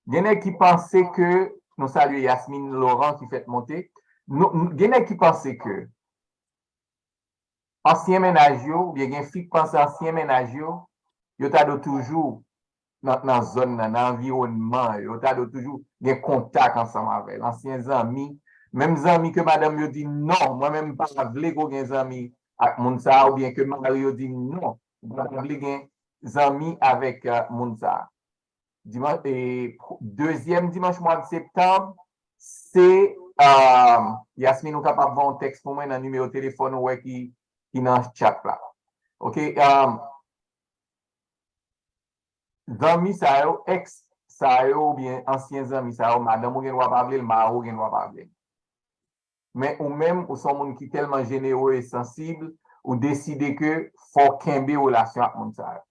Gen nèg ki panse ke, nou salye Yasmine Laurent ki fèk monte, nou, gen nèg ki panse ke ansyen mennaj yo, oubyen gen fi k panse ansyen mennaj yo, yo ta dwe toujou nan, nan zòn nan, nan anviwònman, yo ta dwe toujou gen kontak ansanm avè l. Ansyen zanmi, menm zanmi ke madanm yo di non, mwen menm m pa vle ke w gen zanmi ak moun sa a, oubyen ke mari yo di non, ou pa vle gen zanmi avèk uh, moun sa a. Dimanch, e, dezyèm dimanch mwa de septanm, se, um, Yasmine, ou kapab voye yon tèks pou mwen nan nimewo telefòn ou wè ki, ki nan chat la. Ok, um, zanmi sa yo, ex sa yo, oubyen ansyen zanmi sa yo, madanm ou gen dwa pa vle l, mari ou gen dwa pa vle l. Men ou menm, ou se yon moun ki tèlman jenere e sansib, ou deside ke fò w kenbe relasyon ak moun sa yo.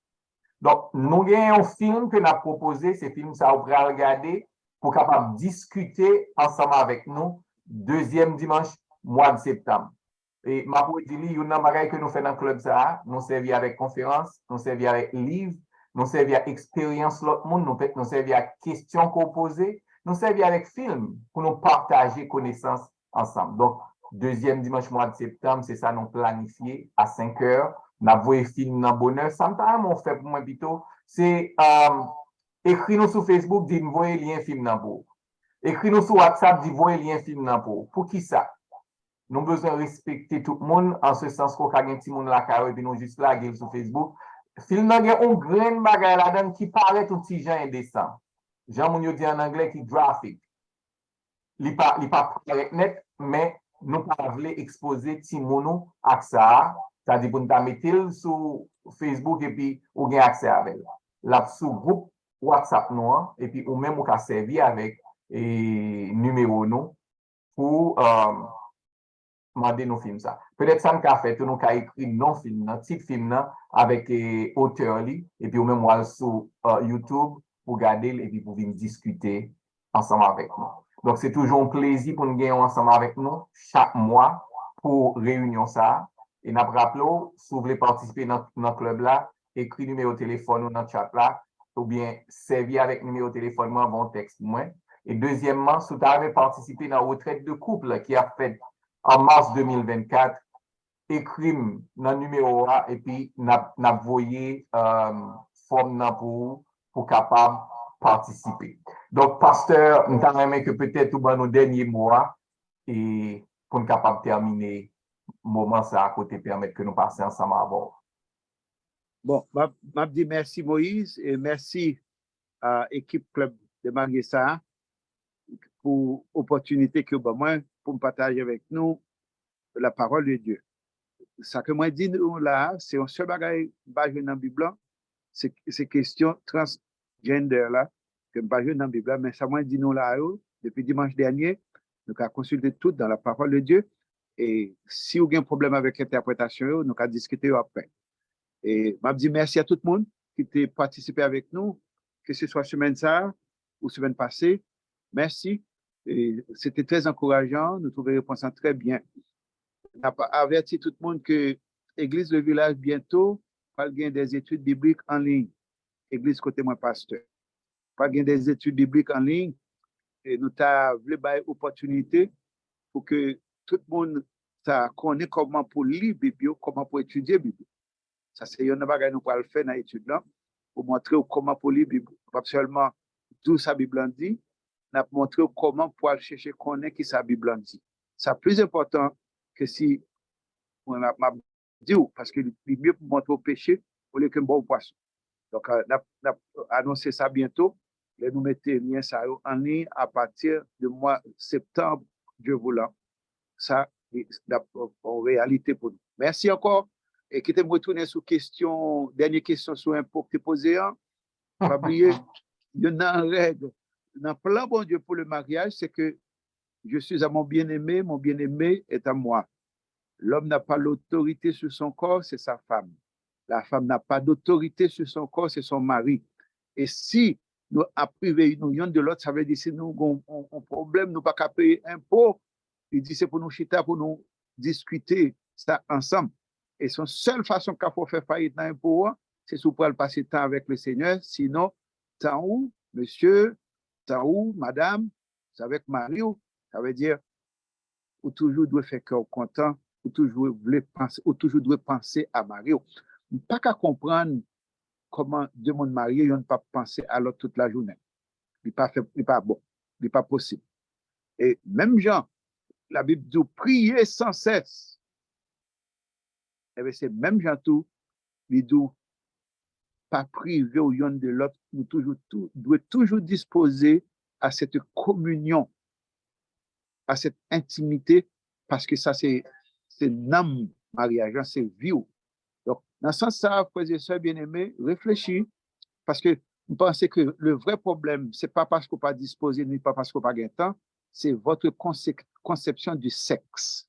Donk, nou gen yon fim ke n ap pwopoze, se fim sa ou pral gade pou kapab diskite ansanm avèk nou dezyèm dimanch mwa de septanm. E m ap redi li, youn nan bagay ke nou fè nan klèb sa a, nou sèvi avèk konferans, nou sèvi avèk liv, nou sèvi ak eksperyans lòt moun, nou, nou sèvi ak kesyon ke w poze, nou sèvi avèk fim pou nou pataje konesans ansanm. Donk, dezyèm dimanch mwa de septanm, se sa nou planifye a senk è. N ap voye fim nan bonè. Sa m ta renmen w fè pou mwen pito, se um, ekri nou sou Facebook, di n voye lyen fim nan pou ou. Ekri nou sou WhatsApp, di voye lyen fim nan pou ou. Poukisa? Nou bezwen respekte tout moun, an se sans ke w ka gen timoun lakay ou epi nou jis lage l sou Facebook. Fim nan gen yon grenn bagay ladan l ki parèt yon ti jan endesan. Jan moun yo di an anglè ki graphic. Li pa, li pa parèt nèt, men nou pa vle ekspoze timoun ou ak sa a. Sa di pou n ta mete l sou Facebook epi ou gen aksè avè l. L ap sou gwoup WhatsApp nou an, epi ou menm ou ka sèvi avèk e, nimewo nou pou um, mande nou fim sa. Petèt sa n ka fè tou, nou ka ekri non fim nan, tit fim nan, avèk e, otè li, epi ou menm w al sou uh, YouTube pou gade l, epi pou vin diskite ansanm avèk nou. Donk, se toujou yon plezi pou n gen yon ansanm avèk nou chak mwa pou reyinyon sa a. E n ap raple w, si w vle patisipe nan, nan klèb la, ekri nimewo telefòn ou nan chat la, oubyen sèvi avèk nimewo telefòn mwen, voye yon tèks pou mwen. E dezyèmman, si w ta renmen patisipe nan retraite de couple ki ap fèt an mas de mil vennkat, ekri m nan nimewo a epi n ap, n ap voye um, fòm nan pou ou, pou kapab patisipe. Donk, pastè, m ta renmen ke petèt ou ban nou dènye mo a e pou n kapab tèmine moman sa a kote pèmèt ke nou pase ansanm avè w. Bon, m ap, m ap di mèsi Moyiz e mèsi a ekip Klèb de Marye sa a pou opòtinite ke yo ban mwen pou m pataje avèk nou la parole de Dieu. Sa ke mwen di nou la a, se yon sèl bagay m pa jwenn nan Bib lan, se, se kesyon transgender la, ke m pa jwenn nan Bib la, men sa mwen di nou la yo, depi dimanch dènye, nou ka konsilte tout dans la parole de Dieu, e si w gen pwoblèm avèk entèpretasyon yo, nou ka diskite yo aprè. E m ap di mèsi a tout moun ki te patisipe avèk nou, ke se swa semèn sa a ou semèn pase. Mèsi. E se te trè ankourajan, nou twouve repons lan trè byen. N ap avèti tout moun ke Egliz Le Village byento pral gen des études bibliques en ligne. Egliz kote mwen pastè. Pral gen des études bibliques en ligne. E nou ta vle bay opòtinite pou ke tout moun ta konnen kòman pou li Bib yo, kòman pou etidye Bib yo. Sa se yonn nan bagay nou pral fè nan etid lan, pou montre w kòman pou li Bib. Nou p ap sèlman di w sa Bib lan di, n ap montre w kòman pou al chèche konnen ki sa Bib lan di. Sa plis enpòtan ke si mwen m ap, m ap di w, paske li, li mye pou montre w peche olye ke m ba w pwason. Donk, n ap, n ap anonse sa byento, lè nou mete lyen sa yo an liy apati de mwa septanm, Dye voulan. Sa, li, l ap yon reyalite pou nou. Mèsi ankò. E kite m retounen sou kesyon, dènye kesyon sou enpo k te poze an. Pa bliye, youn nan règ, nan plan Bondye pou le maryaj, se ke je suis à mon bien-aimé, mon bien-aimé est à moi. L'homme n'a pas l'autorité sur son corps, c'est sa femme. La femme n'a pas d'autorité sur son corps, c'est son mari. E si nou ap prive nou yonn de lòt, sa vle di si nou gen yon pwoblèm, nou pa ka peye enpo, li di se pou nou chita, pou nou diskite sa ansanm. E se yon sèl fason k ap fè w fè fayit nan enpo an, se si w pral pase tan avèk le Senyè, sinon, tan ou, mesye, tan ou, madanm, se avèk mari w, sa vle di, ou toujou dwe fè kè w kontan, ou toujou vle panse, ou toujou dwe panse a mari w. M pa ka konprann kòman de moun marye, yonn p ap panse a lòt tout lajounen. Li pa fè, li pa bon, li pa posib. E menm jan, Labib di w priye san sès. Ebyen, se menm jan tou, li di w pa prive w yonn de lòt, nou toujou, tou, dwe toujou dispoze à cette communion, à cette intimité, paske sa se, se nanm maryaj lan, se vi w. Donk, nan sans sa, frères et sœurs bien-aimés, reflechi, paske m panse ke le vrai problème, se pa paske w pa dispoze, ni pa paske w pa gen tan, c'est votre conse- conception du sexe.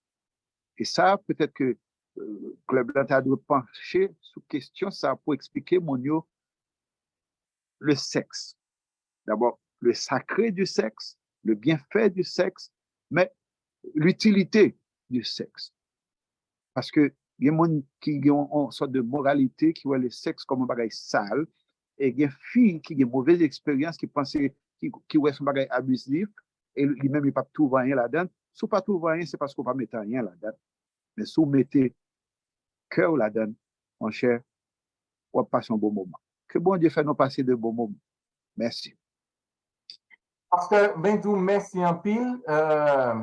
E sa, petèt ke euh, klèb la ta dwe panche sou kesyon sa pou eksplike moun yo le sexe. D'abord, le sacré du sexe, le bienfait du sexe, mais l'utilité du sexe. Paske gen moun ki gen yon, yon sòt de moralite, ki wè le sexe kòm yon bagay sal, e gen fi ki gen movèz eksperyans, ki panse, ki, ki wè se yon bagay abizif, e li menm li p ap twouve anyen ladan. Si w pa twouve anyen, se paske w pa mete anyen ladan. Men si w mete kè w ladan, monchè, w ap pase yon bon moman. Ke Bondye fè nou pase de bon moman. Mèsi. Pastè, ben di w mèsi anpil. Euh,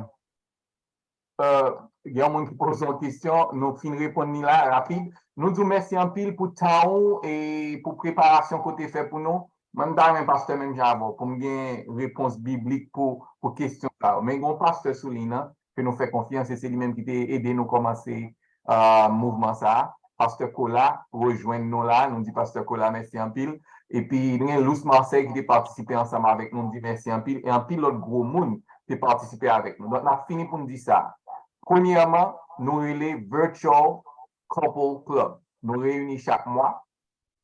euh, gen yon moun ki poze yon kesyon, nou fin reponn li la, rapid. Nou di w mèsi anpil pou tan ou e pou preparasyon ke w te fè pou nou. Mwen, m ta renmen pastè menm jan avè w, pou m gen repons biblik pou, pou kesyon sa yo. Men gen yon pastè sou liy nan, ke nou fè konfyans, e se li menm ki te ede nou kòmanse, euh, mouvman sa a. Pastè Kola rejwenn nou la, nou di pastè Kola mèsi anpil. Epi, nou gen Lous Marseille ki te patisipe ansanm avèk nou, nou di mèsi anpil. E anpil lòt gwo moun te patisipe avèk nou. Donk, n ap fini pou n di sa. Premyèman, nou rele Virtual Couple Club. Nou reyini chak mwa.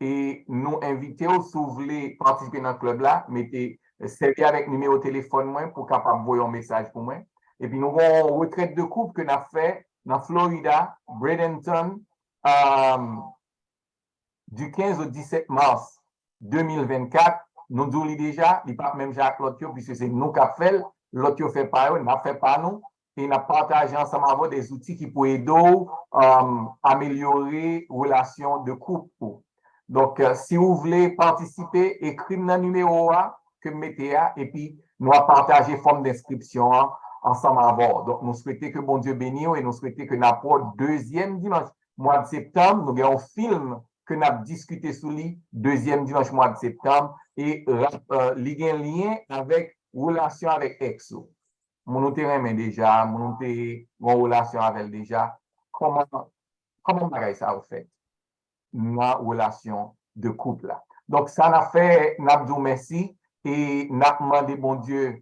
E nou envite w, si w vle patisipe nan klèb la, mete, sèvi avèk nimewo telefòn mwen pou w kapab voye yon mesaj pou mwen. Epi nou gen yon retrèt de koup ke n ap fè nan Florida, Bradenton, euh, du quinze au dix-sept mars deux mille vingt-quatre. Nou di w li deja, li p ap menm jan ak lòt yo, piske se nou k ap fè l, lòt yo fè pa yo, n ap fè pa nou. E n ap pataje ansanm avè w de zouti ki pou ede w, um, amelyore relasyon de koup ou. Donk, euh, si w vle patisipe, ekri m nan nimewo a ke m mete a, epi nou ap pataje fòm denskripsyon an ansanm avè w. Donk, nou swete ke Bondye beni w e nou swete ke n ap wè w dezyèm dimanch mwa de septanm. Nou gen yon fim ke n ap diskite sou li dezyèm dimanch mwa de septanm. E rap-, euh, li gen lyen avèk relasyon avèk èks ou. Moun ou te renmen deja, moun ou te gen yon relasyon avè l deja, kòman, kòman bagay sa yo fèt nan relasyon de koup la? Donk, sa n ap fè, n ap di w mèsi e n ap mande Bondye